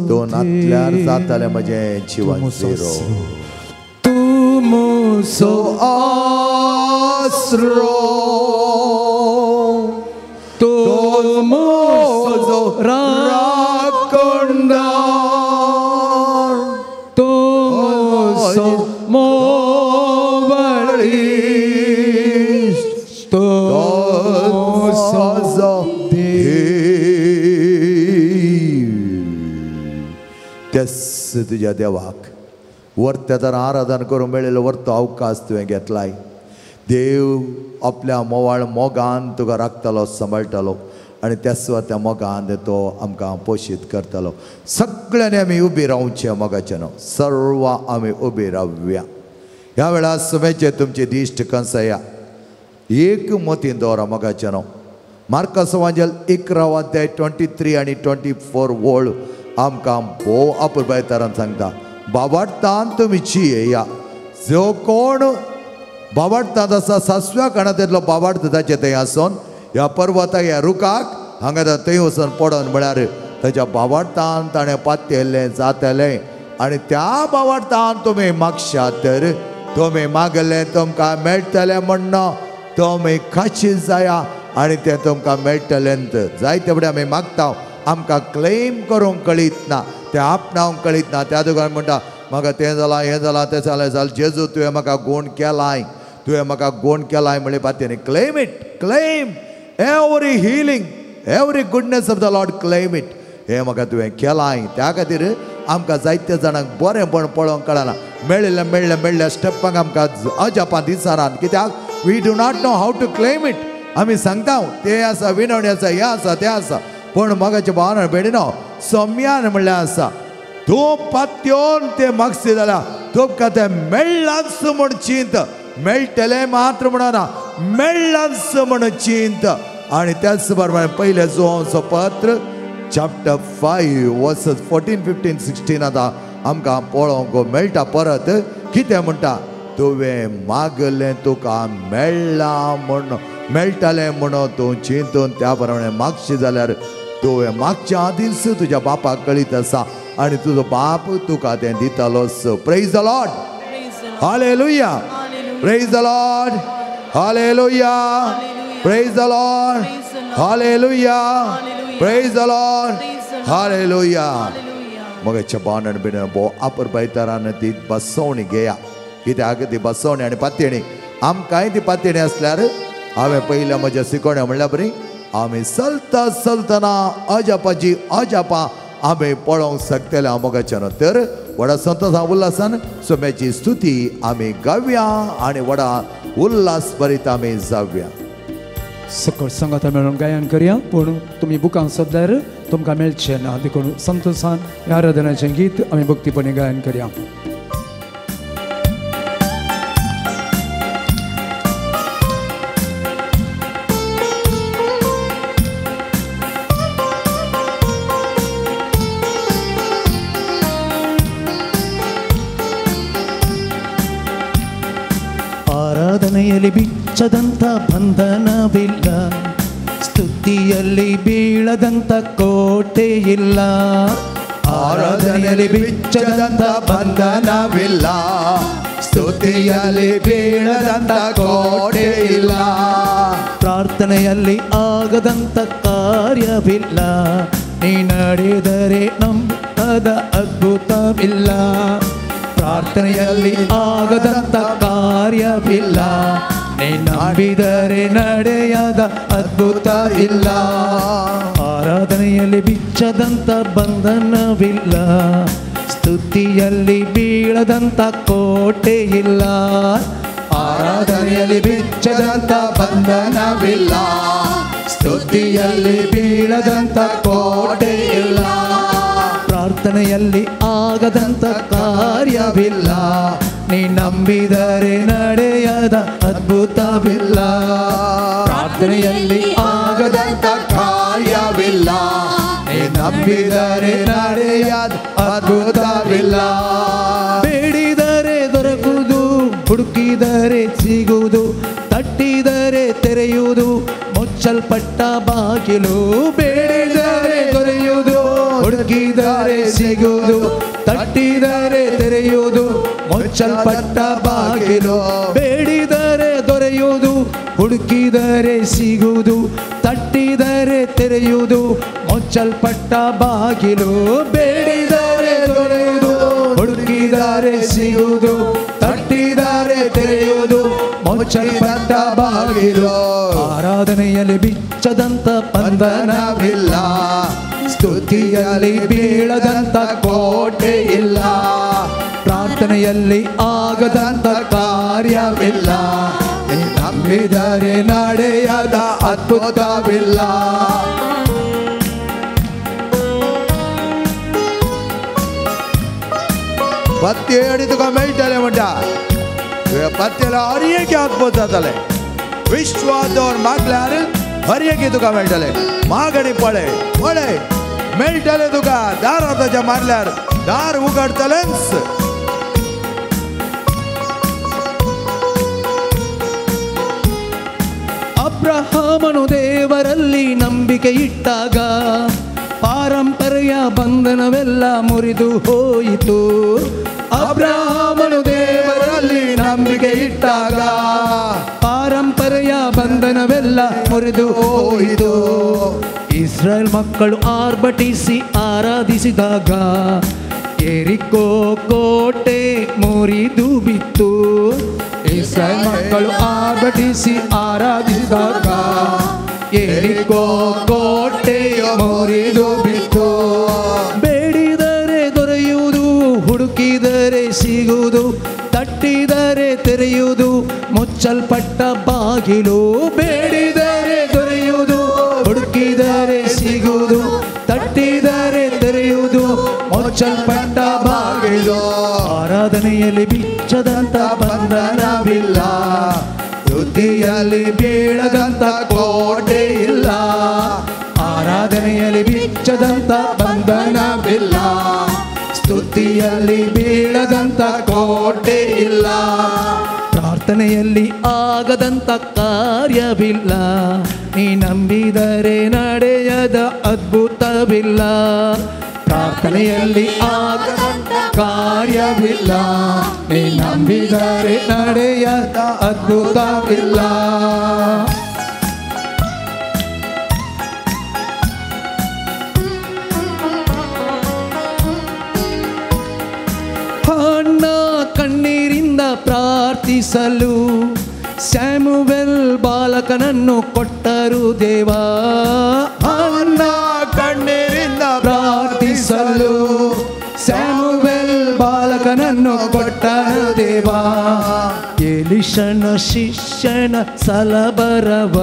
B: तूं नातल्यार जातालें म्हजें जिवन झिरो.
C: तूं म्हजो
B: आसरो,
C: तूं म्हजो
B: राखणदार,
C: तूं म्हजो मोवाळी, तूं
B: म्हजो त्याच तुज्या देवाक वरत्या तर आराधन करूंक मेळिल्लो वरतो अवकाश तुवें घेतलाय. देव आपल्या मोवाळ मोगान तुका राखतालो, सांबाळटालो आनी त्याच त्या मोगान तो आमकां पोशीत करतालो. सगळ्यांनी आमी उबी रावचें मोगाचें न्हू, सर्व आमी उबी रावया. ह्या वेळार समेचे तुमची दिश्ट कंसया एक मतीन दवरा मोगाचें न्हू. मार्कास वांजेल 11 अध्याय 23 आनी 24 वळ आमकां भोव अपुरबाय तरान सांगता, बाबाडतान तुमी येया. जो कोण बाबाडतांत आसा सासव्या काणांतलो बाबाडत ताचे थंय आसून ह्या पर्वताक ह्या रुखाक हांगा थंय वचून पडोन म्हळ्यार ताच्या बाबाडतान ताणें पातयेल्लें जातलें. आनी त्या बाबाडतान तुमी मागशात तर तुमी मागलें तुमकां मेळटलें म्हण्ण तुमी खाशी जाया आनी तें तुमकां मेळटलें. जायते फुडें आमी मागता, आमकां क्लेम करूंक कळीत ना, तें आपणावंक कळीत ना. त्या दुकान म्हणटा म्हाका तें जालां, हें जालां, तें जालें जालें. जेजू तुवें म्हाका गूण केलाय, तुवें म्हाका गूण केलाय म्हणले पातयेन. Claim it, claim every healing, every goodness of the Lord, claim it. हें म्हाका तुवें केलाय. त्या खातीर आमकां जायत्या जाणांक बरेंपण पळोवंक कळना. मेळिल्लें मेळ्ळें मेळ्ळ्या स्टेपांक आमकां अजापां दिसनात. कित्याक we do not know how to claim it. आमी सांगता तें आसा, विनवणी आसा, हें आसा, तें आसा, पूण मगाचे भावना भयणीनो सम्यान म्हणल्यार आसा तूं पात्योन तें मागशी जाल्यार तुमकां तें मेळ्ळांच म्हूण चिंत, मेळटलें मात्र म्हणना, मेळ्ळांच म्हूण चिंत. आनी त्याच बरोबर पयलें जुवांचो पत्र चॅप्टर 5 वर्सेस 14, 15, 16 आतां आमकां पळोवंक मेळटा. परत कितें म्हणटा, तुवें मागलें तुका मेळ्ळां म्हूण, मेळटलें म्हणून तूं चिंतून त्या प्रमाणे मागशी जाल्यार तुवें मागच्या आदींच तुज्या बापाक कळीत आसा आनी तुजो बाप तुका तें दितालोच. Praise the Lord, hallelujah. Praise the Lord. Hallelujah. Praise the Lord. Hallelujah. Praise the Lord. Hallelujah. मगाच्या बाणण बिणण बो आपर बायतारान ती बसवणी घेया. कित्याक ती बसवणी आनी पातयेणी आमकांय ती पातयेणी आसल्यार हांवें पयल्या म्हज्या शिकोवण्या म्हणल्या बरी आमी चलता चलतना अजापाची अजापां आमी पळोवंक शकतले मोगाच्यान. तर व्हडा संतोशान उल्हासान सोम्याची स्तुती आमी गावया आनी व्हडा उल्हास भरीत आमी जावया.
C: सकळ संगाता मेळून गायन करया, पूण तुमी बुकां सोदल्यार तुमकां मेळचें ना, देखून संतोशान ह्या आराधनाचें गीत आमी भक्तीपणी गायन करया. ಆರಾಧನೆಯಲ್ಲಿ ಬಿಚ್ಚದಂಥ ಬಂಧನವಿಲ್ಲ, ಸ್ತುತಿಯಲ್ಲಿ ಬೀಳದಂಥ ಕೋಟೆ ಇಲ್ಲ.
B: ಆರಾಧನೆಯಲ್ಲಿ ಬಿಚ್ಚದಂಥ ಬಂಧನವಿಲ್ಲ, ಸ್ತುತಿಯಲ್ಲಿ ಬೀಳದಂಥ ಕೋಟೆ ಇಲ್ಲ.
C: ಪ್ರಾರ್ಥನೆಯಲ್ಲಿ ಆಗದಂಥ ಕಾರ್ಯವಿಲ್ಲ, ನೀ ನಡೆದರೆ ನಂಬದ ಅದ್ಭುತವಿಲ್ಲ. ಪ್ರಾರ್ಥನೆಯಲ್ಲಿ ಆಗದಂಥ ಕಾರ್ಯವಿಲ್ಲ, ನೀ ನಂಬಿದರೆ ನಡೆಯದ ಅದ್ಭುತ ಇಲ್ಲ. ಆರಾಧನೆಯಲ್ಲಿ ಬಿಚ್ಚದಂಥ ಬಂಧನವಿಲ್ಲ, ಸ್ತುತಿಯಲ್ಲಿ ಬೀಳದಂಥ ಕೋಟೆ ಇಲ್ಲ.
B: ಆರಾಧನೆಯಲ್ಲಿ ಬಿಚ್ಚದಂಥ ಬಂಧನವಿಲ್ಲ, ಸ್ತುತಿಯಲ್ಲಿ ಬೀಳದಂಥ ಕೋಟೆ ಇಲ್ಲ.
C: ಪ್ರಾರ್ಥನೆಯಲ್ಲಿ ಆಗದಂಥ ಕಾರ್ಯವಿಲ್ಲ, ನೀ ನಂಬಿದರೆ ನಡೆಯದ ಅದ್ಭುತವಿಲ್ಲ.
B: ಪ್ರಾರ್ಥನೆಯಲ್ಲಿ ಆಗದಂಥ ಕಾರ್ಯವಿಲ್ಲ, ನೀ ನಂಬಿದರೆ ನಡೆಯದ ಅದ್ಭುತವಿಲ್ಲ.
C: ಬೇಡಿದರೆ ದೊರಕುವುದು, ಹುಡುಕಿದರೆ ಸಿಗುವುದು, ತಟ್ಟಿದರೆ ತೆರೆಯುವುದು, ಮುಚ್ಚಲ್ಪಟ್ಟ ಬಾಗಿಲು. ಬೇಡಿದರೆ ದೊರೆಯುವುದು, ಹುಡುಕಿದರೆ ಸಿಗುವುದು, ತಟ್ಟಿದರೆ ತೆರೆಯುವುದು, ಮುಚ್ಚಲ್ಪಟ್ಟ ಬಾಗಿಲು. ಬೇಡಿದರೆ ದೊರೆಯುವುದು, ಹುಡುಕಿದರೆ ಸಿಗುವುದು, ತಟ್ಟಿದರೆ ತೆರೆಯುವುದು, ಮುಚ್ಚಲ್ಪಟ್ಟ ಬಾಗಿಲು. ಬೇಡಿದರೆ ದೊರೆಯುವುದು, ಹುಡುಕಿದರೆ ಸಿಗುವುದು, ತಟ್ಟಿದರೆ ತೆರೆಯುವುದು, ಮುಚ್ಚಲ್ಪಟ್ಟ ಬಾಗಿಲು. ಆರಾಧನೆಯಲ್ಲಿ ಬಿಚ್ಚದಂಥ
B: ಬಂಧನವಿಲ್ಲ, ಸ್ತುತಿಯಲ್ಲಿ ಬೀಳದಂಥ ಕೋಟೆ ಇಲ್ಲ.
C: ಪ್ರಾರ್ಥನೆಯಲ್ಲಿ ಆಗದಂಥ
B: ಕಾರ್ಯವಿಲ್ಲ, ನಂಬಿದರೆ ನಡೆಯದ ಅದ್ಭುತವಿಲ್ಲ. ಪತ್ತೆ तुका मेळटलें म्हणटा, पत्तेला हर एक अद्भुत जातलें. विश्वास दवर मागल्यार हर एक तुका मेळटलें. मागणी पळय पळय मेळटलें तुका. दार ताच्या मारल्यार दार उगडटलेंच.
C: ಅಬ್ರಹಾಮನು ದೇವರಲ್ಲಿ ನಂಬಿಕೆ ಇಟ್ಟಾಗ ಪಾರಂಪರೆಯ ಬಂಧನವೆಲ್ಲ ಮುರಿದು ಹೋಯಿತು. ಅಬ್ರಹಾಮನು ದೇವರಲ್ಲಿ ನಂಬಿಕೆ ಇಟ್ಟಾಗ ಪಾರಂಪರೆಯ ಬಂಧನವೆಲ್ಲ ಮುರಿದು ಹೋಯಿತು. ಇಸ್ರಾಯೇಲ್ ಮಕ್ಕಳು ಆರ್ಭಟಿಸಿ ಆರಾಧಿಸಿದಾಗ ಯೆರಿಕೋ ಕೋಟೆ ಮುರಿದು ಬಿತ್ತು. ಇಸ್ರಾಯೇಲ್ ಮಕ್ಕಳು ಆರ್ಭಟಿಸಿ ಆರಾಧಿಸಿದಾಗ ಯೆರಿಕೋ ಕೋಟೆ ಮುರಿದು ಬಿತ್ತು. ಬೇಡಿದರೆ ದೊರೆಯುವುದು, ಹುಡುಕಿದರೆ ಸಿಗುವುದು, ತಟ್ಟಿದರೆ ತೆರೆಯುವುದು, ಮುಚ್ಚಲ್ಪಟ್ಟ ಬಾಗಿಲು. ಬೇಡಿದರೆ ದೊರೆಯುವುದು, ಹುಡುಕಿದರೆ ಸಿಗುವುದು, ತಟ್ಟಿದರೆ ತೆರೆಯುವುದು, ಮುಚ್ಚಲ್ಪಟ್ಟ ಬಾಗಿಲು. ಆರಾಧನೆಯಲ್ಲಿ ಬಿಚ್ಚದಂಥ
B: ಬಂಧನವಿಲ್ಲ, ಸ್ತುತಿಯಲ್ಲಿ ಬೀಳದಂಥ ಕೋಟೆ ಇಲ್ಲ.
C: ಆರಾಧನೆಯಲ್ಲಿ ಬಿಚ್ಚದಂಥ
B: ಬಂಧನವಿಲ್ಲ, ಸ್ತುತಿಯಲ್ಲಿ ಬೀಳದಂಥ ಕೋಟೆ ಇಲ್ಲ.
C: ಪ್ರಾರ್ಥನೆಯಲ್ಲಿ ಆಗದಂಥ ಕಾರ್ಯವಿಲ್ಲ, ನೀ ನಂಬಿದರೆ ನಡೆಯದ ಅದ್ಭುತವಿಲ್ಲ. ಪ್ರಾರ್ಥನೆಯಲ್ಲಿ ಆಗದಂತ ಕಾರ್ಯವಿಲ್ಲ, ನೀ ನಂಬಿದರೆ ನಡೆಯದ ಅದ್ಭುತವಿಲ್ಲ. ಹನ್ನ ಕಣ್ಣೀರಿಂದ ಪ್ರಾರ್ಥಿಸಲು ಸ್ಯಾಮುವೆಲ್ ಬಾಲಕನನ್ನು ಕೊಟ್ಟರು ದೇವಾ. ಹನ್ನ ಕಣ್ಣೀರಿಂದ ಪ್ರಾರ್ಥಿಸಲು ಸ್ಯಾಮುವೆಲ್ ಬಾಲಕನನ್ನು ಕೊಟ್ಟರು ದೇವಾ. ಎಲಿಷನ ಶಿಷ್ಯನ ಸಲಬರವ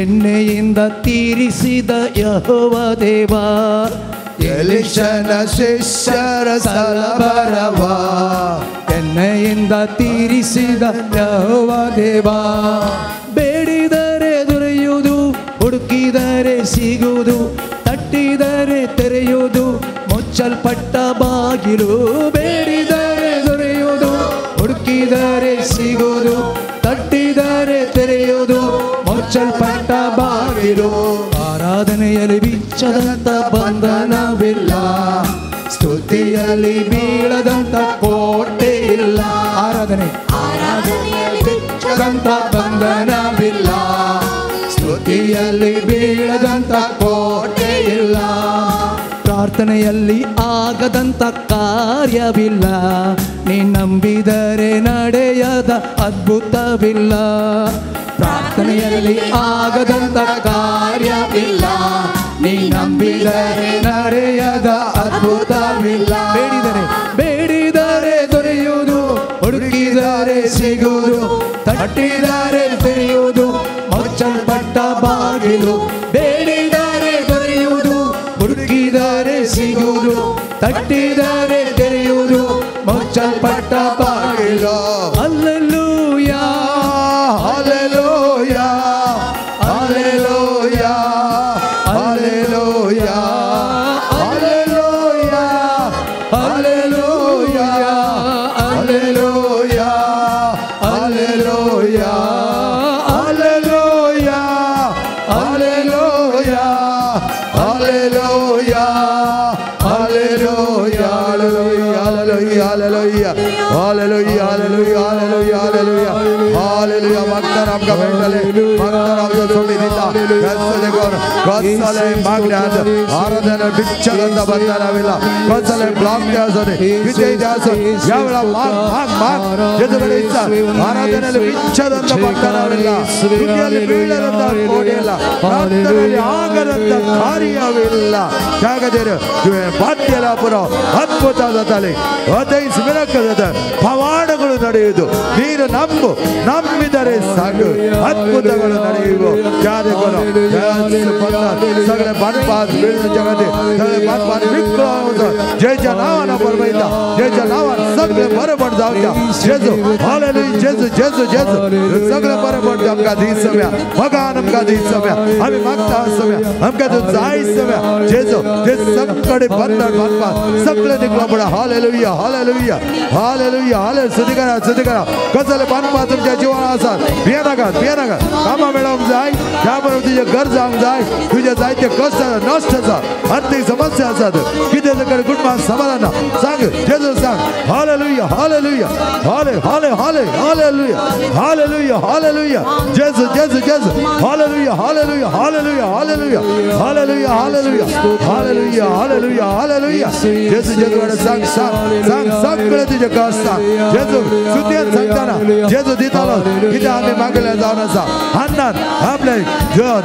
C: ಎಣ್ಣೆಯಿಂದ ತೀರಿಸಿದ ಯೆಹೋವ ದೇವಾ.
B: ಎಲಿಷನ ಶಿಷ್ಯರ ಸಲಬರವ
C: ಎಣ್ಣೆಯಿಂದ ತೀರಿಸಿದ ಯೆಹೋವ ದೇವಾ. ಬೇಡಿದರೆ ದೊರೆಯುವುದು, ಹುಡುಕಿದರೆ ಸಿಗುವುದು, ತಟ್ಟಿದರೆ ತೆರೆಯುವುದು, ಮುಚ್ಚಲ್ಪಟ್ಟ ಬಾಗಿಲು. ಬೇಡಿದರೆ ದೊರೆಯುವುದು, ಹುಡುಕಿದರೆ ಸಿಗುವುದು, ತಟ್ಟಿದರೆ ತೆರೆಯುವುದು, ಮುಚ್ಚಲ್ಪಟ್ಟ ಬಾಗಿಲು. ಆರಾಧನೆಯಲ್ಲಿ ಬಿಚ್ಚದಂತ ಬಂಧನವಿಲ್ಲ, ಸ್ತುತಿಯಲ್ಲಿ ಬೀಳದಂತ ಕೋಟೆ ಇಲ್ಲ. ಆರಾಧನೆ ಆರಾಧನೆಯಲ್ಲಿ ಬಿಚ್ಚದಂತ ಬಂಧನವಿಲ್ಲ, ಸ್ತುತಿಯಲ್ಲಿ ಬೀಳದಂತ ಕೋಟೆ ಇಲ್ಲ. ಪ್ರಾರ್ಥನೆಯಲ್ಲಿ ಆಗದಂತ ಕಾರ್ಯವಿಲ್ಲ, ನೀ ನಂಬಿದರೆ ನಡೆಯದ ಅದ್ಭುತವಿಲ್ಲ. ಪ್ರಾರ್ಥನೆಯಲ್ಲಿ ಆಗದಂತ ಕಾರ್ಯವಿಲ್ಲ, ನೀ ನಂಬಿದರೆ ನಡೆಯದ ಅದ್ಭುತವಿಲ್ಲ. ಬೇಡಿದರೆ ಬೇಡಿದರೆ ದೊರೆಯುವುದು, ಹುಡುಕಿದರೆ ಸಿಗುವುದು, ತಟ್ಟಿದರೆ ತೆರೆಯುವುದು, ಮುಚ್ಚಲ್ಪಟ್ಟ ಬಾಗಿಲು. ಬೇಡಿದರೆ ದೊರೆಯುವುದು, ಹುಡುಕಿದರೆ ಸಿಗುವುದು, ತಟ್ಟಿದರೆ ತೆರೆಯುವುದು, ಮುಚ್ಚಲ್ಪಟ್ಟ ಬಾಗಿಲು. Hallelujah,
B: hallelujah, hallelujah, hallelujah, hallelujah, hallelujah, hallelujah, hallelujah, hallelujah, hallelujah, hallelujah, hallelujah, hallelujah, hallelujah, hallelujah, hallelujah, hallelujah, hallelujah, hallelujah. भक्तर आमकां मेळटले, भक्तर आमकां सोडी दिता. कसले मागण्यात आराधना बिच्चरंत बंधनाविಲ್ಲ, कसले ब्लॉक आसत, कितें आसत, ह्या वेळा माग माग माग जेजू कडेन इत्सा. ಆರಾಧನೆಯಲ್ಲಿ ಬಿಚ್ಚದಂತ ಬಂಧನವಿಲ್ಲ, ತುದಿಯಲ್ಲಿ ಬೀಳದಂತ ಕೋಟೆಯಿಲ್ಲ, ಪ್ರಾರ್ಥನೆಯಲ್ಲಿ ಆಗದಂತ ಕಾರ್ಯವಿಲ್ಲ. ಜಾಗದಿರು ಬಾಧ್ಯಲಾಪುರ ಅದ್ಭುತ ಜಾತಲೆ, 15 ಮಿರಕಲ್ ಜಾತ, ಪವಾಡಗಳು ನಡೆಯುವುದು. ನೀನು ನಂಬು, ನಂಬಿದರೆ ಸಾಕು, ಅದ್ಭುತಗಳು ನಡೆಯುವು. ಜಾದೆಗಳು सगळे बांदपास जगाते सगळे बांदपास विक्रम जयच्या नावानं परमयता, जयच्या नावान सगळे बरेपण जावच्या. जेजू हालेलुया, जेजू जेजू जेजू, सगळे बरेपण आमकां दी सव्या, भगवान आमकां दी सव्या, आमी मागता सव्या, आमकां तूं जाय सव्या. जेजू ते सगळे बंधन बांदपास सगळे निकलो पडा. हालेलुया, हालेलुया, हालेलुया, हाले. स्तुती करा, स्तुती करा. कसले बांदपास तुमच्या जिवनात आसात, भियेनाकात, भियेनाकात. कामां मेळोवंक जाय, त्या बरोबर तुजें घर जावंक जाय, तुझे जायते कष्ट नष्ट आसा, आर्थीक समस्या आसात, कितें कडेन कुटुंबान समाधान ना. सांग जेजू, सांग. हालेलुया, हालेलुया, हाले हाले हाले, हालेलुया, हालेलुया, हालेलुया, जेजू जेजू जेजू, hallelujah, hallelujah, hallelujah, hallelujah, hallelujah, hallelujah, hallelujah, hallelujah, hallelujah. जेजू जेजू कडेन सांग, सांग, सांग, सगळें तुजें कष्ट सांग. जेजू सुतयेन सांगतना जेजू दितालो कितें आमी मागलें जावन आसा. हान्नान आपलें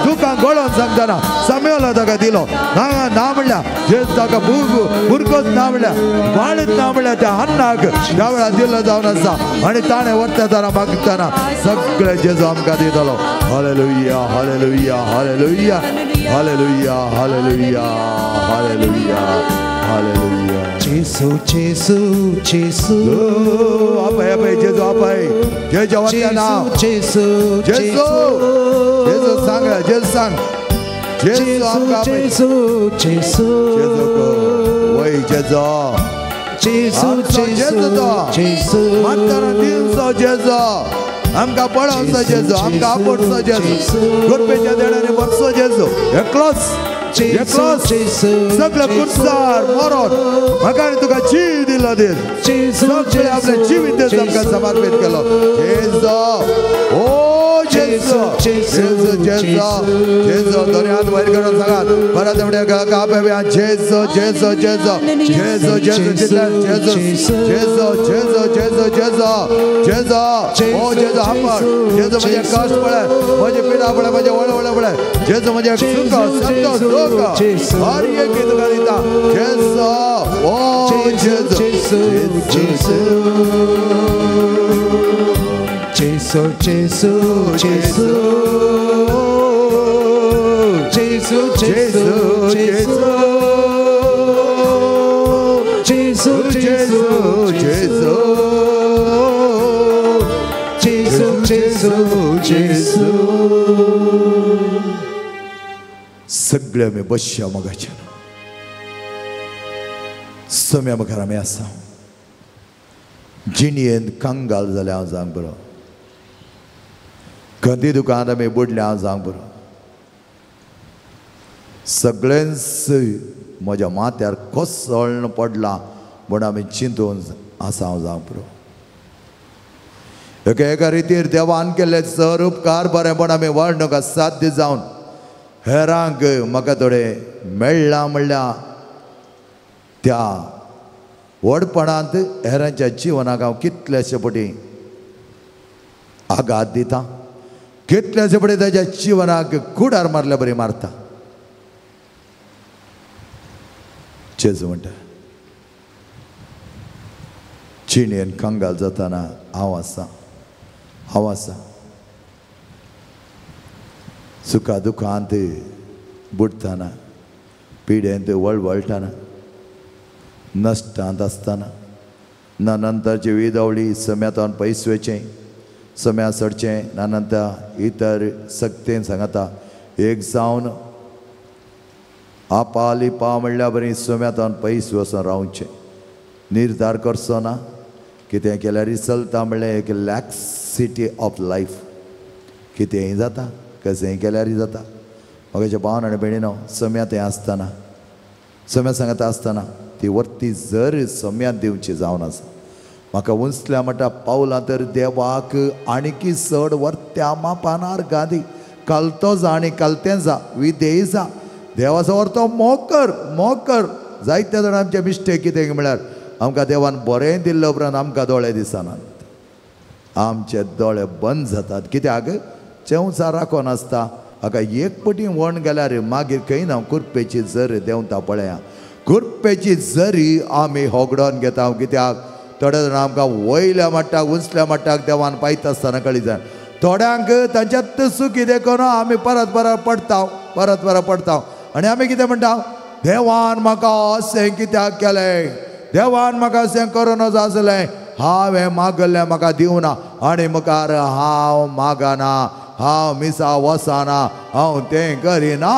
B: दुकान गोळोवन सांगतना सामुएला ताका दिलो ना ना म्हणल्यार जेजू ताका भुरगोच ना म्हणल्यार वाळच ना म्हणल्यार त्या हान्नाक ह्या वेळार दिल्लो जावन आसा. आनी ताणें व्हरतना मागतना सगळें जेजू आमकां दितलो. Hallelujah, hallelujah, hallelujah, hallelujah, hallelujah, hallelujah, hallelujah.
C: जेजू जेजू जेजू,
B: आपय आपय जेजू, आपय जेजू, नाव
C: जेजू
B: जेजू जेजू, सांग जेजू, सांग जेजू, आमकां
C: जेजू जेजू
B: जेजू, वय जेजू
C: जेजू
B: जेजू तो
C: जेजू,
B: म्हातारा दिवचो जेजू, आमकां पळोवचो जेजू, आमकां आपोवचो जेजू, कृपेच्या देण्याने बसचो जेजू, एकलोच सगळं कुर्सार मरोन म्हाका आनी तुका जीव दिलो दीस सगळे आपले जिवीत आमकां समर्पीत केलो. जेजू ओ जेजू जेजू जेजू जेजू दोनी हात वयर करून सांगात परत म्हणया कापेया जेजू जेजू जेजू जेजू जेजू जेजू जेजू जेजू जेजू जेजू जेजू ओ जेजू हापड जेजू म्हजे कश्ट पळय म्हजे पिडा पळय म्हजे वळवळ पळय जेजू म्हजे सुख संतोष दुःख हर एक तुका दिता जेजू ओ जेजू
C: जेजू जेजू जेजू जेजू जेजू जेजू जेजू जेजू जेजू जेजू जेजू.
B: सगळे आमी बसया मोगाच्यान सम्या मुखार आमी आसा. जिणयेंत कंगाल जाल्या हांव जावंक बरो, खंती दुकानांत आमी बुडल्या हांव जावंक बरो, सगळेंच म्हज्या माथ्यार कोसळून पडलां म्हूण आमी चिंतून आसा हांव जावंक बरो. एका एका रितीर देवान केल्ले सर उपकार बरें म्हूण आमी वर्णूंक असाध्य जावन हेरांक म्हाका थोडें मेळ्ळां म्हणल्यार त्या व्हडपणांत हेरांच्या जिवनाक हांव कितलेशे पटी आघात दिता, कितलेशे पटी ताच्या जिवनाक कुडार मारल्या बरी मारता. जेजू म्हणटा जिणेन कंगाल जाताना हांव आसा, हांव आसा. सुखा दुखांत बुडटाना, पिडेंत वळवळटाना, नश्टांत आसतना ना नंतरची विदवळी सम्यातून पयस वचचें, सम्या सडचें ना नंतर इतर सक्तेन सांगता एक जावन आपा लिपा म्हणल्या बरी सम्यातून पयस वचून रावचें. निर्धार करचो ना कितें केल्यार चलता म्हणल्यार एक लॅक्सिटी ऑफ लायफ, कितेंय जाता कशेंय केल्यार जाता. म्हाका भावन आनी भयणीनो सम्या तें आसतना सम्या सांगता आसतना ती वर्ती जर सम्यांत दिवची जावन आसा. म्हाका उंचल्या म्हणटा पावलां तर देवाक आणकी चड वर्त्या मापानार गादी कालतो जा आनी कालतें जा विदेय जा देवाचो वर्तो मोग कर मोग कर. जायते जाण आमचे मिस्टेक कितें म्हळ्यार आमकां देवान बरें दिल्ले उपरांत आमकां दोळे दिसनात, आमचे दोळे बंद जातात. कित्याक चेंवचा राखोन आसता हाका एक पटी वण गेल्यार मागीर खंय ना कुरपेची जर देंवता पळया, कुरपेची जरी आमी होगडोन घेता. कित्याक थोडे जाण आमकां वयल्या मट्टाक उंचल्या मट्टाक देवान पायता आसतना कळी जाय, थोड्यांक तांच्यात सुखी देखून आमी परत परत पडटा, परत परत पडटा. आनी आमी कितें म्हणटा, देवान म्हाका अशें कित्याक केलें, देवान म्हाका अशें करूं नजो आसलें, हांवें मागल्लें म्हाका दिवना आनी मुखार हांव मागना, हांव मिसा वचना, हांव तें करिना,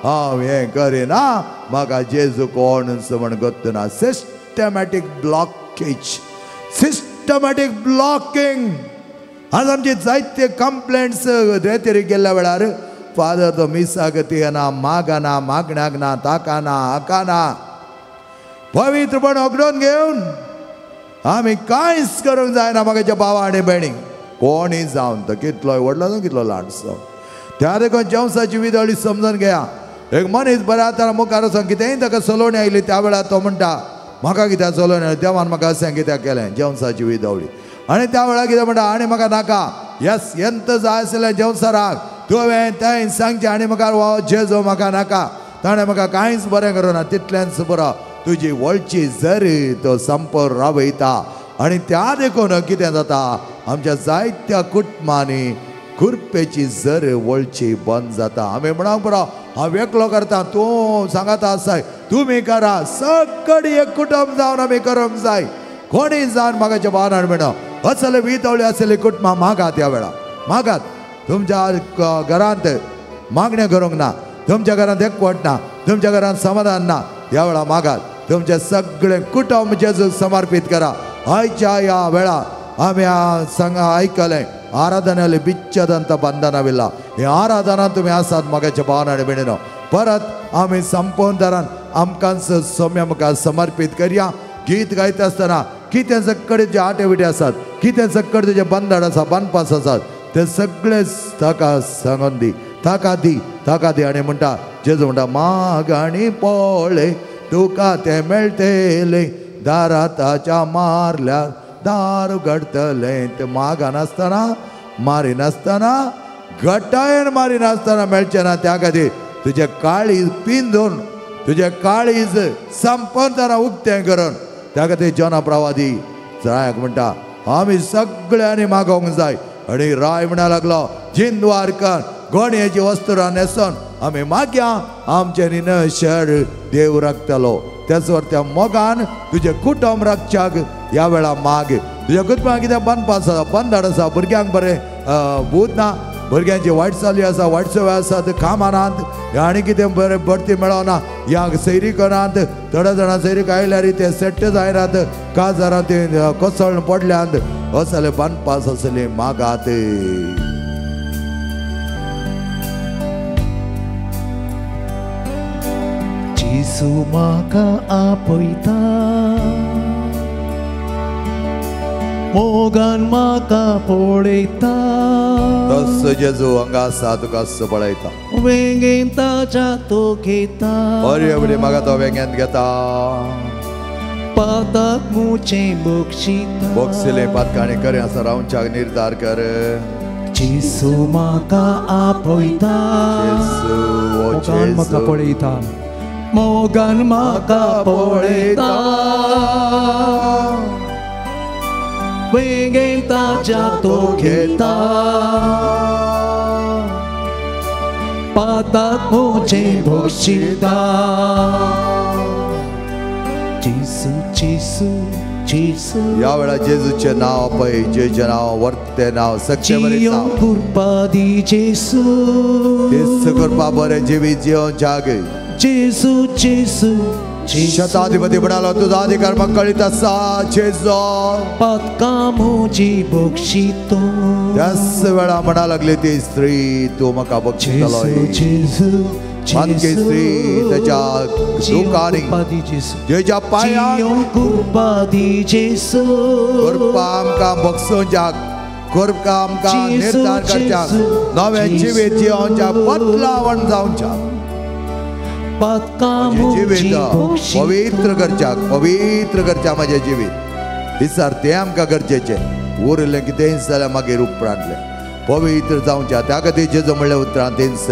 B: हांव हें करिना, म्हाका जेजू कोण म्हण गत्तना. Systematic blockage, systematic blocking. आज आमची जायते कंप्लेंट्स रेतेरी गेल्ल्या वेळार फादर तो मिसाक येना, मागना, मागण्याक ना, ताका ना, हाका ना. पवित्रपण होगडून घेवन आमी कांयच करूंक जायना. म्हाका भावा आनी भयणी कोणीय जावन तो कितलोय व्हडलो जावं कितलो ल्हानसो, त्या देखून जेवसाची विदळी समजून घेया. एक मनीस बऱ्या आतां मुखार वचून कितेंय ताका सलोवणी आयली त्या वेळार तो म्हणटा म्हाका कित्याक सलोवणी आयली, देवान म्हाका अशें कित्याक केलें, जेवसाची विदवळी. आनी त्या वेळार कितें म्हणटा, आनी म्हाका नाका, येस यंत जाय आसलें जेवसराक तुवें तें सांगचें आनी मुखार हो जेजो म्हाका नाका, ताणें म्हाका कांयच बरें करूं ना, तितलेंच बरो तुजी वळची जरी तो संपर रावयता. आनी त्या देखून कितें जाता, आमच्या जायत्या कुटुंबांनी कुरपेची जर वळची बंद जाता. आमी म्हणूंक बरो हांव एकलो करता, तूं सांगाता आसाय, तुमी करा, सगळी एक कुटुंब जावन आमी करूंक जाय. कोणी जावन म्हाका भावना म्हणो असले वितवळी आसले कुटुंबां मागात, ह्या वेळार मागात. तुमच्या घरांत मागणें करूंक ना, तुमच्या घरांत एकवट ना, तुमच्या घरांत समाधान ना, ह्या वेळार मागात. तुमचें सगळें कुटुंब जेजूक समर्पीत करा. आयच्या ह्या वेळार आमी सांगा आयकलें आराधनाले बिच्छदंत बंधनाविल्ला, हे आराधना तुमी आसात म्हाकाच्या भावना आनी भयणीनो. परत आमी संपूर्ण दरान आमकांच सोम्या मुखार समर्पीत करया. गीत गायता आसतना कितें सगळे जे आटेविटे आसात, कितें सगळे तुजे बंधन आसा, बांदपास आसात, ते सगळे ताका सांगून दी, ताका दी, ताका दी. आनी म्हणटा जेजू म्हणटा माग आनी पळय तुका तें मेळटलें, दारा ताच्या मारल्यार दार उगडटलें. तें मागनासतना मारिनासतना घटायेन मारिनासतना मेळचें ना. त्या खातीर तुजें काळीज पिंजून, तुजें काळीज संपतना उक्तें करून त्या खातीर जना प्रवादी रायाक म्हणटा आमी सगळ्यांनी मागोवंक जाय. आनी राय म्हणा लागलो जिंदवार कर गोणयेची वस्त्रां न्हेसोन आमी मागया, आमचें निनशर देव राखतलो. त्याच वर त्या मोगान तुजें कुटुंब राखच्याक ह्या वेळा माग. तुज्या कुटुंबाक कितें बांदपास आसा, बंदड आसा, भुरग्यांक बरें बूद ना, भुरग्यांची वायट चाली आसा, वायट सवय आसात, कामानात आनी कितें बरें बढती मेळना, ह्या सैरी करनात, थोड्या जाणां सैरीक आयल्यार ते सेट्ट जायनात, काजारां ते कोसळून पडल्यात, असले बांदपास आसले मागात.
C: जेजू म्हाका आपयता, मोगान म्हाका पळयता,
B: तसो जेजू हांगा आसा तुका असो पळयता,
C: वेंगेन ताच्या तो घेता,
B: बरे बरे म्हाका तो वेंगेंत घेता,
C: पाताक मुचें बक्षिता,
B: बक्षिलें पातकाणी करें आसा रावच्याक निर्धार कर.
C: जेजू म्हाका आपयता, मोगान म्हाका पळयता, मोगान म्हाका पळयता, वेंगेन ताच्या तो घेता, पाताक मुचें बक्षिता. जेजू जेजू जेजू
B: ह्या वेळार जेजूचें नांव पळय, जेजूचें नांव वर्ते नांव सक्षम
C: नांव, कृपा दी जेजू,
B: जेजू कृपा बरें जिवीत जिवन जाग.
C: जेजू जेजू
B: शताधिपती म्हणालो तुजो अधिकार म्हाका कळीत आसा जेजू,
C: पातकां म्हजी बक्षितो.
B: त्याच वेळा म्हणा लागली ती स्त्री तूं म्हाका बक्षितलो. मानकी स्त्री त्याच्या दुखांनी जेच्या पांयांक
C: कृपा दी जेजू,
B: कृपा आमकां बक्षोवच्याक, कृपा आमकां निर्धार करच्याक, नवें जिवीत जिवच्याक, बदलावण जावच्याक, जिवीत पवित्र करच्याक, पवित्र करच्याक म्हाजें जिवीत विचार तें आमकां गरजेचें. उरलें कितेंय जाल्यार मागीर उपरांतलें पवित्र जावच्या. त्या खातीर जेजू म्हणलें उतरां तेंच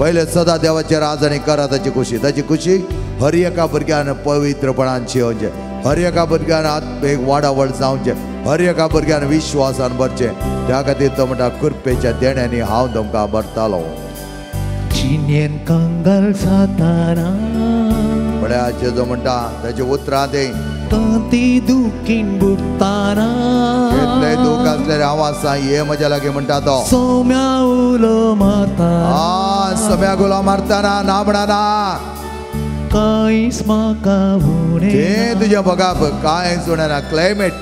B: पयलें सदां देवाचें राज आनी करा ताची खुशी, ताची खुशी हर एका भुरग्यान पवित्रपणान जियोवचें, हर एका भुरग्यान आत्मीक वाडावळ जावचें, हर एका भुरग्यान विश्वासान भरचें. त्या खातीर तो म्हणटा कृपेच्या देण्यांनी हांव तुमकां भरतालो.
C: जिणेन कंगाल जाताना
B: म्हळ्यार जेजू म्हणटा ताची उतरां तें
C: ती दुखीन बुडटाना,
B: कितलें दूख आसल्यार हांव आसा, ये म्हज्या लागीं म्हणटा तो.
C: सोम्या उलो मारता,
B: सोम्याक उलो मारतना ना म्हणना,
C: कांयच म्हाका उणें
B: तें तुजें बघप कांयच उणें ना. Claim it,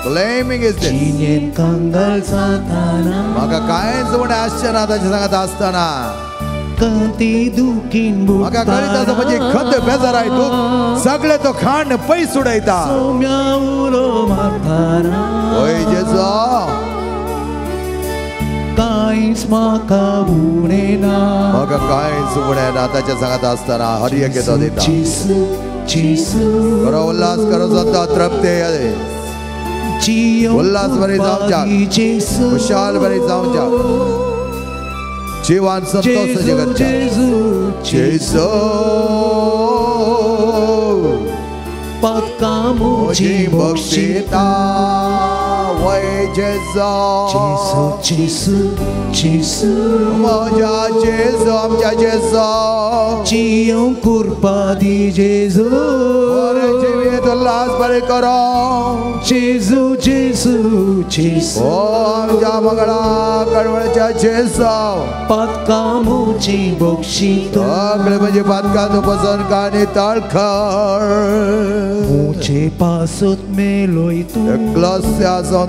B: claiming is this.
C: जिणेन कंगाल जाताना
B: म्हाका कांयच उणें आसचें ना ताच्या सांगात आसतना,
C: ती दुखीन
B: म्हाका कळीत आसा म्हजी खंत बेजाराय दूख सगळे तो खाण पयस उडयता.
C: सोम्या उलो मारताना
B: ओय जेजू
C: कांयच म्हाका उणें ना,
B: म्हाका कांयच उणें ना ताच्या सांगात आसतना. हर एक तो दिता
C: जेजू जेजू
B: करो उल्हास, करो जाता तृप्ती, उल्हास बरी जावच्याक, खुशाल बरी जावच्याक, जिवान संतोष करच्याक. जेजू
C: पातकां म्हजी
B: बक्षिता, वय जेजू
C: जेजू जेजू
B: म्हज्या जेजू आमच्या जेजू
C: जियोंक कृपा दी जेजू,
B: बरें जिवीत उल्हास बरें करो
C: जेजू जेजू जेजू,
B: ओ आमच्या मंगळा कडवळच्या जेजू
C: पातकां म्हजी बक्षितो,
B: सगळे म्हजी पातकां तूं पसंत काणी तळखळ,
C: म्हजे पासत मेलोय तूं,
B: एकलोच आसून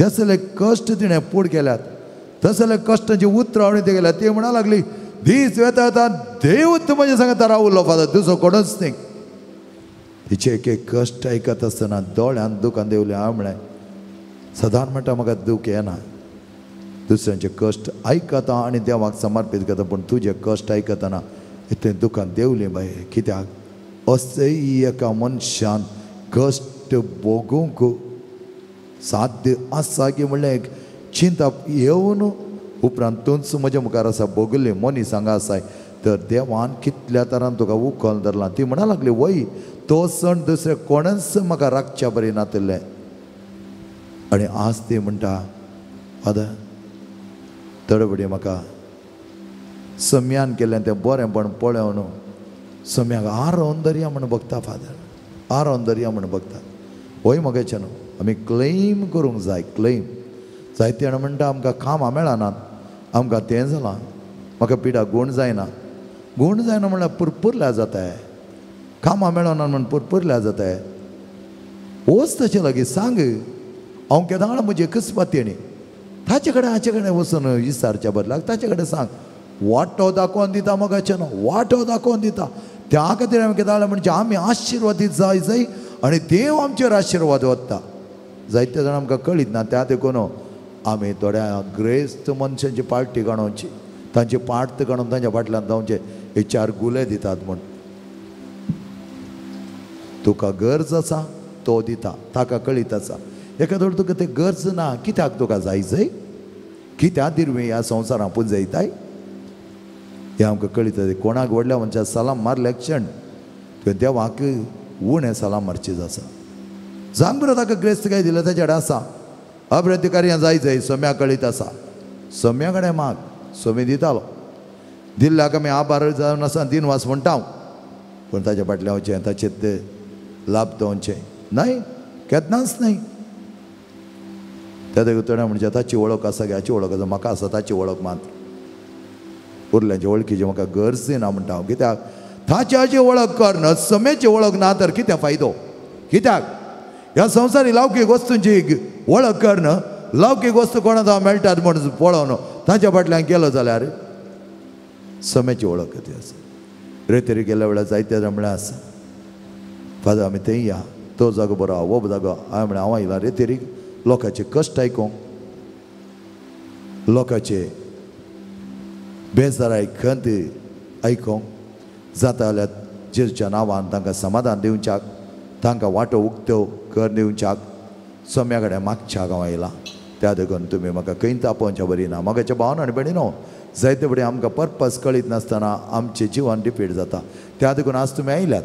B: तसले कश्ट तिणें पूड केल्यात, तसले कश्टांची उतरावणी ती केल्या. ती म्हणा लागली दीस वेता वेता देव म्हज्या सांगता रावलो फादर, दुसरो कोणूच न्ही. तिचे एक एक कश्ट आयकत आसतना दोळ्यान दुकान देवलें. हांवें म्हळें सदांच म्हणटा म्हाका दूख येना, दुसऱ्यांचे कश्ट आयकता आनी देवाक समर्पीत करता, पूण तुजे कश्ट आयकतना इतलें दुकान देवलें बाये. कित्याक अशेंय एका मनशान कश्ट भोगूंक साध्य आसा की म्हणलें एक चिंता येवन उपरांत तूंच म्हज्या मुखार आसा भोगली मनीस हांगा आसाय तर देवान कितल्या तरान तुका उखल धरला. ती म्हणा लागली वय तो सण दुसरे कोणच म्हाका राखच्या बरी नातिल्लें. आनी आज ती म्हणटा फादर तडबडी म्हाका सम्यान केल्लें तें बरेंपण पळोवन सम्याक आरोवन दर्या म्हूण बघता फादर, आरोवन दर्या म्हूण बघता. वय म्हगेचें न्हू आमी क्लेम करूंक जाय. क्लेम जायते जाणां म्हणटा आमकां कामां मेळनात, आमकां तें जालां, म्हाका पिडा गूण जायना. गूण जायना म्हणल्यार पुरपुरल्या जाताय, कामां मेळना म्हूण पुरपुरल्या जाताय. वच ताचे लागीं सांग हांव केदाळ म्हजे किस्मतीणी ताचे कडेन हाचे कडेन वचून विचारच्या बदलाक ताचे कडेन सांग. वाटो दाखोवन दिता मगाचें न्हू, वाटो दाखोवन दिता. त्या खातीर आमी केदाळ म्हणजे आमी आशिर्वादीत जाय जाय आनी देव आमचेर आशिर्वाद वता. जायते जाण आमकां कळीत ना, त्या देखून आमी थोड्या ग्रेस्त मनशांची पार्टी काडोवची, तांची पार्ट काडून तांच्या फाटल्यान धांवचे, हे चार गुले दितात म्हूण. तुका गरज आसा तो दिता, ताका कळीत आसा. एका थोडो तुका तें गरज ना, कित्याक तुका जाय जाय, कित्याक दिरवी ह्या संवसारान पुंजयताय, हें आमकां कळीत आसा. कोणाक व्हडल्या मनशाक सलाम मारले क्षण तुवें देवाक उणें सलाम मारचीच आसा. सांग बरो ताका ग्रेस्त काय दिलें ताच्या कडेन आसा. अभिवृद्धी कार्यां जाय जाय सम्या कळीत आसा, सम्या कडेन माग, सोमी दितालो. दिल्ल्याक आमी आभार जावन आसा दिनवास म्हणटा हांव, पूण ताच्या फाटल्यान वचें ताचें ते लाभ दवरचें न्हय, केन्नाच न्हय. त्या थोड्या म्हणजे ताची वळख आसा की हाची वळख आसा, म्हाका आसा ताची वळख मात्र, उरल्यांची वळखीची म्हाका गरज ना म्हणटा हांव. कित्याक ताची हाची वळख कर, समेची वळख ना तर कितें फायदो? कित्याक ह्या संवसारी लौकीक वस्तूंची वळख करणं, लौकीक वस्तू कोणाक मेळटात म्हूण पळोवन ताच्या फाटल्यान गेलो जाल्यार समेची वळख ती आसा. रेतेरी गेल्या वेळार जायते जाण म्हळ्यार आसा फादर आमी थंय या, तो जागो बरो हो जागो. हांवें म्हळें हांव आयला रेतेरीक लोकांचे कश्ट आयकूंक, लोकांचे बेजाराय खंत आयकूंक, जाता जाल्यार जेजूच्या नांवान तांकां समाधान दिवच्याक, तांकां वाटो उक्त्यो कर दिवच्याक, सम्या कडेन मागच्याक हांव आयलां. त्या देखून तुमी म्हाका खंय तापोवच्या बरी ना. म्हाकाच्या भावन आनी भयणी न्हू जायते फुडें आमकां पर्पस कळीत नासतना आमचें जिवन डिफीट जाता. त्या देखून आज तुमी आयल्यात,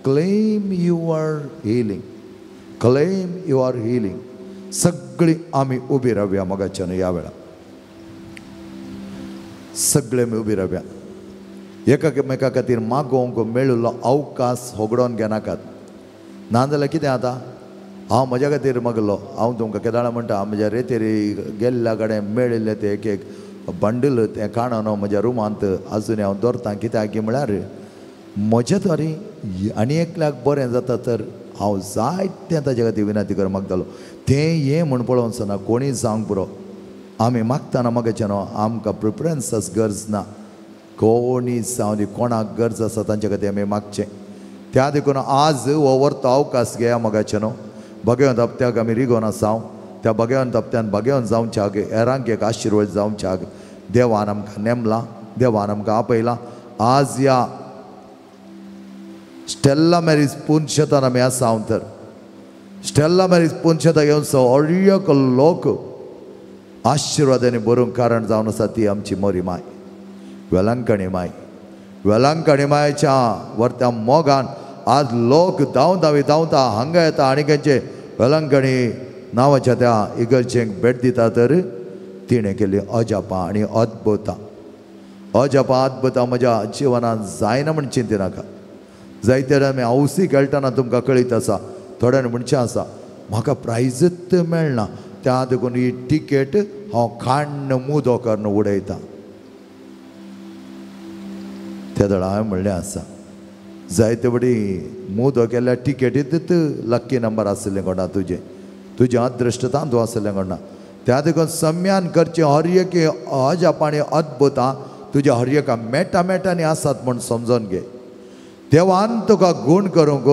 B: claim your healing, claim your healing. सगळीं आमी उबी रावया मगाच्यान ह्या वेळार, सगळे आमी उबी रावया. एकामेका खातीर मागोवंक मेळिल्लो अवकाश होगडोवन घेनाकात. नाजाल्यार कितें जाता, हांव म्हज्या खातीर मागलो, हांव तुमकां केदाळा म्हणटा म्हज्या रेतेरी गेल्ल्या कडेन मेळिल्लें तें एक एक बंडल तें काडून म्हज्या रुमांत आजून हांव दवरतां. कित्याक म्हळ्यार म्हज्या तरी आनी एकल्याक बरें जाता तर हांव जायतें ताच्या खातीर विनंती करून मागतालो. तें हें म्हूण पळोवंक वचना, कोणीय जावंक पुरो. आमी मागतना मागचें न्हू, आमकां प्रिफरन्सास गरज ना. कोणी जावं दी, कोणाक गरज आसा तांच्या खातीर आमी मागचें. त्या देखून आज हो वर्तो अवकाश घेया मगाचें न्हू. भगवंत हप्त्याक आमी रिगोवन आसा, त्या भगवंत हप्त्यान भगवंत जावच्याक, हेरांक एक आशिर्वाद जावच्याक देवान आमकां नेमलां, देवान आमकां आपयलां. आज ह्या स्टेल्ला मॅरीज पुनशेतान आमी आसा. हांव तर स्टेल्ला मॅरीज पुनशेताक येवन सगळ्याक लोक आशिर्वादांनी भरूंक कारण जावन आसा ती आमची मोरी माय, वेलंकणी माय. वेलंकणी मायच्या वर्त्या मोगान आज लोक धांव धांवी धांवता हांगा येता आनी खंयचे वेलंकणी नांवाच्या त्या इगर्जेक भेट दिता. तर तिणें केली अजापां आनी अद्भुतां. अजापां अद्भुतां म्हज्या जिवनान जायना म्हूण चिंतिनाका. जायते आमी हौसी खेळटना तुमकां कळीत आसा, थोड्यांनी म्हणचें आसा म्हाका प्रायजूच मेळना, त्या देखून ही टिकेट हांव खाण्ण मुदो करून उडयतां. त्या वेळार हांवें म्हणलें आसा जायते फटी मुदो केल्यार टिकेटींत लक्की नंबर आशिल्लें कोणा, तुजें तुजें अदृश्ट तांदूळ आशिल्लें कोणा. त्या देखून सम्यान करचें हर एक अजापाणी अद्भुतां तुज्या हर एका मेटा मेटांनी आसात म्हूण समजून घे. देवान तुका गूण करूंक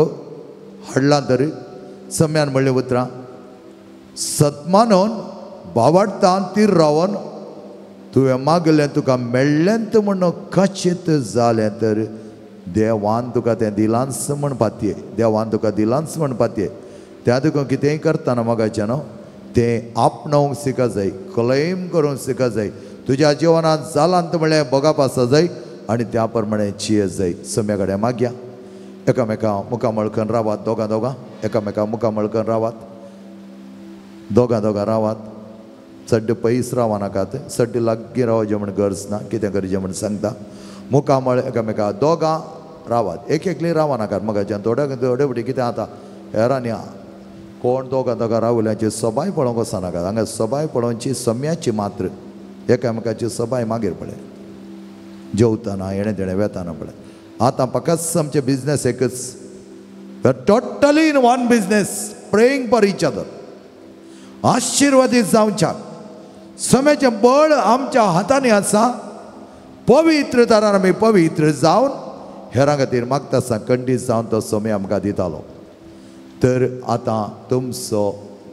B: हाडलां तरी सम्यान म्हणलें उतरां सतमानून बावडटान तीर रावन तुवें मागलें तुका मेळ्ळें म्हूण खचीत जालें तर देवान तुका तें दिलांच म्हण पातये, देवान तुका दिलांच म्हण पातये. त्या देखून कितेंय करतना मोगाचें न्हू तें आपणावंक शिका जाय, क्लेम करूंक शिका जाय. तुज्या जिवनांत जालां म्हणलें भोगप आसा जाय आनी त्या प्रमाणे जिये जाय. सम्या कडेन मागया, एकामेका मुखामळ करून रावात, दोगां दोगां एकामेका मुखामळ करून रावात, दोगां दोगां रावात. चड पयस रावा नाकात, चड लागीं रावचें म्हण गरज ना. कितें करचें म्हण सांगता, मुखामळ एकामेका दोगां रावात, एक एकली रावा नाकात. मगाच्यान थोड्या थोडे फावटी कितें जाता हेरांनी कोण दोगां दोगां रावल्याची सबाय पळोवंक वचनाकात. हांगा सबाय पळोवची सम्याची मात्र, एकामेकाची सबाय मागीर पळय, जेवतना हेणें तेणें वेताना पळय. आतां फकत आमचें बिजनेस एकच, totally in one business, praying for each other. आशिर्वादीत जावच्याक सम्याचें बळ आमच्या हातांनी आसा. पवित्र तरान आमी पवित्र जावन हेरां खातीर मागता आसतना खंडीत जावन तो समय आमकां दितालो. तर आतां तुमचो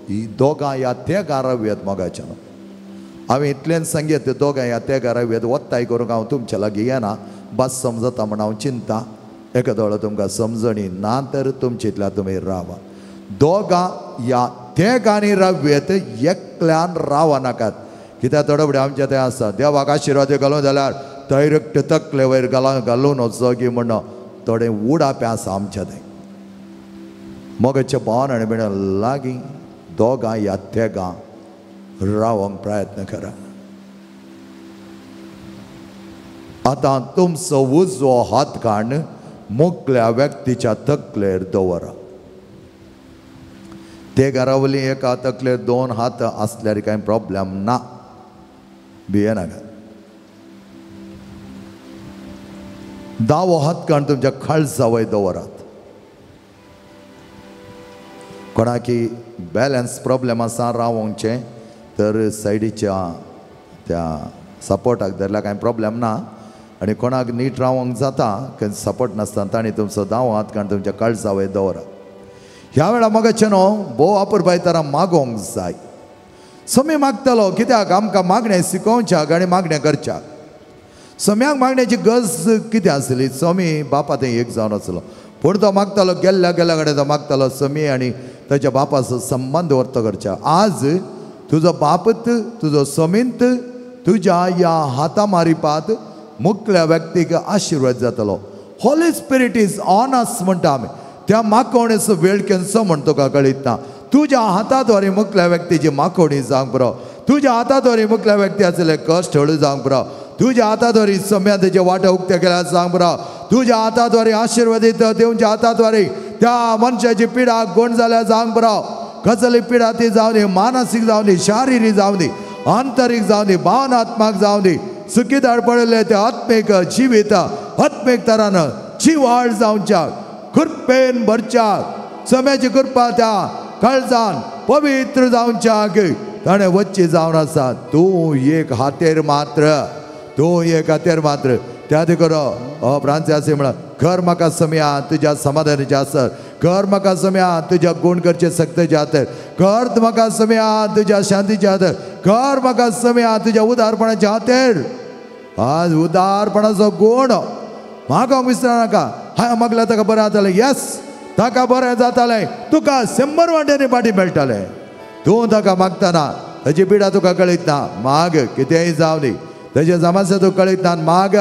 B: ही दोगां ह्या तेगां रावयात मोगाच्यान. हांवें इतल्यान सांगयत दोगां ह्या तेगां रावयात, वत्ताय करूंक हांव तुमच्या लागीं येना, बस समजता म्हण हांव चिंता. एका दोळो तुमकां समजणी ना तर तुमचे इतल्या तुमी रावा. दोगां ह्या तेगांनी रावयत, एकल्यान रावा नाकात. कित्याक थोडे फुडें आमचें तें आसा, देवाक आशिर्वाद घालूं जाल्यार डायरेक्ट तकले वयर घालून वचो की म्हण थोडें उडापें आसा आमचें तें. मोगाच्या भावान आनी भयणां लागीं दोगां ह्या तेगां रावंक प्रयत्न करा. आतां तुमचो उजवो हात काण मुकल्या व्यक्तीच्या तकलेर दवरा. ते घरावली एका तकलेर दोन हात आसल्यार कांय प्रॉब्लेम ना, भियेनाका. दावो हात काण तुमच्या काळजा वयर दवरात. कोणाकी बॅलन्स प्रॉब्लेम आसा रावोंकचें तर सायडीच्या त्या सपोर्टाक धरल्यार कांय प्रॉब्लेम ना. आनी कोणाक नीट रावोंक जाता खंय सपोर्ट नासतना तांणी तुमचो दावो हात काण तुमच्या काळजा वयर दवरात. ह्या वेळार मोगाचें न्हू भोव अपुरबाय तरा मागोवंक जाय. समी मागतालो कित्याक आमकां मागणें शिकोवच्याक आनी मागणें करच्याक. सम्याक मागण्याची गरज कितें आसली? समी बापा थंय एक जावन आसलो, पूण तो मागतालो गेल्ल्या गेल्ल्या कडेन तो मागतालो समी आनी ताच्या बापाचो संबंद वर्तो करच्या. आज तुजो बापत तुजो समींत तुज्या ह्या हाता मारिपात मुकल्या व्यक्तीक आशिर्वाद जातलो. Holy Spirit is on us म्हणटा आमी. त्या माकोवणेचो वेळ केन्ना म्हण तुका कळीत ना. तुज्या हाताद्वारे मुकल्या व्यक्तीची माकोवणी जावंक पुरो, तुज्या हाताद्वारे मुकल्या व्यक्ती आसले कश्ट हळू जावंक पुरो, तुज्या हाताद्वारे सम्या तेजे वाटे उक्ते केल्या जावंक पुरो, तुज्या हाताद्वारे आशिर्वादीत देवच्या हाताद्वारे त्या मनशाची पिडा गुण जाल्या जावंक पुरो. कसली पिडा ती जावं दी, मानसीक जावं दी, शारिरीक जावं दी, आंतरीक जावं दी, भावनात्मक जावं दी, सुखीदार पडिल्ले ते आत्मीक जिवीत आत्मीक तरान जिवाळ जावच्याक कृपेन भरच्याक सम्याची कृपा त्या काळजान पवित्र जावच्याक ताणें वच्ची जावन आसा. तूं एक हातेर मात्र, तूं एक हातेर मात्र. त्या देखून फ्रांसिस म्हणा, कर म्हाका सम्या तुज्या समाधानाचे आसर, कर म्हाका सम्या तुज्या गुण करचे सक्तेचे हातेर, कर म्हाका सम्या तुज्या शांतीचे हातेर, कर म्हाका सम्या तुज्या उदारपणाच्या हातेर. आज उदारपणाचो गुण मागोवंक विसरनाका. हांवें मागल्यार ताका बरें जातालें, येस ताका बरें जातालें, तुका 100 वांट्यांनी फाटीं मेळटालें. तूं ताका मागतना ताची पिडा तुका कळीत ना, माग कितेंय जावं दी, ताचे समस्या तुका कळीत ना, माग.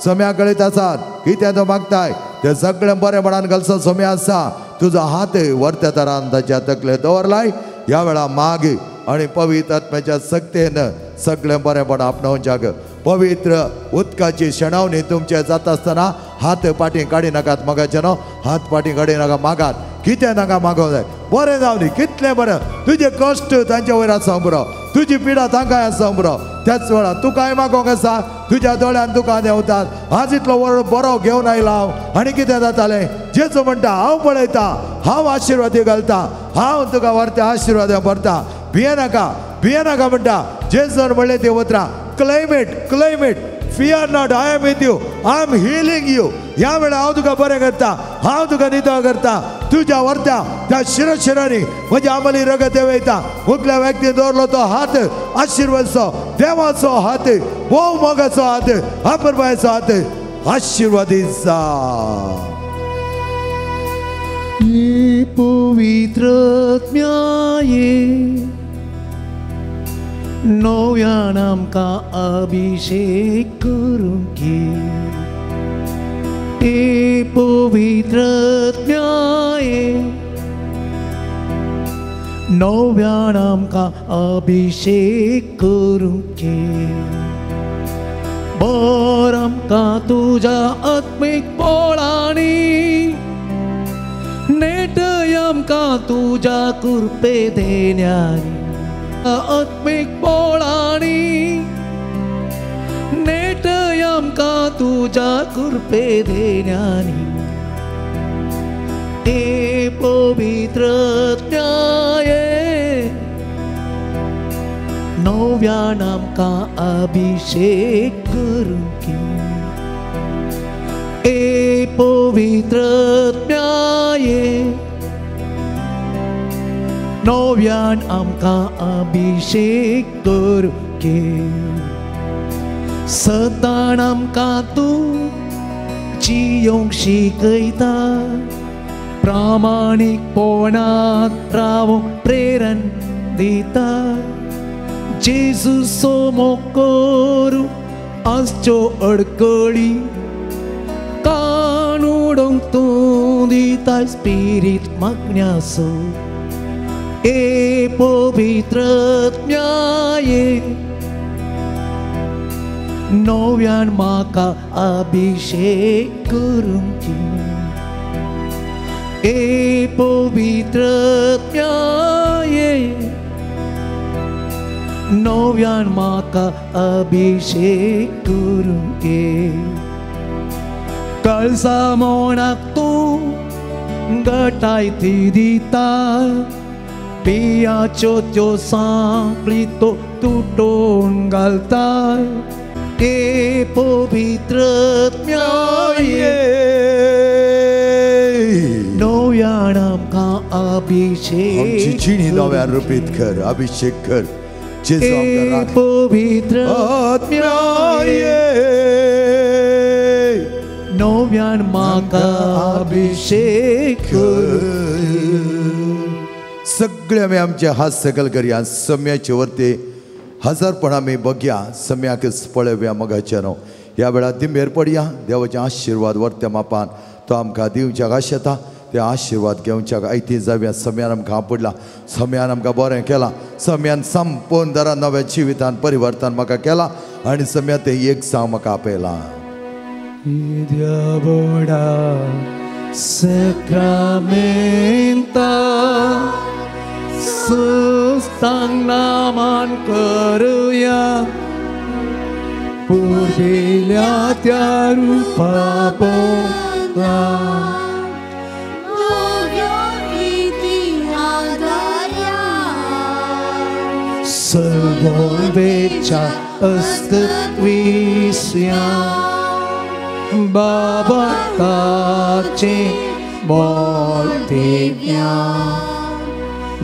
B: सम्या कळीत आसात कितें तो मागताय तें सगळें बरेपणान घालचो सम्या आसा. तुजो हात वरत्या तरान ताच्या तकले दवरलाय. ह्या वेळार माग आनी पवित्र आत्म्याच्या सक्तेन सगळें बरेपण आपणावच्याक. पवित्र उदकाची शेणावणी तुमचे जाता आसतना हात फाटीं काडी नाकात मोगाचे न्हू, हात फाटीं काडी नाका, मागात कितें नाका मागोवंक जाय, बरें जावं दी, कितलें बरें. तुजे कश्ट तांच्या वयर आसा पुरो, तुजी पिडा तांकां आसा पुरो. त्याच वेळार तुकाय मागोवंक आसा, तुज्या दोळ्यान तुका देंवतात. आज इतलो बरो घेवन आयला हांव आनी कितें जातालें? जेजू म्हणटा हांव पळयता, हांव आशिर्वाद घालता, हांव तुका व्हरता, आशिर्वाद भरता. भियेनाका, भियेनाका म्हणटा. जेजून म्हणलें ते उतरां, claim it, claim it, fear not, I am with you, I am healing you. ह्या वेळार हांव तुका बरें करता, हांव तुका नितळ करता. तुज्या वर्त्या त्या शिरशिरांनी म्हज्या आमली रगत वयता. मुखल्या व्यक्तीन दवरलो तो हात आशिर्वादाचो, देवाचो हात, भोव मोगाचो हात, अपुरबायेचो हात, आशिर्वादीत जा.
C: पवित्र आत्म्याये नव्यान आमकां अभिषेक करूंक घे. पवित्र आत्म्याये नव्यान आमकां अभिषेक करूंक घे. बर आमकां तुज्या आत्मीक पोळांनी नेटय आमकां तुज्या कृपे देण्यानी. आत्मीक पोळांनी नेटय आमकां तुज्या कृपे देण्यानी. ते पवित्र आत्म्याये नव्यान आमकां अभिषेक करूंक घे. पवित्र आत्म्याये नव्यान आमकां अभिषेक करूंक घे. सदां आमकां तूं जियोंक शिकयता, प्रामाणीकपणांत रावूंक प्रेरण दिता. जेजूचो मोग करूं आसच्यो अडकळी कान उडोवंक तूं दिता स्पिरीत मागण्याचो. ए पवित्र आत्म्याये नव्यान म्हाका अभिषेक करूंक घे. ए पवित्र आत्म्याये नव्यान म्हाका अभिषेक करूंक घे. कळसा मोणाक तूं गटाय ती दिता, पियाच्यो त्यो सांकळी तो तुटोवन घालता. ए पवित्र आत्म्याये नव्यान आमकां अभिषेक,
B: आमची जिणी नव्यान रुपीत कर, अभिषेक कर. जेजू आमकां राख.
C: पवित्र आत्म्याये नव्यान म्हाका अभिषेक कर.
B: सगळे आमी आमचे हात सकल करया. सम्याचे वरती हजारपण आमी बघया, सम्याकच पळोवया मोगाचे न्हू. ह्या वेळार दिंबेर पडया, देवाचे आशिर्वाद वर्त्या मापान तो आमकां दिवच्याक आशेता. ते आशिर्वाद घेवच्याक आयती जावया. सम्यान आमकां आपडला, सम्यान आमकां बरें केलां, सम्यान संपूर्ण दरा नव्या जिवितान परिवर्तन म्हाका केलां आनी सम्या तें एक सांग म्हाका आपयलां.
C: व्हडा सक्रामेंता सुस्तांग नामान करुया, पुर्विल्या त्या रुपा पोंदा. सर्वोवेच्या अस्तित्विस्या बाबा ताचे मोठेव्या,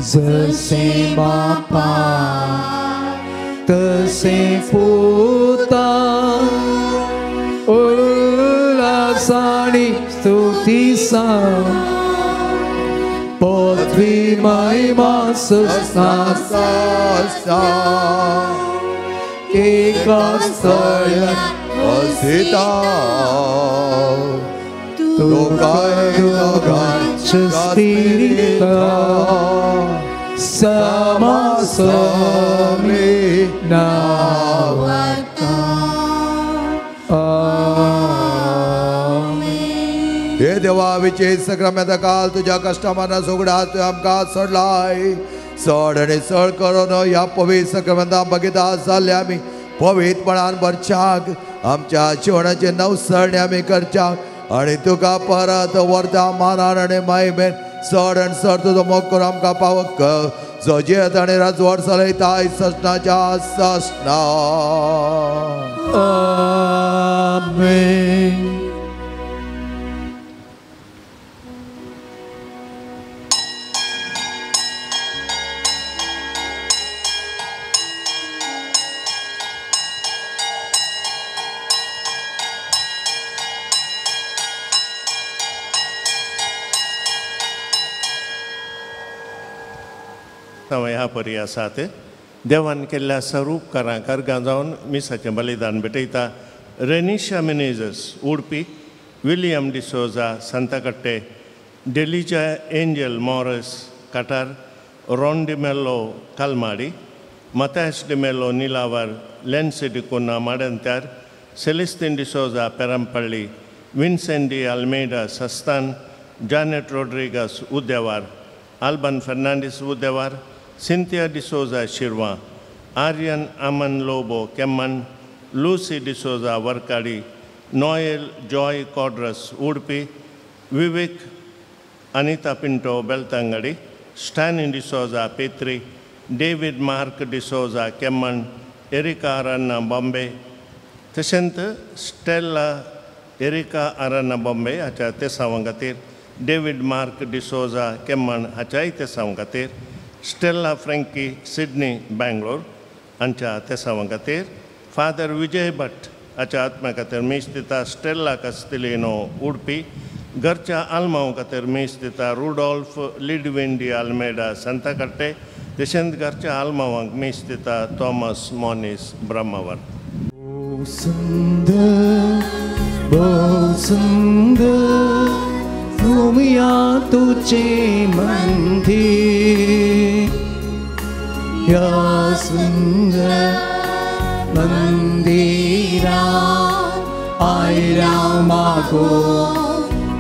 C: जसे बापा तसे पुता, उल्हासानी स्तुतीसा पृथ्वी महिमा सुस्ता एका स्थळ्यात
B: वसिता तुका
C: स्पिरिता समासमी नावता.
B: हे देवा विचे सक्रम्याचा काल तुझ्या कष्टमाना सोगडा तुवें आमकां सोडलाय. चड आनी चड करून ह्या पवित्र सक्रमेंता बगिता जाल्ले आमी पवित्रपणान भरच्याक आमच्या जिवनाचे नवसरणे आमी करच्याक आनी तुका परत वर्धा मानान आनी मायमेन चड आनी चड तुजो मोग करून आमकां पावक जो जियेत आनी राजवट चलयता ससनाच्या ससना.
C: आमेन.
A: ह्या परी आसात देवान केल्ल्या स्वरूपकारांक अर्गां जावन मिसाचें बलिदान भेटयता. Renisha Menezes Udupi, William D'Souza Santhakatte, Delija Angel Morris Qatar, Ron D'Mello Kalmadi, Mathias D'Mello Nilavar, Lancy D'Cunha Madantyar, Celestine D'Souza Perampalli, Vincent D Almeida Sasthan, Janet Rodrigues Udyavar, Alban Fernandes Udyavar, Cynthia D'Souza Shirva, Aryan Aman Lobo Kemman, Lucy D'Souza Varkady, Noel Joy Quadros Udupi, Vivek Anita Pinto Belthangady, Stanley D'Souza Petri, David Mark D'Souza Kemman, Erica Aranha Bombay, तशेंच Stella Erica आरान्ना Bombay हाच्या तेसांवां खातीर, David mark D'Souza केम्मण हाच्याय तेसांवां खातीर, Stella Frankie Sydney Bangalore हांच्या तेसांवां खातीर, father Vijay भट हाच्या आत्म्या खातीर मीस दिता Stella कास्तिलिनो उडपी, घरच्या आल्मांव खातीर मीस दिता रुडॉल्फ लिडविन डी आल्मेडा सांताकाट्टे, तशेंच घरच्या आल्मावांक मीस दिता थॉमस मोनीस ब्रह्मावर.
C: सुंदर बहुत सुंदर भूमिया तुझे मंदिर, या सुंदर मंदिरा आयला मागो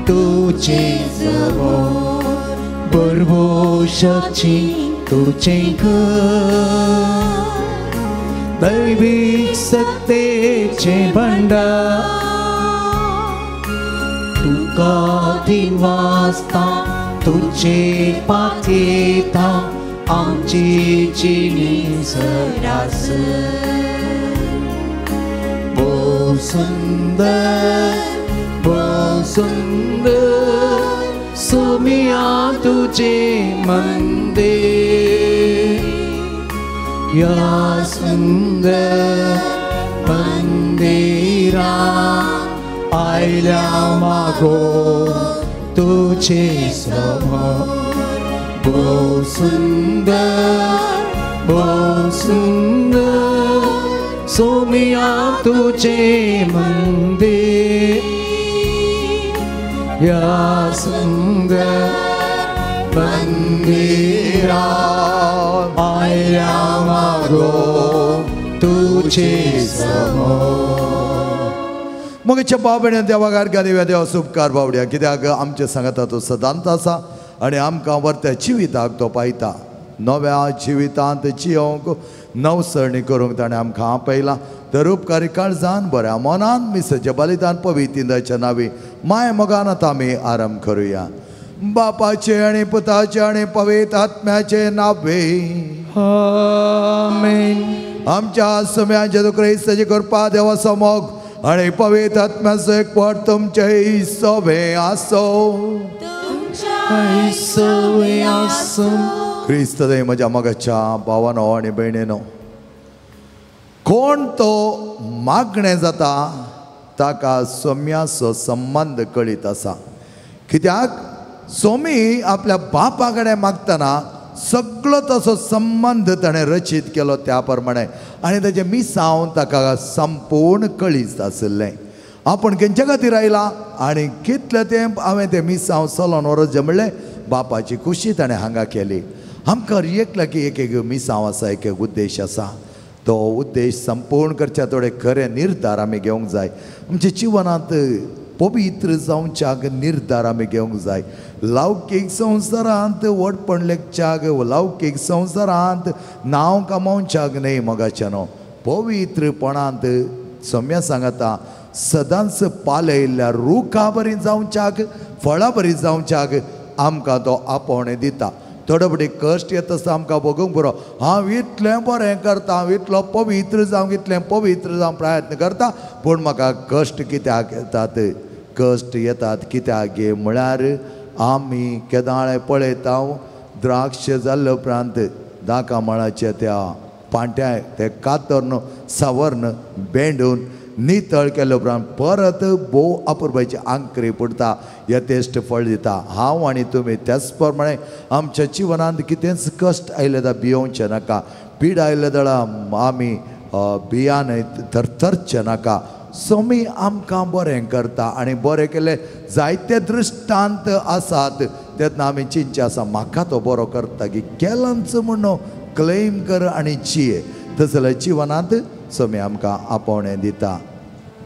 C: तुझे जवळ बरबोशाची तुझे घर दैविक सत्तेचे भंडार तुका दिवासता तुझे पाथेता आमची जिणी सरास. भोव सुंदर भोव सुंदर सुमिया तुझे मंदिर, या सुंदर मंदिरा आयल्या मागो तुझे समोर. भोव सुंदर भोव सुंदर सोमिया तुझे मंदिर, या सुंदर मंदिरा आयल्या मागो तुझे समोर.
B: मगच्या बाबड्या देवाक अर्घां दिवया, देवा उपकार बावड्या, कित्याक आमचे सांगता तो सदांच आसा आनी आमकां वर्त्या जिविताक तो पायता. नव्या जिवितांत जियोंक नवसरणी करूंक ताणें आमकां आपयला. तर उपकारी काळजान बऱ्या मनान मिसाचें बलिदान पवित्र नावी माय मोगान आतां आमी आरंभ करुया. बापाचे आनी पुताचे आनी पवित्र आत्म्याचे नावे
C: आमेन.
B: आमच्या सुम्या जेजू क्रिस्ताची कृपा, देवाचो मोग आनी पवित्र आत्म्याचो एकवट तुमचे सोबे आसो. क्रिस्त दे म्हज्या मोगाच्या भावानो आनी भयणीनो, कोण तो मागणें जाता ताका सोम्याचो संबंद कळीत आसा. कित्याक सोमी आपल्या बापा कडेन मागतना सगळो तसो संबंद ताणें रचीत केलो त्या प्रमाणे आनी ताचें मिसांव ताका संपूर्ण कळीत आशिल्लें. आपूण खंयच्या खातीर आयला आनी कितलें तेंप हांवें तें मिसांव चलोवन व्हरचें म्हणलें बापाची खुशी ताणें हांगा केली. आमकां एकल्या की एक एक मिसांव आसा, एक एक उद्देश आसा. तो उद्देश संपूर्ण करच्या थोडे खरे निर्धार आमी घेवंक जाय. आमच्या जिवनांत पवित्र जावच्याक निर्धार आमी घेवंक जाय. लौकीक संवसारांत व्हडपण लेखच्याक, लौकीक संवसारांत नांव कमोवच्याक न्हय मोगाच्यानो, पवित्रपणांत सम्या सांगता सदांच पालयल्ल्या रुखा बरी जावच्याक, फळां बरी जावच्याक आमकां तो आपोवणें दिता. थोडे फावटी कश्ट येता आसतना आमकां भोगूंक पुरो, हांव इतलें बरें करता, हांव इतलो पवित्र जावंक, इतलें पवित्र जावंक प्रयत्न करता, पूण म्हाका कश्ट कित्याक येतात? कश्ट येतात कित्याक गे म्हळ्यार आमी केदाळे पळयता द्राक्ष जाल्ले उपरांत दाका मळाच्या त्या पांट्या ते कातरून सावरून बेंडून नितळ केले उपरांत परत भोव अपुरबायची आंकरी पडटा, यथेश्ट फळ दिता. हांव आनी तुमी त्याच प्रमाणे आमच्या जिवनांत कितेंच कश्ट आयले जाल्यार भियोवचें नाका, पीड आयले जाल्यार आमी भियान थरथरचें नाका. स्वामी आमकां बरें करता आनी बरें केल्ले जायते दृश्टांत आसात. तेन्ना आमी चिंतचें आसा म्हाका तो बरो करता की केलांच म्हणून क्लेम कर आनी जिये. तशें जाल्यार जिवनांत स्वामी आमकां आपोवणें दिता.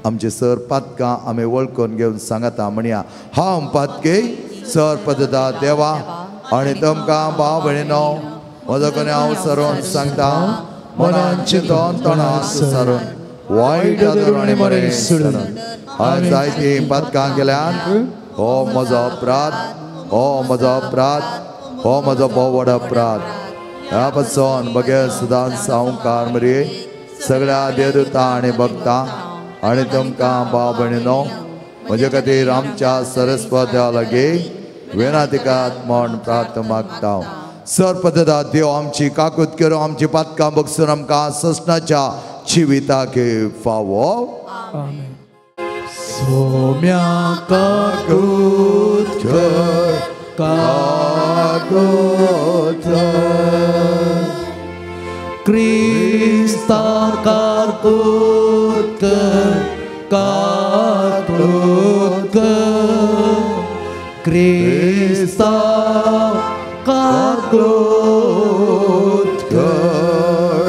B: आमचे सर पातकां आमी वळखून घेवन सांगता म्हणया, हांव पातके सर पदता देवा आनी तुमकां भाव भयणीनो म्हजो कोणी हांव सरोन सांगता मनान चिंतोन तोंडान सरोन वायट आनी बरें सोडून हांवें जायतीं पातकां केल्यान. हो म्हजो अपराध, हो म्हजो अपराध, हो म्हजो भोव व्हड अपराध. ह्या पासून बगैर सदांच सावकार मरे सगळ्या देवदूता आनी भक्तां आनी तुमकां भाव भयणीनो म्हजे खातीर आमच्या सरस्वत देवा लागीं विनातिकात म्हण प्रार्थना मागता. सर पदता देव आमची काकूत करूं, आमची पातकां बगसून आमकां ससनाच्या जिविताक फावो.
C: सोम्या काकूत कर, काकूत कर, क्रिस्ता काकूत कर, काकूत कर, क्रिस्ता काकूत कर,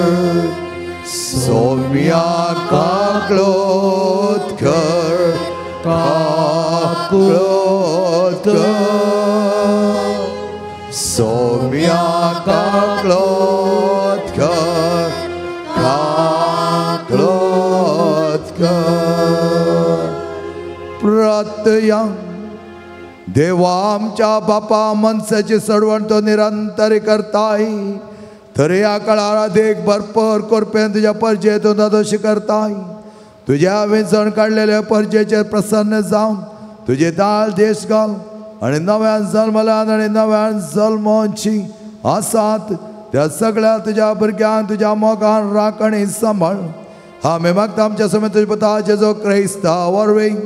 B: सोम्या काकूत कर, काकूत कर, सोम्या काकूत कर, काकूत कर. प्रत्यया देवा आमच्या बापा मनशाची सडवण तो निरंतर करताय, तरी ह्या काळार देख भरपूर करपेन तुज्या परजेतून दोशी करताय. तुज्या विंचण काडलेल्या परजेचेर प्रसन्न जावन तुजे दाळ देश घाल आनी नव्यान जल्मल्यान आनी नव्यान जल्मोची आसात त्या सगळ्या तुज्या भुरग्यांक तुज्या मोगान राख आनी सांबाळ. आमी मागता आमच्या समेत तुज्या पुता जेजू क्रिस्ता वरवीं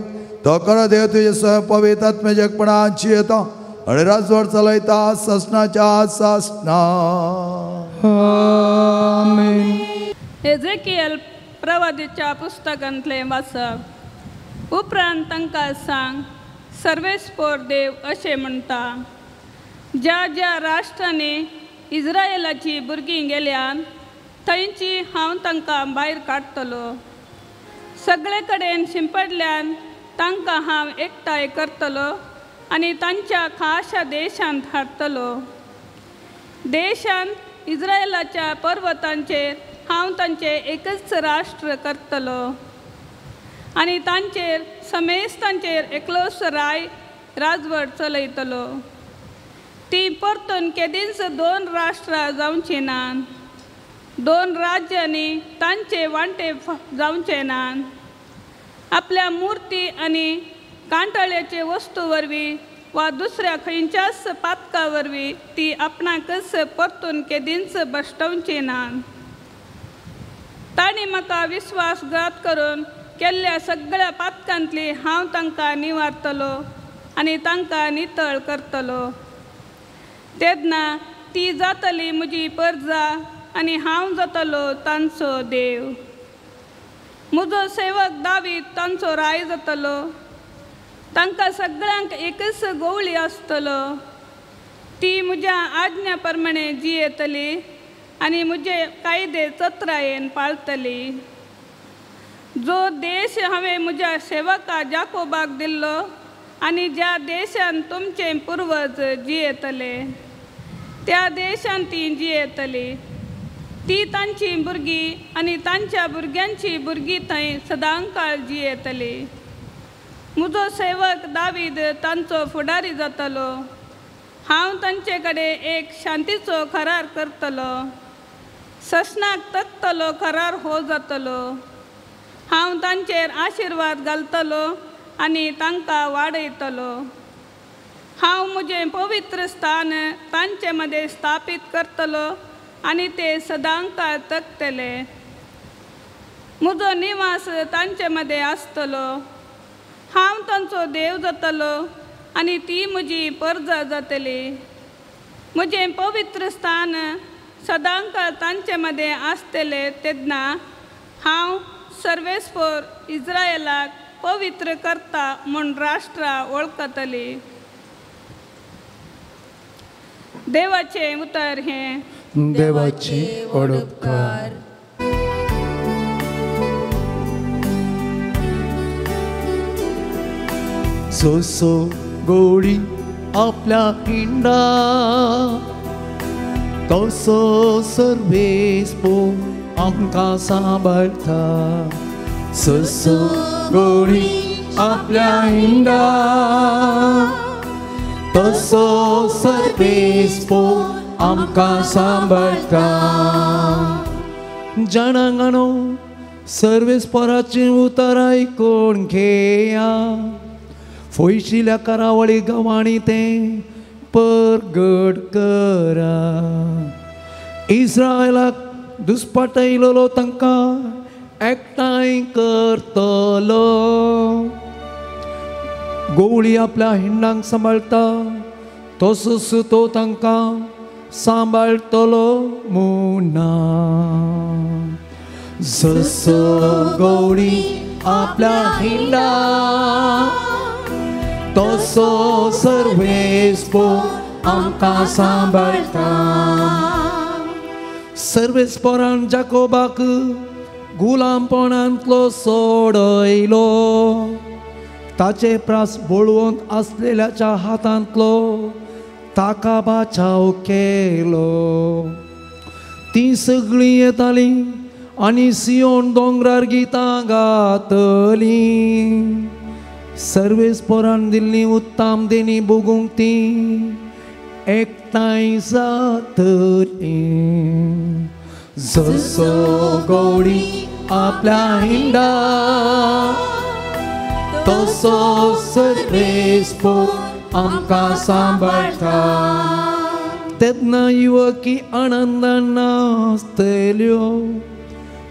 B: तो खरो देव तुजे स्वयं पवित्र आत्म्याच्या एकपणाची येता आनी राजवट चलयता ससनाच्या सासना.
C: आमेन.
D: एजेकियल प्रवादीच्या पुस्तकांतलें वाचप. उपरांत तांकां सांग, सर्वेस्पोर देव अशें म्हणटा, ज्या ज्या राष्ट्रांनी इज्रायलाची भुरगीं गेल्यान थंयची हांव तांकां भायर काडटलो. सगळे कडेन शिंपडल्यान तांकां हांव एकठांय करतलो आनी तांच्या खाशा देशांत हाडटलो. देशांत इज्रायलाच्या पर्वतांचेर हांव तांचें एकच राष्ट्र करतलो आनी तांचेर समेस्तांचेर एकलोच राय राजवट चलयतलो. ती परतून केदींच दोन राष्ट्रां जावचीं नात, दोन राज्यांनी तांचे वांटे जावचे नात. आपल्या मुर्ती आनी कांटाळ्याचे वस्तू वरवीं वा दुसऱ्या खंयच्याच पातका वरवीं ती आपणाकच परतून केदींच भश्टवची नात. तांणी म्हाका विस्वासघात करून केल्ल्या सगळ्या पातकांतली हांव तांकां निवारतलो आनी तांकां नितळ करतलो. तेन्ना ती जातली म्हजी परजा आनी हांव जातलो तांचो देव. म्हजो सेवक दावीद तांचो राय जातलो. तांकां सगळ्यांक एकच गोवळी आसतलो. ती म्हज्या आज्ञा प्रमाणे जियेतली आनी म्हजे कायदे चत्रायेन पाळतली. जो देश हांवें म्हज्या सेवका जाकोबाक दिल्लो आनी ज्या देशान तुमचे पुर्वज जियेतले त्या देशान ती जियेतली. ती तांची भुरगीं आनी तांच्या भुरग्यांची भुरगीं थंय सदांकाळ जियेतली. म्हजो सेवक दावीद तांचो फुडारी जातलो. हांव तांचे कडेन एक शांतीचो करार करतलो, ससनाक तकतलो करार हो जातलो. हांव तांचेर आशिर्वाद घालतलो आनी तांकां वाडयतलो. हांव म्हजें पवित्र स्थान तांचे मदें स्थापीत करतलो आनी ते सदांकाळ तकतले. म्हजो निवास तांचे मदें आसतलो. हांव तांचो देव जातलो आनी ती म्हजी परजा जातली. म्हजें पवित्र स्थान सदांकाळ तांचे मदें आसतलें तेन्ना हांव सर्वेस्पोर इज्रायलाक पवित्र करता म्हूण राष्ट्रां वळखतली. देवाचें उतर हें.
C: देवाची वडपकार. सोसो गोडी आपल्या हिंडा तसो सर्वेस्पो आमकां सांबाळटा. सोसो गोडी आपल्या हिंडा तसो सर्वेस्पो आमकां सांबाळटा. जाणांगानो सर्वेस्पोराचीं उतरां आयकून घेया, फयशिल्या करावळी गांवांनी तें परगट करा. इस्रायलाक दुस्पाटयलेलो तांकां एकठांय करतलो. गोवळी आपल्या हिंडांक सांबाळटा तसोच तो तांकां सांबाळटलो म्हणा. जसो गोवळी आपल्या हिंडा तसो सर्वेस्पो आमकां सांबाळटा. सर्वेस्पोरान जाकोबाक गुलामपणांतलो सोडयलो, ताचे प्रास बळवंत आसलेल्याच्या हातांतलो ताका बाचाव केलो. तीं सगळीं येतालीं आनी सियोन दोंगरार गितां गातलीं. सर्वेस्पोरान दिल्ली उत्तम देणी भोगूंक तीं एकठांय जातलीं. जसो गोडी आपल्या हिंडा तसो सर्वेस्पो आमकां सांबाळटा. तेन्ना युवकी आनंदान नाचतल्यो,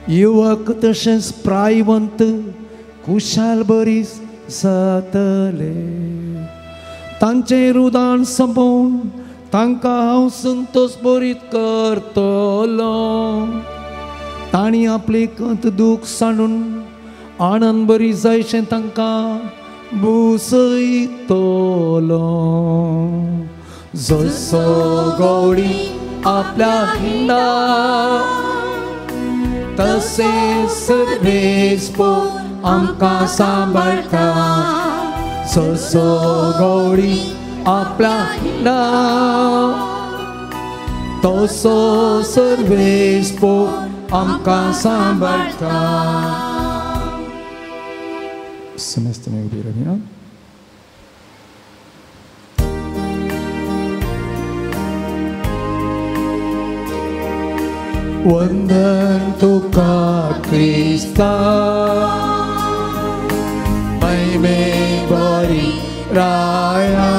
C: युवक तशेंच प्रायवंत खुशाल बरीस जातले. तांचें रुदान सोंपोवन तांकां हांव संतोश बरीत करतलो. तांणी आपली कंत दूख सांडून आनंद बरी जायशें तांकां भुसयतलो. जसो गोडी आपल्या हिंडा तशें सर्वेस्पो आमकां सांबाळटा. जसो गोडी आपल्या हिंडा तसो सर्वेस्पो आमकां सांबाळटा.
E: समजतने उबी रावया.
C: वंदन तुका क्रिस्ता महिमे बरी राया.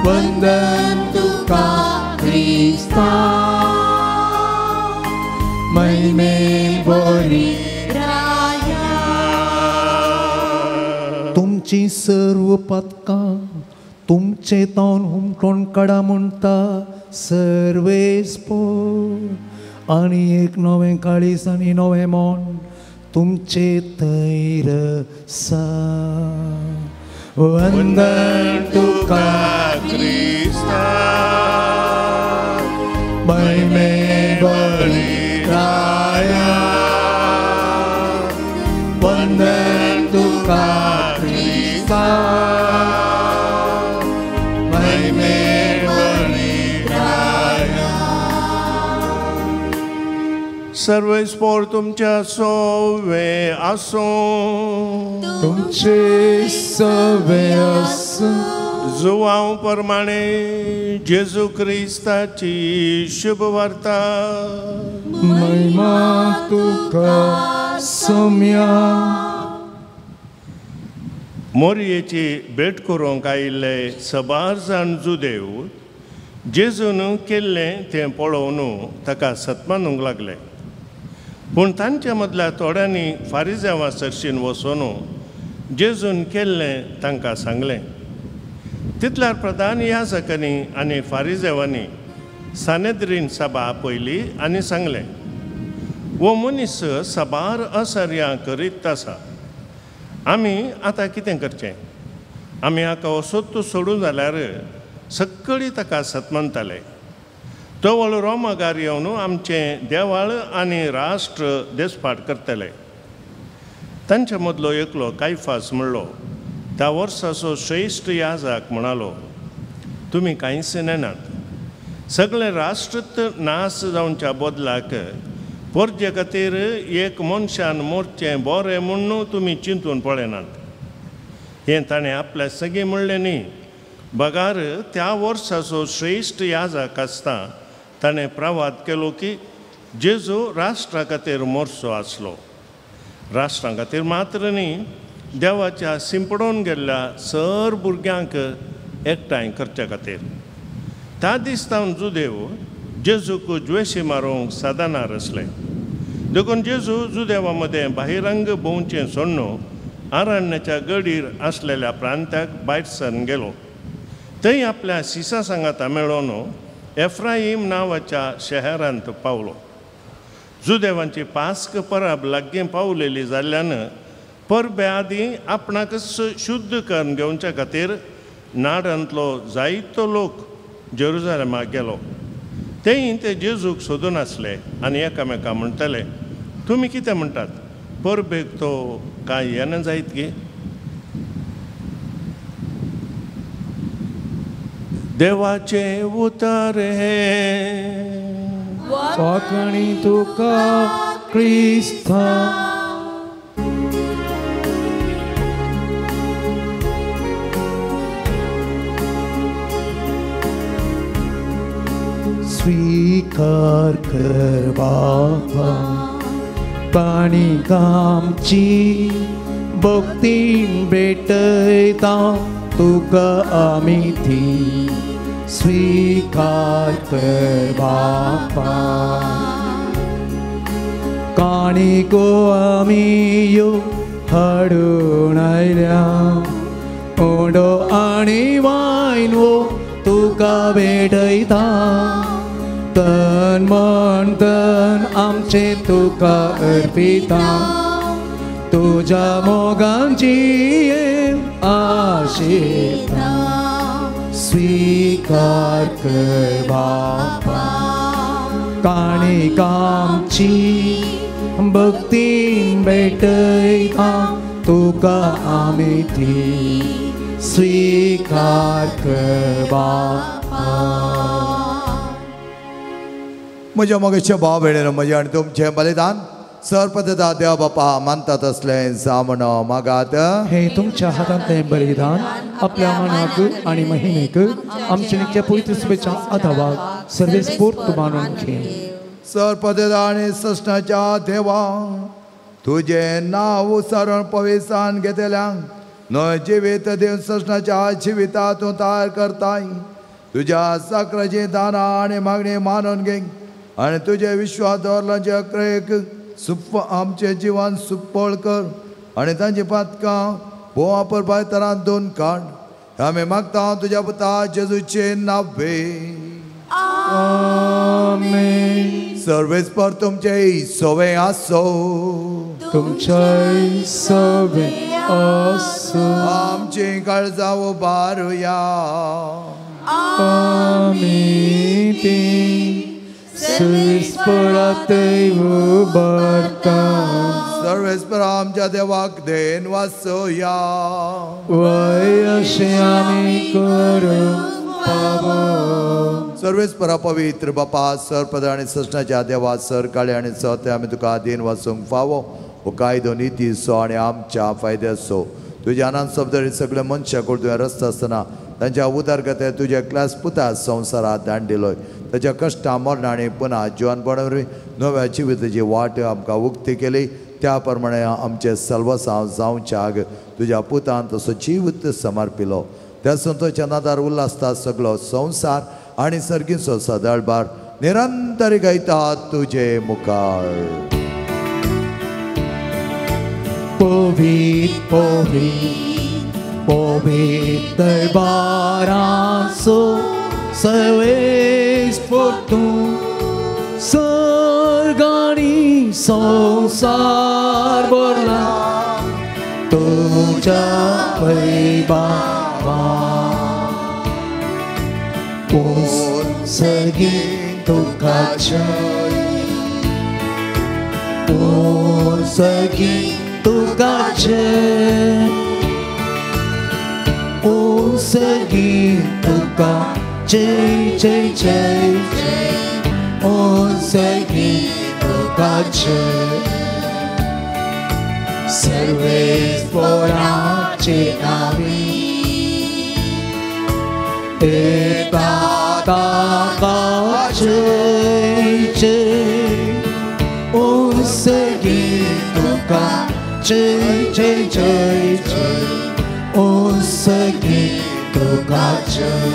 C: वंदन तुका क्रिस्ता महिमे बरी राया.
E: तुमची सर्व पदकां तुमचे तोंड हुमटोन काडा म्हणटा सर्वेस्पो, आनी एक नवें काळीज आनी नवें मन तुमचे थंय आसा.
A: वंदन तुका क्रिस्ता महिमे बरी राया. वंदन तुका क्रिस्ता महिमे बरी राया. सर्वेस्पोर तुमच्या सोवे आसूं.
C: तुमचे सवे आसूं.
A: जुवांव प्रमाणे जेजू क्रिस्ताची शुभवार्ता.
E: महिमा तुका सोम्या.
A: मोरयेची भेट करूंक आयिल्ले सबार जाण जुदेव जेजून केल्लें तें पळोवन ताका सत्मानूंक लागले. पूण तांच्या मदल्या थोड्यांनी फारिजेवा सरशीन वचून जेजून केल्लें तांकां सांगलें. तितल्यार प्रधान याजकांनी आनी फारिजेवांनी सानेद्रीन सभा आपयली आनी सांगलें, हो मनीस सबार असर्यां करीत आसा. आमी आतां कितें करचें? आमी हाका असोत्त सोडूं जाल्यार सगळीं ताका सतमनताले. तवळ रोमागार येवन आमचें देवाळ आनी राष्ट्र देसपाट करतले. तांचे मदलो एकलो कायफास म्हणलो त्या वर्साचो श्रेश्ठ याजक म्हणालो, तुमी कांयच नेनात. सगळें राष्ट्र नाश जावच्या बदलाक परजे खातीर एक मनशान मोरचें बरें म्हूण तुमी चिंतून पळयनात. हें ताणें आपल्या सगळीं म्हणलें न्ही, बगार त्या वर्साचो श्रेश्ठ याजक आसता ताणें प्रवाद केलो की जेजू राष्ट्रा खातीर मोरचो आसलो. राष्ट्रा खातीर मात्र न्ही, देवाच्या सिंपडून गेल्ल्या सर भुरग्यांक एकठांय करच्या खातीर. त्या दीस तावन जुदेव जेजूक ज्वेशी मारूंक साधनार आसले. देखून जेजू जुदेवा मदें बहिरंग भोंवचें सोडून आरण्याच्या गडीर आसलेल्या प्रांताक भायर सरून गेलो. थंय आपल्या सिसा सांगाता मेळोन एफ्राईम नांवाच्या शहरांत पावलो. जुदेवांची पास्क परब लागीं पावलेली जाल्ल्यान परबे आदीं आपणाकच शुद्ध करून घेवच्या खातीर नाडांतलो जायतो लोक जेरुजलेमाक गेलो. तेय ते जेजूक सोदून आसले आनी एकामेका म्हणटले, तुमी कितें म्हणटात, परबेक तो कांय येना जायत गे? देवाचें उतर हें.
E: वाकणी तुका क्रिस्ता. स्वीकार कर बाबा पाणी आमची भक्तीन भेटयता तुका आमी ती. स्वीकार कर बापा काणिको आमी यो हाडून आयल्या ओंडो आनी वायन वो तुका भेटयता. तन मन तन आमचे तुका अर्पिता तुज्या मोगांची आशेता. स्वीकार कर बापा काणिकांची भक्तीन भेटयता तुका आमी ती. स्वीकार कर बापा.
B: म्हज्या मोगेच्या भाव भयणीनो, म्हजें आनी तुमचें बलिदान सर्वप्रथम देव बापा मानतात असलें जावं मागात.
E: हे तुमच्या हातांतलें बलिदान आपल्या मनाक आनी महिमेक आमचे नित्य पवित्र शुभेच्छा आदावाक सर्वेस्फूर्त मानून घे.
B: सर्वप्रथम आनी सृष्टाच्या देवा, तुजें नांव सरण पविसान घेतल्यांक न्हय जिवीत दिवन सृष्टाच्या जिविता तूं तयार करताय. तुज्या साकराची दानां आनी मागणी मानून घे आनी तुजे विश्वास दवरलांचे अक्रेक सुप आमचें जिवन सुपळ कर आनी तांची पातकां भोव परबाय तरान दोन काड. आमी मागता तुज्या पुता जेजूचे नावे.
E: आमेन.
B: सर्वेस्पर तुमचे सवे आसो.
E: तुमचे सवे आसो.
B: आमची काळजां उबारुया.
E: आमी ती सर्वेस्परातय उबारता.
B: सर्वेस्पर आमच्या देवाक देन वासोया.
E: वय अशें आमी करूंक फावो.
B: सर्वेस्परा पवित्र बापा सरपद आनी सृष्टाच्या देवा सर काळे आनी सत्य आमी तुका देन वासूंक फावो. हो कायदो नितीचो आनी आमच्या फायद्याचो. तुज्या आनंद शब्द सगळे मनशां कडून तुवें रस्ता आसतना तांच्या उदरगते तुज्या क्लास पुता संवसारात दांड दिलोय ताच्या कश्टां मरणां आनी पुना जिवनपणा वरवीं नव्या जिविताची वाट आमकां उक्ती केली. त्या प्रमाणे आमचे सल्वसांव जावच्याक तुज्या पुतान तसो जिवीत समर्पिलो. त्या संतोच्या नादार उल्हासता सगळो संवसार आनी सर्गीचो सदळबार निरंतर गायता तुजे मुखार.
C: पवित्र पवित्र पवित्र दरबाराचो सर्वेस्पोर तूं सर्ग आनी संवसार भरला तुज्या वैभवान. सर्गी तुका जय, ओ सर्गी तुका जय, ओ सर्गी तुका जय जय जय जय, ओ सर्गी तुका जय. सर्वेस्पोराचे नावी एका ताका जय जय, ओ सर्गी तुका जय जय जय जय, ओ सर्गी तुका जय.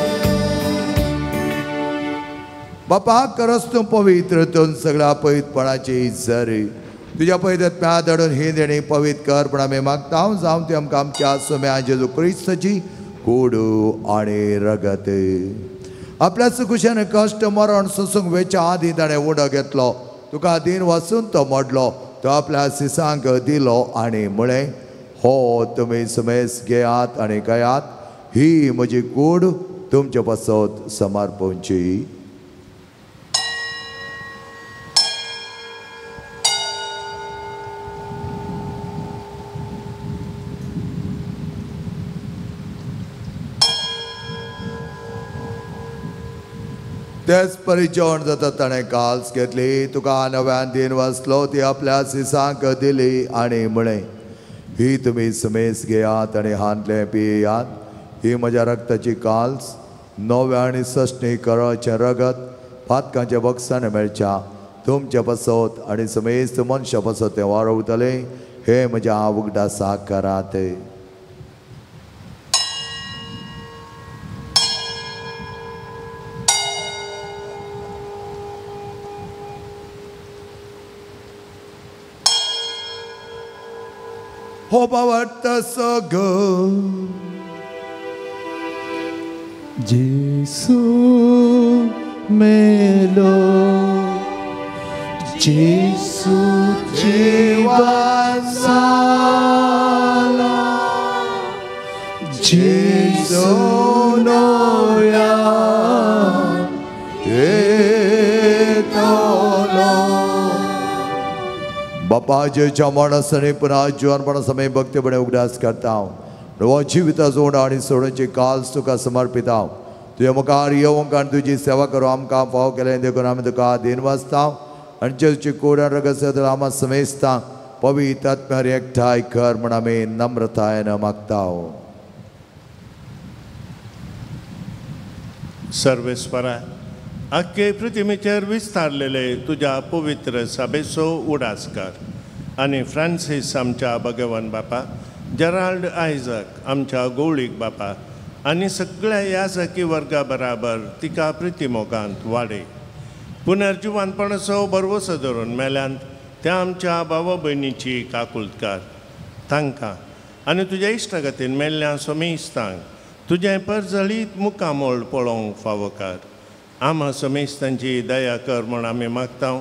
B: बापा करस तूं पवित्र तूं सगळ्या पवित्रपणाची जरी तुज्या पवित्र धाडून ही देणी पवित्र कर पण आमी मागता जावं ती आमकां आमच्या सुम्या जेजू क्रिस्ताची कूड आनी रगत. आपल्या सुकुशान कश्ट मरण सोसूंक वेच्या आदीं ताणें उडो घेतलो, तुका दीन वचून तो मोडलो, तो आपल्या सिसांक दिलो आनी म्हळें, हो तुमी सुमेस घेयात आनी गायात, ही म्हजी कूड तुमचे पासत समर्पणची. तेच परी जेवण जाता ताणें काल्स घेतली, तुका नव्यान दीन वाचलो, ती आपल्या सिसांक दिली आनी म्हळें, ही तुमी समेस घेयात आनी हांतलें पियात, ही म्हज्या रक्ताची काल्स नव्या आनी सश्णी कराचें रगत पातकांच्या बक्षान मेळच्या तुमच्या पासत आनी समेस्त मनशां पासत तें वारवतलें. हें म्हज्या उगडासा करात. हो बावट सग
C: जेसू मेलो, जेसू जिवन जाला, जेसू नव्या
B: येतलो. बापाच्या मरणासने पुन्हा जीवनपणा समय भक्तीपणे उगडास करता हांव नवो जिविताचो उणो आनी सोडूची काल्स तुका समर्पिता हांव. तुज्या मुखार येवंक आनी तुजी सेवा करूं आमकां फावो केलें देखून आमी तुका दीन वाचता आनी जेजूची कूड आनी रगत आमा समेस्ता पवित्र आत्म्यार एकठांय कर म्हूण आमी नम्रतायेन मागता.
A: सर्वेस्परा आख्खे पृथ्वीचेर विस्तारलेले तुज्या पवित्र सभेचो उडास कर आनी फ्रांसीस आमच्या भगवान बापा, जेराल्ड आयजक आमच्या गौळीक बापा आनी सगळ्या याजकी वर्गा बराबर तिका प्रितीमोगांत वाडय. पुनर्जिवानपणाचो भरवसो धरून मेल्यांत त्या आमच्या भावा भयणीची काकुळकार तांकां आनी तुज्या इश्टागतीन मेल्ल्या समेस्तांक तुजें परजळीत मुखामोळ पळोवंक फावो कर. आमा समेस्तांची दया कर म्हूण आमी मागता.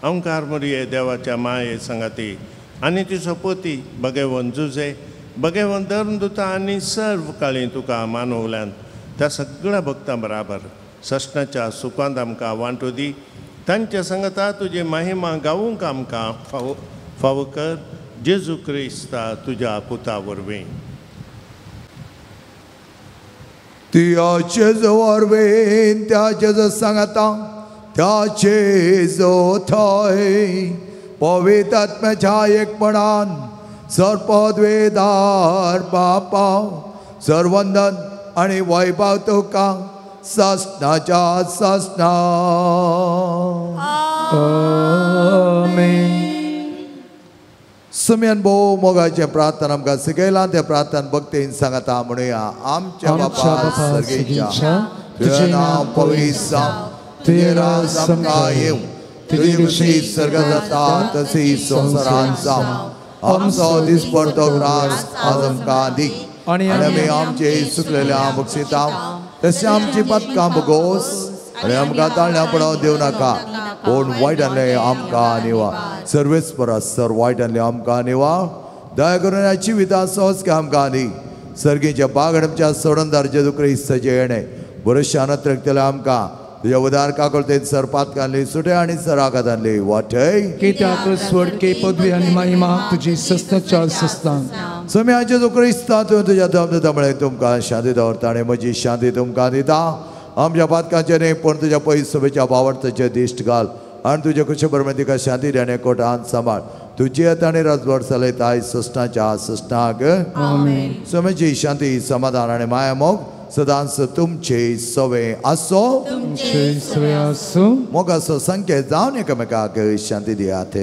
A: अंकार मुरये देवाच्या माये सांगाती आनी तिचो पोती भगेवन जुजे भगेवन धर्मदुता आनी सर्व काळी तुका मानवल्यान त्या सगळ्या भक्तां बराबर सश्णाच्या सुखांत आमकां वांटू दी. तांच्या सांगता तुजी महिमा गावूंक आमकां फावो फावो कर. जेजू क्रिस्ता तुज्या पुता वरवीं.
B: त्या जेजू वरवीं, त्या जेजू सांगता, त्या जेजू थंय पवित्र आत्म्याच्या एकपणान सर्पद्वेदार बापा सर्वंदन आनी वैभव तुका सासणाच्या सासणा.
E: आमेन.
B: सुम्यान भोव मोगाचें प्रार्थना आमकां शिकयलां, तें प्रार्थना भक्तीन सांगता म्हणुया. आमच्या बापा सर्गेच्या, तुजें नांव पवित्र जावं, तुजें राज आमकां येवं, तुजी खुशी स्वर्गांत जाता तशी संवसारांत जावं. आमचो दिसपडतो ग्रास आज आमकां दी, आनी आमी आमचे सुकलेल्या बक्षिता तशें आमची पदकां बगोस, आनी आमकां ताळण्या पडोवंक दिवं नाका, पूण वायटांतलें आमकां निवा. सर्वेस्परा सर वायटांतलें आमकां निवा. दया करून ह्या जिविता सहज आमकां दी. सर्गीच्या बागड आमच्या सोडणदार जेजू क्रिस्ताचें येणें भरश्यान अत्रकतलें आमकां. तुज्या उदार काकुळतेन सर पातकांतली सुटे आनी सर आघातांतली वाटय.
E: कित्याक स्वर्गे पदवी आनी महिमा तुजी सस्ताच्या सस्तान.
B: स्वामी जेजू क्रिस्ता, तुवें तुज्या दम म्हळें तुमकां शांती दवरता आनी म्हजी शांती तुमकां दिता. आमच्या पातकांचें न्ही पूण तुज्या पयसुबेच्या बावडताचें दिश्ट घाल आनी तुज्या खुशे बरोबर तिका शांती देणे कोटान सांबाळ. तुजी येता आनी राजवट चलयता सस्नाच्या सस्नाक. स्वामीची शांती समाधान आनी माया मोग सदांच तुमचे सवे आसो.
E: तुमचे सवे आसो.
B: मोगाचो संकेत जावन एकामेकाक शांती दियात.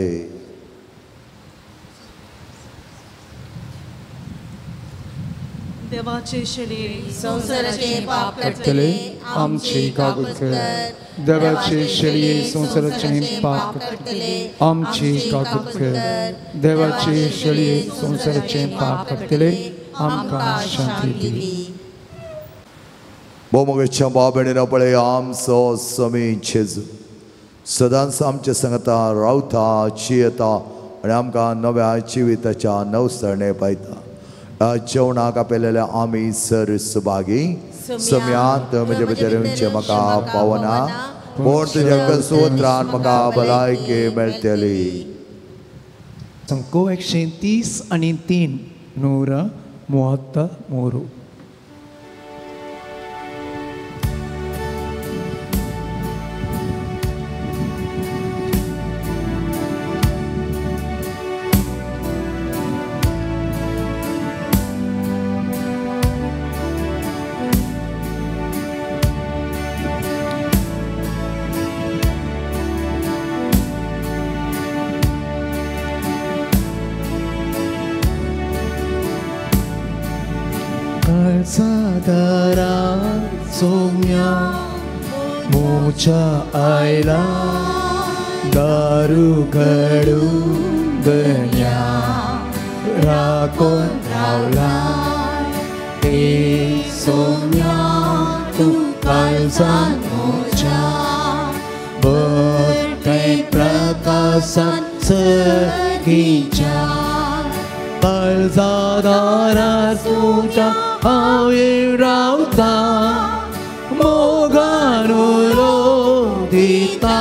F: देवाचे शेळये
G: संवसाराचे पाप
E: काडटले आमची काकूट कर. देवाचे शेळये संवसाराचे पाप काडटले आमची काकूट कर. देवाचे शेळये संवसाराचे पाप काडटले आमकां शांती दी.
B: भोवमोगेच्या बाबेणीन पळय आमचो स्वामी जेजू सदांच आमच्या सांगता रावता जियेता आनी आमकां नव्या जिविताच्या नवसरणे पायता. जेवणाक आपयलेल्या आमी सर सुभागी. सम्यांत म्हजे भितर येवचें म्हाका पावना, पूण तुज्या सूत्रान म्हाका भलायकी मेळटली.
E: संको 130 आणि 3 133.
C: सादरा सोम्या मोच्या आयला दारू घडू गण्या राखून रावला ते सोम्या तूं काळजान मोच्या बरते प्रकाशान सगीच्या काळजादारा तुज्या हांव रावता मोगान उलो दिता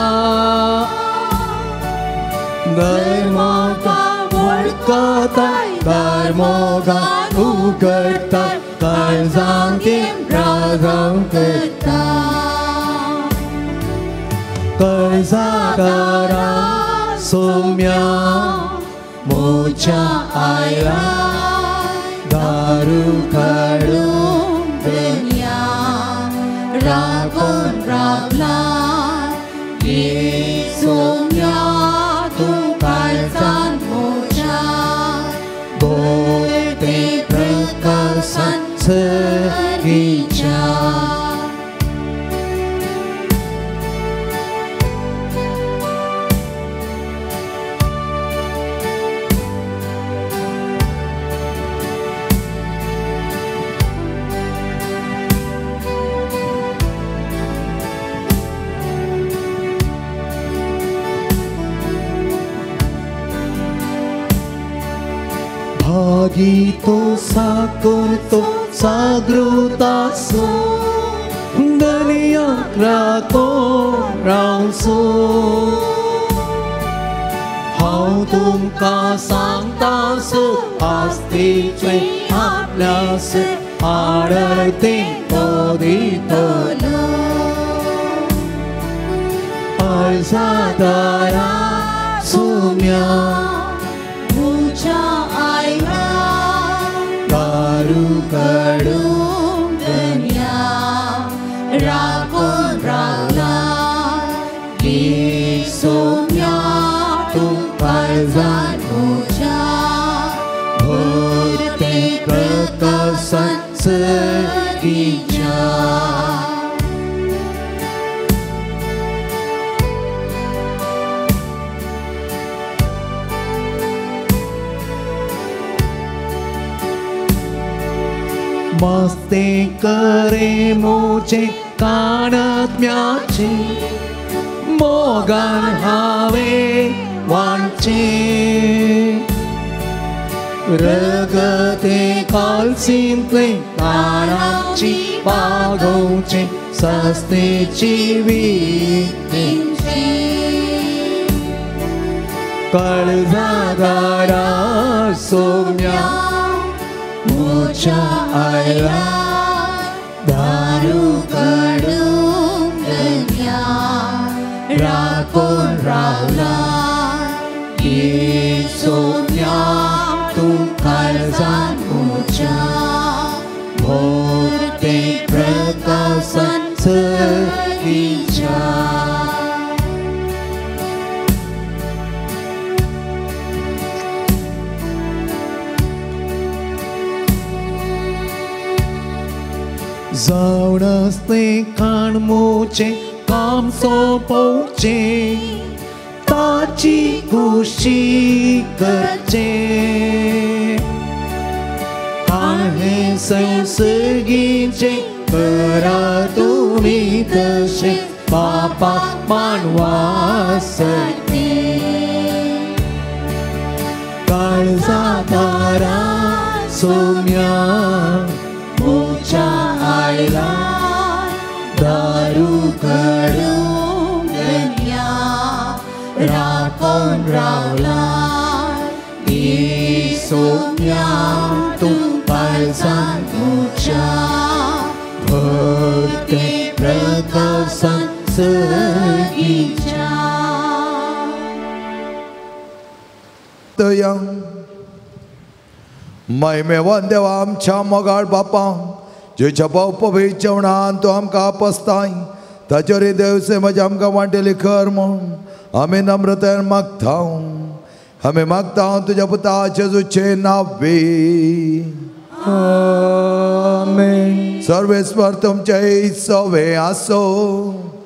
C: धर्मोगा वळखता धर्मोगा उगडटा काळजान रागाव करता काळजादारा सोम्या मोच्या आयला दारू काडून
G: गण्या राखून रावला ये सोम्या तूं काळजान म्हज्या
C: बोलते प्रकाशान सगीच्या. भागीतो साकुरतो सागृतासो दनियाक राको रावसो हांव तुमकां सांगतास आस्तीचे आपल्यास आडते तो दितलो काळजादारा सोम्या
G: म्हज्या आयला
C: दारू काडून
G: गण्या सगीच्या.
C: मस्ती करे मुझे कानात्म्याचे मोगान हावे वांचे रगते कालसींतले कानाची पागोवचे सस्तेची वितींचे कळजादारा सोम्या मुझ्या आयला
G: दारू कडून गल्या राखून रावला सोम्या तूं काळजान मुझ्या भोवते प्रकाशान सगीच्या.
C: जावन आसलें खाण मुझें काम सोंपोवचें ताची खुशी करचें खाण हें संसर्गीचें करा तुमी तशें पापाक मानवासते काळजादारा सोम्या
G: मुझ्या आयला दारू कडून गल्या राखून रावला सोम्या तूं काळजान मुझ्या भरते प्रकाशान सगीच्या.
B: महिमेवन देवा आमच्या मोगाळ बापा जेच्या भाव पवित्र जेवणान तूं आमकां आपसताय ताचेर देवसे म्हज्या आमकां वांटेली कर म्हूण आमी नम्रतायेन मागता. आमी मागता तुज्या पुता जेजूचें नांव.
C: आमेन.
B: सर्वेस्पर तुमचें सवे आसो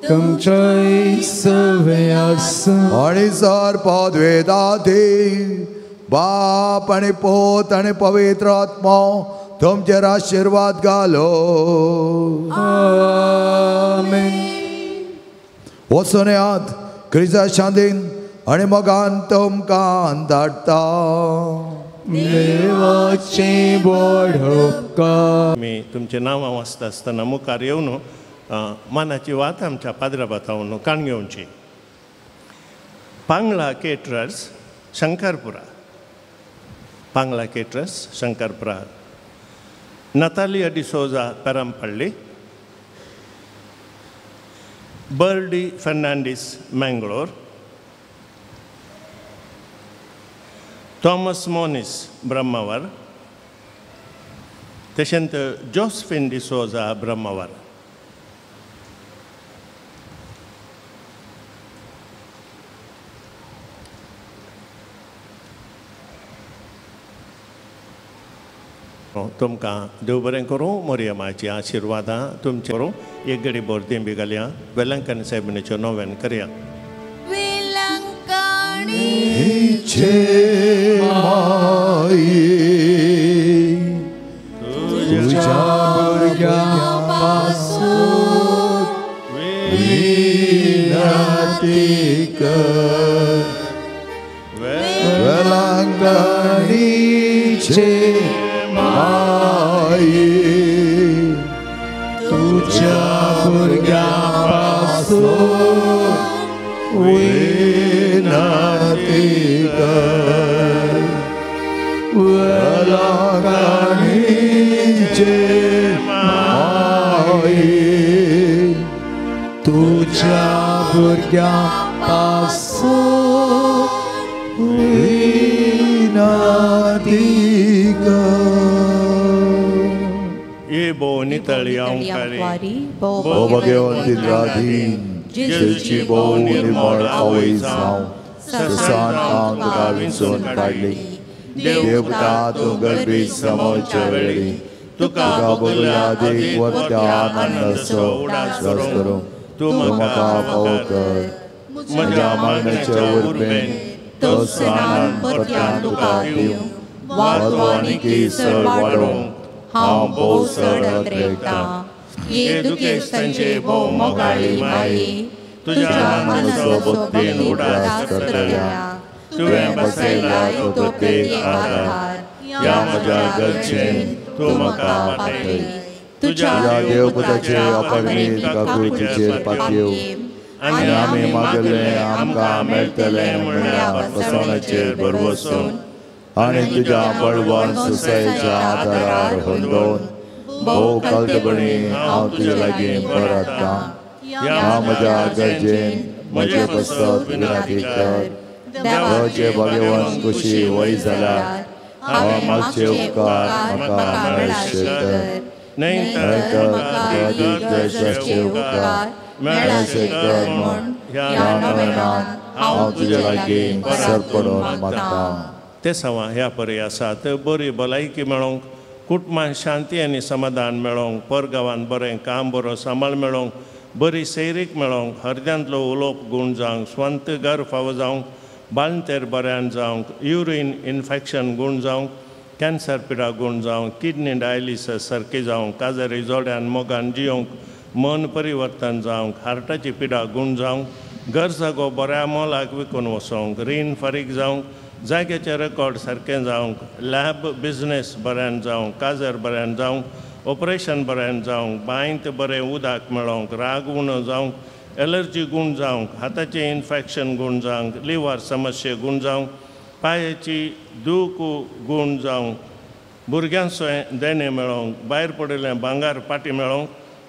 C: तुमचें सवे आसो
B: आनी सर पदवेदादी बाप आनी पूत आनी पवित्र आत्मो तुमचेर आशिर्वाद घालो.
C: आमेन.
B: वचून येयात क्रिस्ता शांतीन आनी मोगान तुमकां धाडटा.
C: देवाचें व्हड उपकार.
A: आमी तुमचें नांवां वाचता आसतना मुखार येवन मनाची वात आमच्या पाद्रा बातावन काण घेवची. Pangla caterers Shankarpura, Pangla caterers Shankarpura, Natalia D'Souza Perampalli, Birdie Fernandes Mangalore, Thomas Moniz Brahmavar, तशेंच जोस्फिन डिसोजा ब्रह्मावर. तुमकां देव बरें करूं, मोरयमाची आशिर्वादां तुमचे करूं. एक गडी बोर दिंबी घालया, वेलंकन सायबिणीच्यो नोवेन करया.
B: तुझ्या भुरग्यापासून विनंती कर वेलंकणीचे माये
C: तुझ्या भुरग्यापासून
B: विनंती कर वेलंकणीचे माये
C: तुझ्या भुरग्यापासून
B: विनंती कर.
A: नितळी ओंकारी
B: भोव भगवंती राधीन जेजूची भोव निर्मळ आवय जावं ससान हांव तुका विंचून काडली. देवता तूं गर्भी समोवच्या वेळी
A: तुका भोगल्या
B: अदीक वर्त्या आनंदाचो उडास करूंक तूं म्हाका फावो कर. म्हज्या मागण्याच्या उर्बेन तोच आनंद परत्यान तुका दिवंक वा तो आनीकय चड वाडोवंक हांव भोव चड अत्रेगतां.
G: हे दुखेस्तांचे भोव मोगाळी माये, तुज्या आनंदाचो भक्तीन उडास करतल्या
A: तुवें बसयला तो प्रत्येक आधार ह्या म्हज्या गरजेन तूं म्हाका पाठय.
B: तुज्या देवपुताचे अपरिमीत काकुळटीचेर पातयेव आनी आमी मागलें आमकां मेळटलें म्हणल्या बसवण्याचेर भरवसून आनी तुज्या बळवान सुसायेच्या आदारार होंदोवन भोव कालतपणी हांव तुज्या लागीं परततां. ह्या म्हज्या गरजेन म्हजे पसत विनंती कर. देवाचे भाग्यवान कुशी वय जाल्यार हांव मागचे उपकार म्हाका मेळचे कर. न्हय तर म्हाका अदीक गरजेचे उपकार मेळचे कर म्हूण ह्या नवेनांत हांव तुज्या लागीं सरपडून मागतां.
A: ते सवां ह्या परी आसात बरी भलायकी मेळोवंक, कुटुंबान शांती आनी समाधान मेळोवंक, परगांवान बरें काम बरो सांबाळ मेळोवंक, बरी सैरीक मेळोवंक, हरद्यांतलो उलोवप गूण जावंक, स्वंत घर फावो जावंक, बाळंतेर बऱ्यान जावंक, युरीन इन्फेक्शन गूण जावंक, कॅन्सर पिडा गूण जावंक, किडनी डायलिसीस सारकी जावंक, काजारी जोड्यान मोगान जियोवंक, मन परिवर्तन जावंक, हार्टाची पिडा गूण जावंक, घर जागो बऱ्या मोलाक विकून वचोंक, रीण फारीक जावंक, जाग्याचें रेकॉर्ड सारकें जावंक, लॅब बिजनेस बऱ्यान जावंक, काजर बऱ्यान जावंक, ऑपरेशन बऱ्यान जावंक, बांयत बरें उदक मेळोवंक, राग उणो जावंक, एलर्जी गूण जावंक, हाताचें इन्फेक्शन गूण जावंक, लिवर समस्या गूण जावंक, पांयाची दूख गूण जावंक, भुरग्यांचो देणें मेळोवंक, भायर पडिल्लें भांगर पाटी मेळोवंक,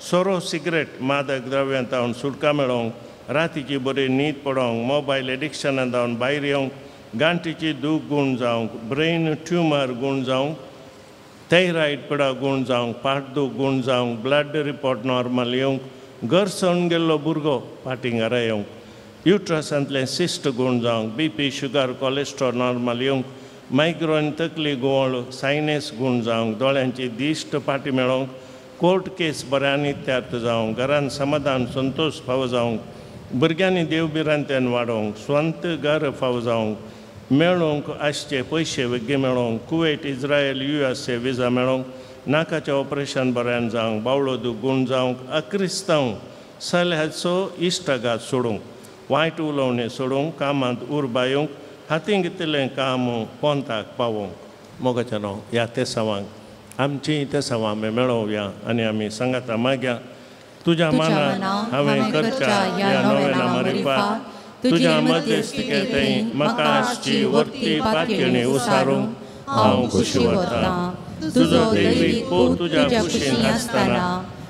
A: सोरो सिगरेट मादक द्रव्यां जावन सुटका मेळोवंक, रातीची बरी न्हीद पडोवंक, मोबायल एडिक्शनां जावन भायर येवंक, गांठीची दूख गूण जावंक, ब्रेन ट्युमर गूण जावंक, थैरॉयड पिडा गूण जावंक, पाटदूख गूण जावंक, ब्लड रिपोर्ट नॉर्मल येवंक, घर सोडून गेल्लो भुरगो फाटीं घरा येवंक, युट्रसांतलें सिस्ट गूण जावंक, B P sugar cholesterol normal येवंक, मायग्रोन तकली गोळ सायनस गूण जावंक, दोळ्यांची दिश्ट फाटी मेळोवंक, कोर्ट केस बऱ्यान इत्यार्थ जावंक, घरान समाधान संतोश फावो जावंक, भुरग्यांनी देवभिरांत्यान वाडोवंक, स्वंत घर फावो जावंक, मेळोवंक आसचे पयशे वेगळी मेळोवंक, Kuwait Israel USA visa मेळोवंक, नाकाचें ऑपरेशन बऱ्यान जावंक, बावळो दूख गूण जावंक, अक्रिस्तांव सल्ल्याचो इश्टागात सोडूंक, वायट उलोवणें सोडूंक, कामांत उर्बा येवंक, हातीं घेतिल्लें काम पोंताक पावोवंक. मोगाच्या न्हू ह्या तेसांवांक आमचीं तेसांवां आमी मेळोवया आनी आमी सांगाता मागया. तुज्या मनान हांवें करच्या ह्या नवेना मारिफात तुज्या मध्यस्थिकेंतय म्हाका आसची वर्ती पातयेणी उसारूंक हांव खोशी वतां. तुजो दैवीक पूत तुज्या कुशीन आसतना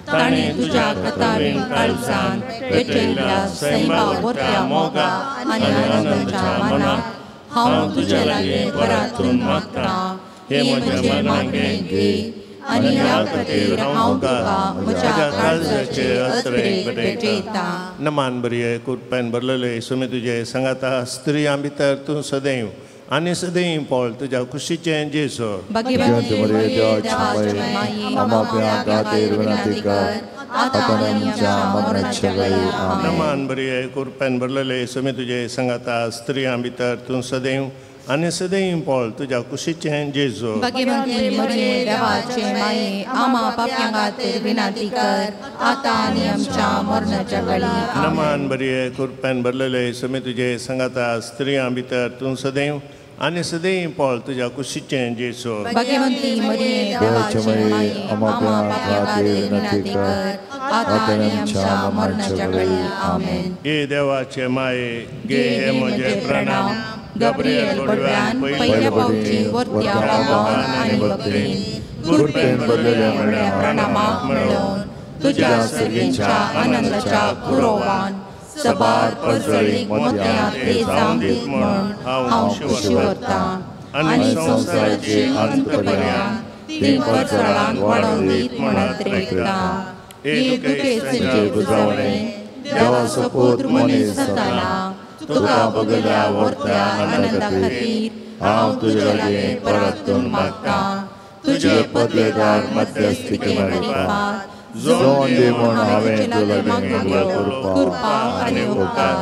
A: ताणें तुज्या कतावीन काळजान पेटयल्ल्या सैमा वर्त्या मोगा आनी आनंदाच्या मनाक
G: हांव तुज्या लागीं परातून मागतां. हे म्हजें मागणें घे आनी ह्या खातीर हांव तुका म्हज्या काळजाचे अत्रेक भेटयतां.
A: नमान बरये कृपेन भरलेले सुमी तुजे सांगाता, स्त्रियां भितर तूं सदैव आनी सदैव पळ तुज्या कुशीचें जेजू.
G: भाग्यवंती मरिये देवाची माये,
B: आमा खातीर विनंती कर आतां आनी आमच्या मरणाच्या वेळी. आमेन.
A: नमान बरये कृपेन भरलेले सुमी तुजे सांगाता, स्त्रियां भितर तूं सदैव आनी सदैव पळ तुज्या कुशीचें जेजू.
G: भाग्यवंती मरिये देवाचे माये, आमा पापयां खातीर विनंती कर आतां आनी आमच्या मरणाच्या वेळी.
A: नमान बरये कृपेन भरलेले सुमी तुजे सांगाता, स्त्रियां भितर तूं सदैव आनी सदैव पळ तुज्या कुशीचें जेजू.
G: भाग्यवंती मरिये
B: देवाचे
G: देवाचे
B: माये,
G: माये,
B: आमा
G: आमा पापयां
B: खातीर
G: खातीर
B: विनंती
G: विनंती
B: कर
G: कर आतां
B: आतां
G: आनी
B: आनी
G: आमच्या
B: आमच्या
G: मरणाच्या
B: मरणाच्या
G: वेळी.
B: वेळी.
G: आमेन.
A: हे देवाचे माये, घे
G: घे
A: हे म्हजे प्रणाम.
G: गब्रियल बडव्यान पयल्या फावटी वर्त्या मोगान आनी भक्तीन कृपेन भरलेल्या म्हळ्या प्रणामाक मेळोवन तुज्या सर्गींच्या आनंदाच्या पुरोवान सबार परजळीक मोतयांत ते जावं दीत म्हूण हांव खुशी वरतां आनी संवसाराचे अंत पर्यंत ती परजळान वाडोवन दीत म्हणत रेखतां. हे दुखेस्तांचे पुजवणें देवाचो पूत मनीस जाताना तुका भोगल्या वर्त्या आनंदा खातीर हांव तुज्या लागीं परातून मागतां. तुजे पदवेदार मध्यस्थिके मारिफात
B: जोन दी म्हूण हांवें
G: तुजे
B: तुला
G: लागीं मागलो कृपा आनी उपकार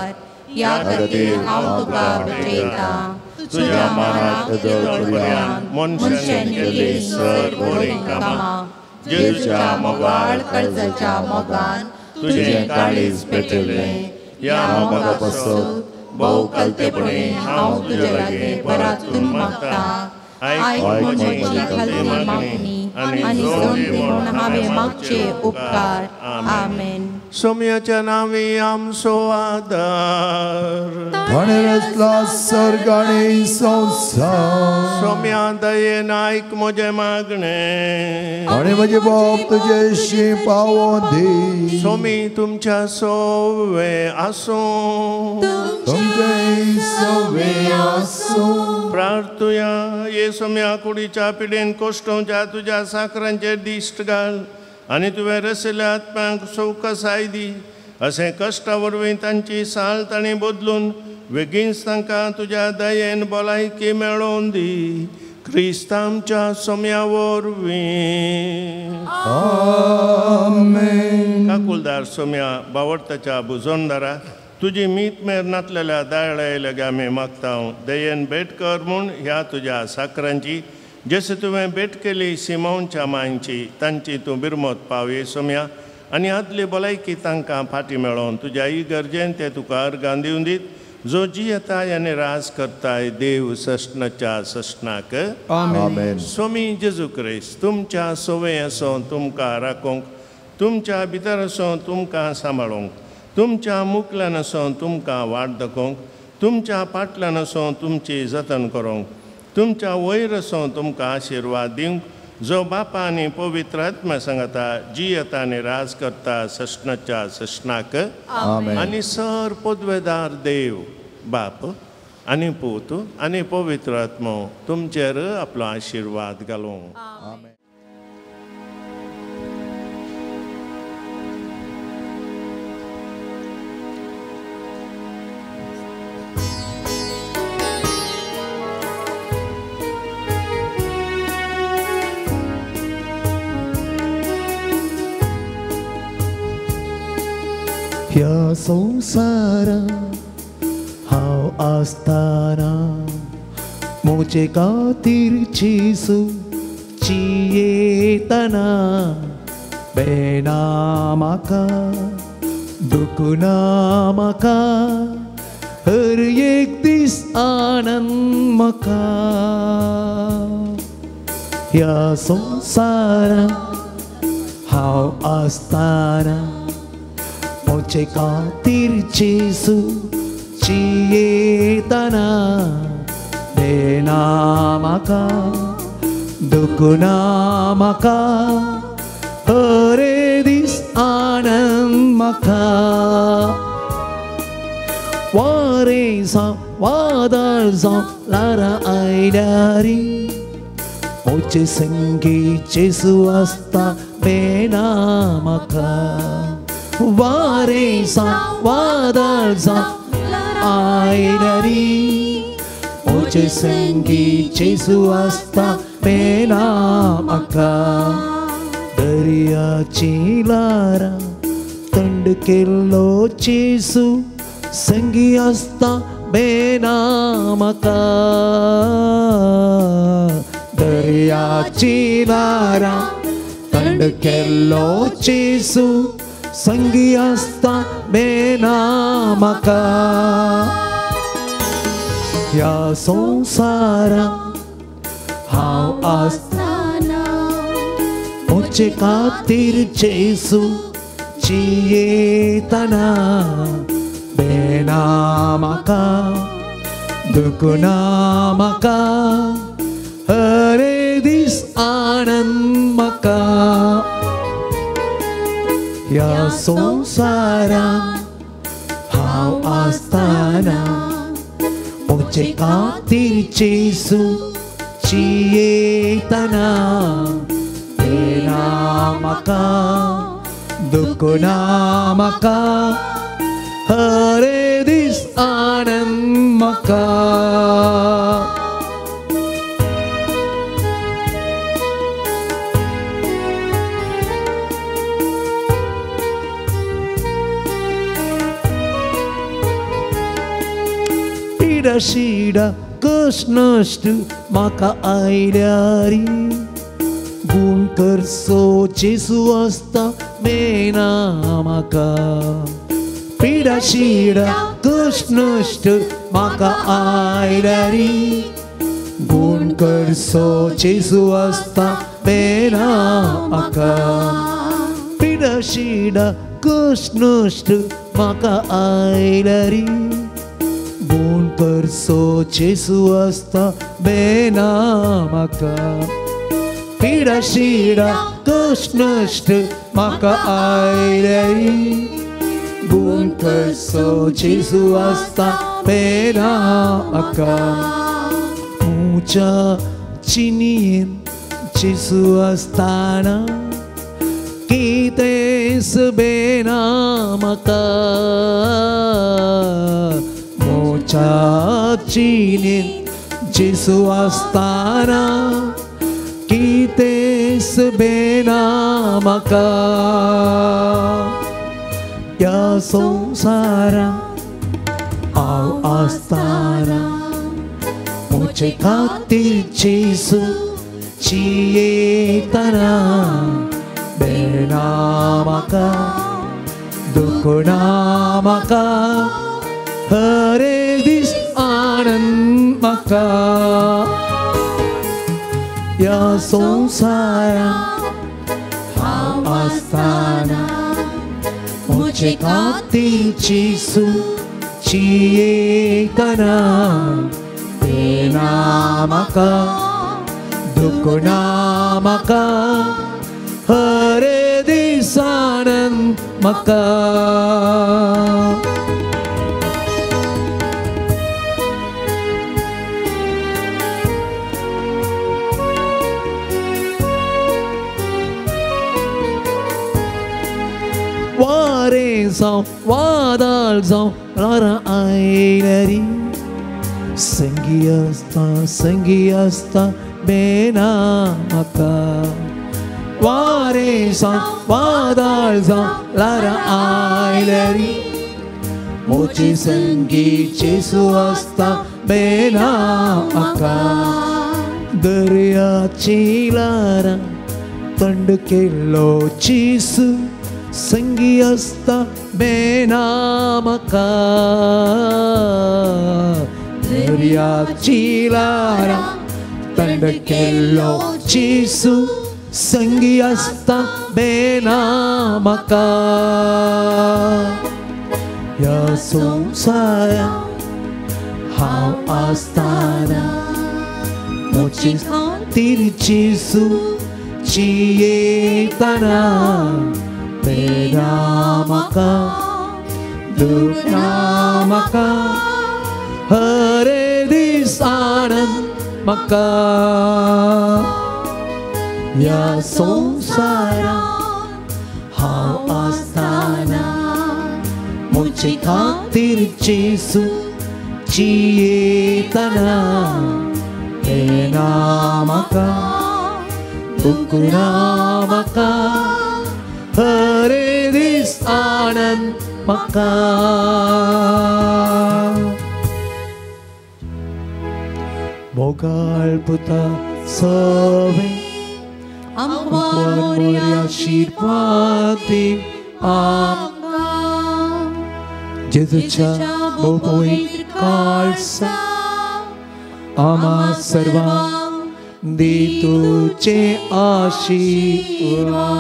G: ह्या खातीर हांव तुका भेटयतां तुज्या मानाक येदोळ पर्यंत मनशान केल्ली सर बरीं कामां जेजूच्या मोगाळ काळजाच्या मोगान तुजें काळीज पेटयलें ह्या मोगा पासत भोव कलतेपणी हांव तुजे लागीं परातून मागतां आयक म्हजी खालती मागणी आनी जोन दी म्हूण हांवें मागचे उपकार. आमेन.
A: सोम्याच्या नांवी आमचो आदार
B: ताणें सर्ग आनी संवसार
A: सोम्या दयेन आयक म्हजें मागणें
B: आनी म्हजे बाप तुजेशी पावों दी.
A: सोमी तुमच्या सोवे आसूं
B: तुमचें सोवे आसूं.
A: प्रार्थुया. ये सोम्या कुडीच्या पिडेन कोश्टोवच्या तुज्या साकरांचेर दिश्ट घाल आनी तुवें रसिल्ल्या आत्म्यांक सवकसाय दी अशें कश्टा वरवीं तांची साल तांणी बदलून बेगीनच तांकां तुज्या दयेन भलायकी मेळोवन दी क्रिस्त आमच्या सोम्या वरवीं.
B: आमेन.
A: काकुलदार सोम्या बावडताच्या बुजोनदारा तुजी मीत मेर नातलेल्या दायळ्या लागीं आमी मागता दयेन भेट कर म्हूण ह्या तुज्या साकरांची जशें तुवें भेट केली सिमांवच्या मांयची तांची तूं बिरमत पावये सोम्या आनी आदली भलायकी तांकां फाटीं मेळोवन तुज्या इगर्जेन ते तुका अर्गां दिवन दीत जो जियेताय आनी राज करताय देव सस्नाच्या सस्नाक.
B: आमेन.
A: सोमी जेजू क्रिस्त तुमच्या सोवे आसो तुमकां राखूंक तुमच्या भितर आसो तुमकां सांबाळूंक तुमच्या मुखल्यान आसो तुमकां वाट दाखोवंक तुमच्या फाटल्यान आसो तुमची जतन करूंक तुमच्या वयर आसो तुमकां आशिर्वाद दिवंक जो बापा आनी पवित्र आत्मा सांगता जियेता आनी राज करता सस्नाच्या सस्नाक. आनी सर पदवेदार देव बाप आनी पूत आनी पवित्र आत्मो तुमचेर आपलो आशिर्वाद घालूं.
C: ह्या संवसारांत हांव आसतना म्हजे खातीर जेजू जियेतना बेना म्हाका दुखना म्हाका हर एक दीस आनंद म्हाका. ह्या संवसारांत हांव आसतना म्हजे खातीर जेजू जियेतना बेना म्हाका दुखना म्हाका हर दीस आनंद म्हाका. वारें जावं वादळ जावं ल्हारां आयल्यार म्हजे संगी जेजू आसता बेना म्हाका. वारें जावं वादळ जावं आयल्यार म्हजे संगी जेजू आसता बेना म्हाका. दर्याची ल्हारां थंड केल्लो जेजू संगी आसता बेना म्हाका. दर्याची ल्हारां थंड केल्लो जेजू संगी आसता बेना म्हाका. ह्या संवसारांत हांव आसतना म्हजे खातीर जेजू जियेतना बेना म्हाका दुखना म्हाका हर दीस आनंद म्हाका. ह्या संवसारांत हांव आसतना म्हजे खातीर जेजू जियेतना बेना म्हाका दुखना म्हाका हर दीस आनंद म्हाका. पिडा शिडा कश्ट नश्ट म्हाका आयल्यारी गुण करसो जेजू आसता मेना म्हाका पिडा शिडा कश्ट नश्ट म्हाका आयल्यारी गुण करसो जेजू आसता मेना म्हाका पिडा शिडा कश्ट नश्ट म्हाका आयल्यारी गुण करसो जेजू आसता बेना म्हाका पिडा शिडा कश्ट नश्ट म्हाका आयल्यारी गुण करसो जेजू आसता बेना म्हाका म्हज्या जिणेंत जेजू आसतना कितेंच बेना म्हाका म्हज्या जिणेंत जेजू आसतना कितेंच बेना म्हाका ह्या संवसारांत हांव आसतना म्हजे खातीर जेजू जियेतना बेना म्हाका दुखना म्हाका हर एक दीस आनंद म्हाका ह्या संवसारांत हांव आसतना म्हजे खातीर जेजू जियेतना बेना म्हाका दुखना म्हाका हर एक दीस आनंद म्हाका. वारें जावं वादळ जावं ल्हारां आयल्यारी संगी आसता संगी आसता बेना म्हाका वारें जावं वादळ जावं ल्हारां आयल्यारी म्हजे संगी जेजू आसता बेना म्हाका दर्याची ल्हारां थंड केल्लो जेजू संगी आसता बेना म्हाका दर्याची ल्हारां थंड केल्लो जेजू संगी आसता बेना म्हाका ह्या संवसारांत हांव आसतना म्हजे खातीर जेजू जियेतना बेना म्हाका दुखना म्हाका हर एक दीस आनंद म्हाका ह्या संवसारांत हांव आसतना म्हजे खातीर जेजू जियेतना बेना म्हाका दुखना म्हाका हर एक दीस आनंद म्हाका. मोगाळ पुता सवे
G: आमकां
C: मोरी आशिर्वाद दी आमकां जेजूच्या भोव-पवित्र काळसा आम्हा सर्वांक दी तुजे आशिर्वाद.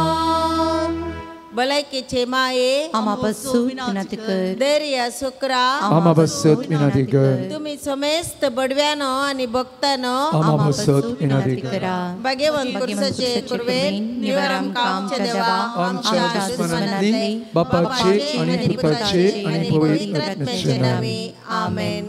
F: भलायकेचे माये
G: आम्हा पासून विनंती कर
F: धैर्य सुक्रा
E: आम्हा पासून विनंती कर
F: तुम्ही समेस्त बडव्यानो आणि भक्तानो
E: आम्हा पासून विनंती
G: करा.
F: भाग्यवंत कुर्साचे कुर्वेन निवार आमकां आमच्या देवा
E: आमच्या दुस्मनांतली बापाचे आणि पुताचे आणि पवित्र आत्म्याचे नावे
F: आमेन.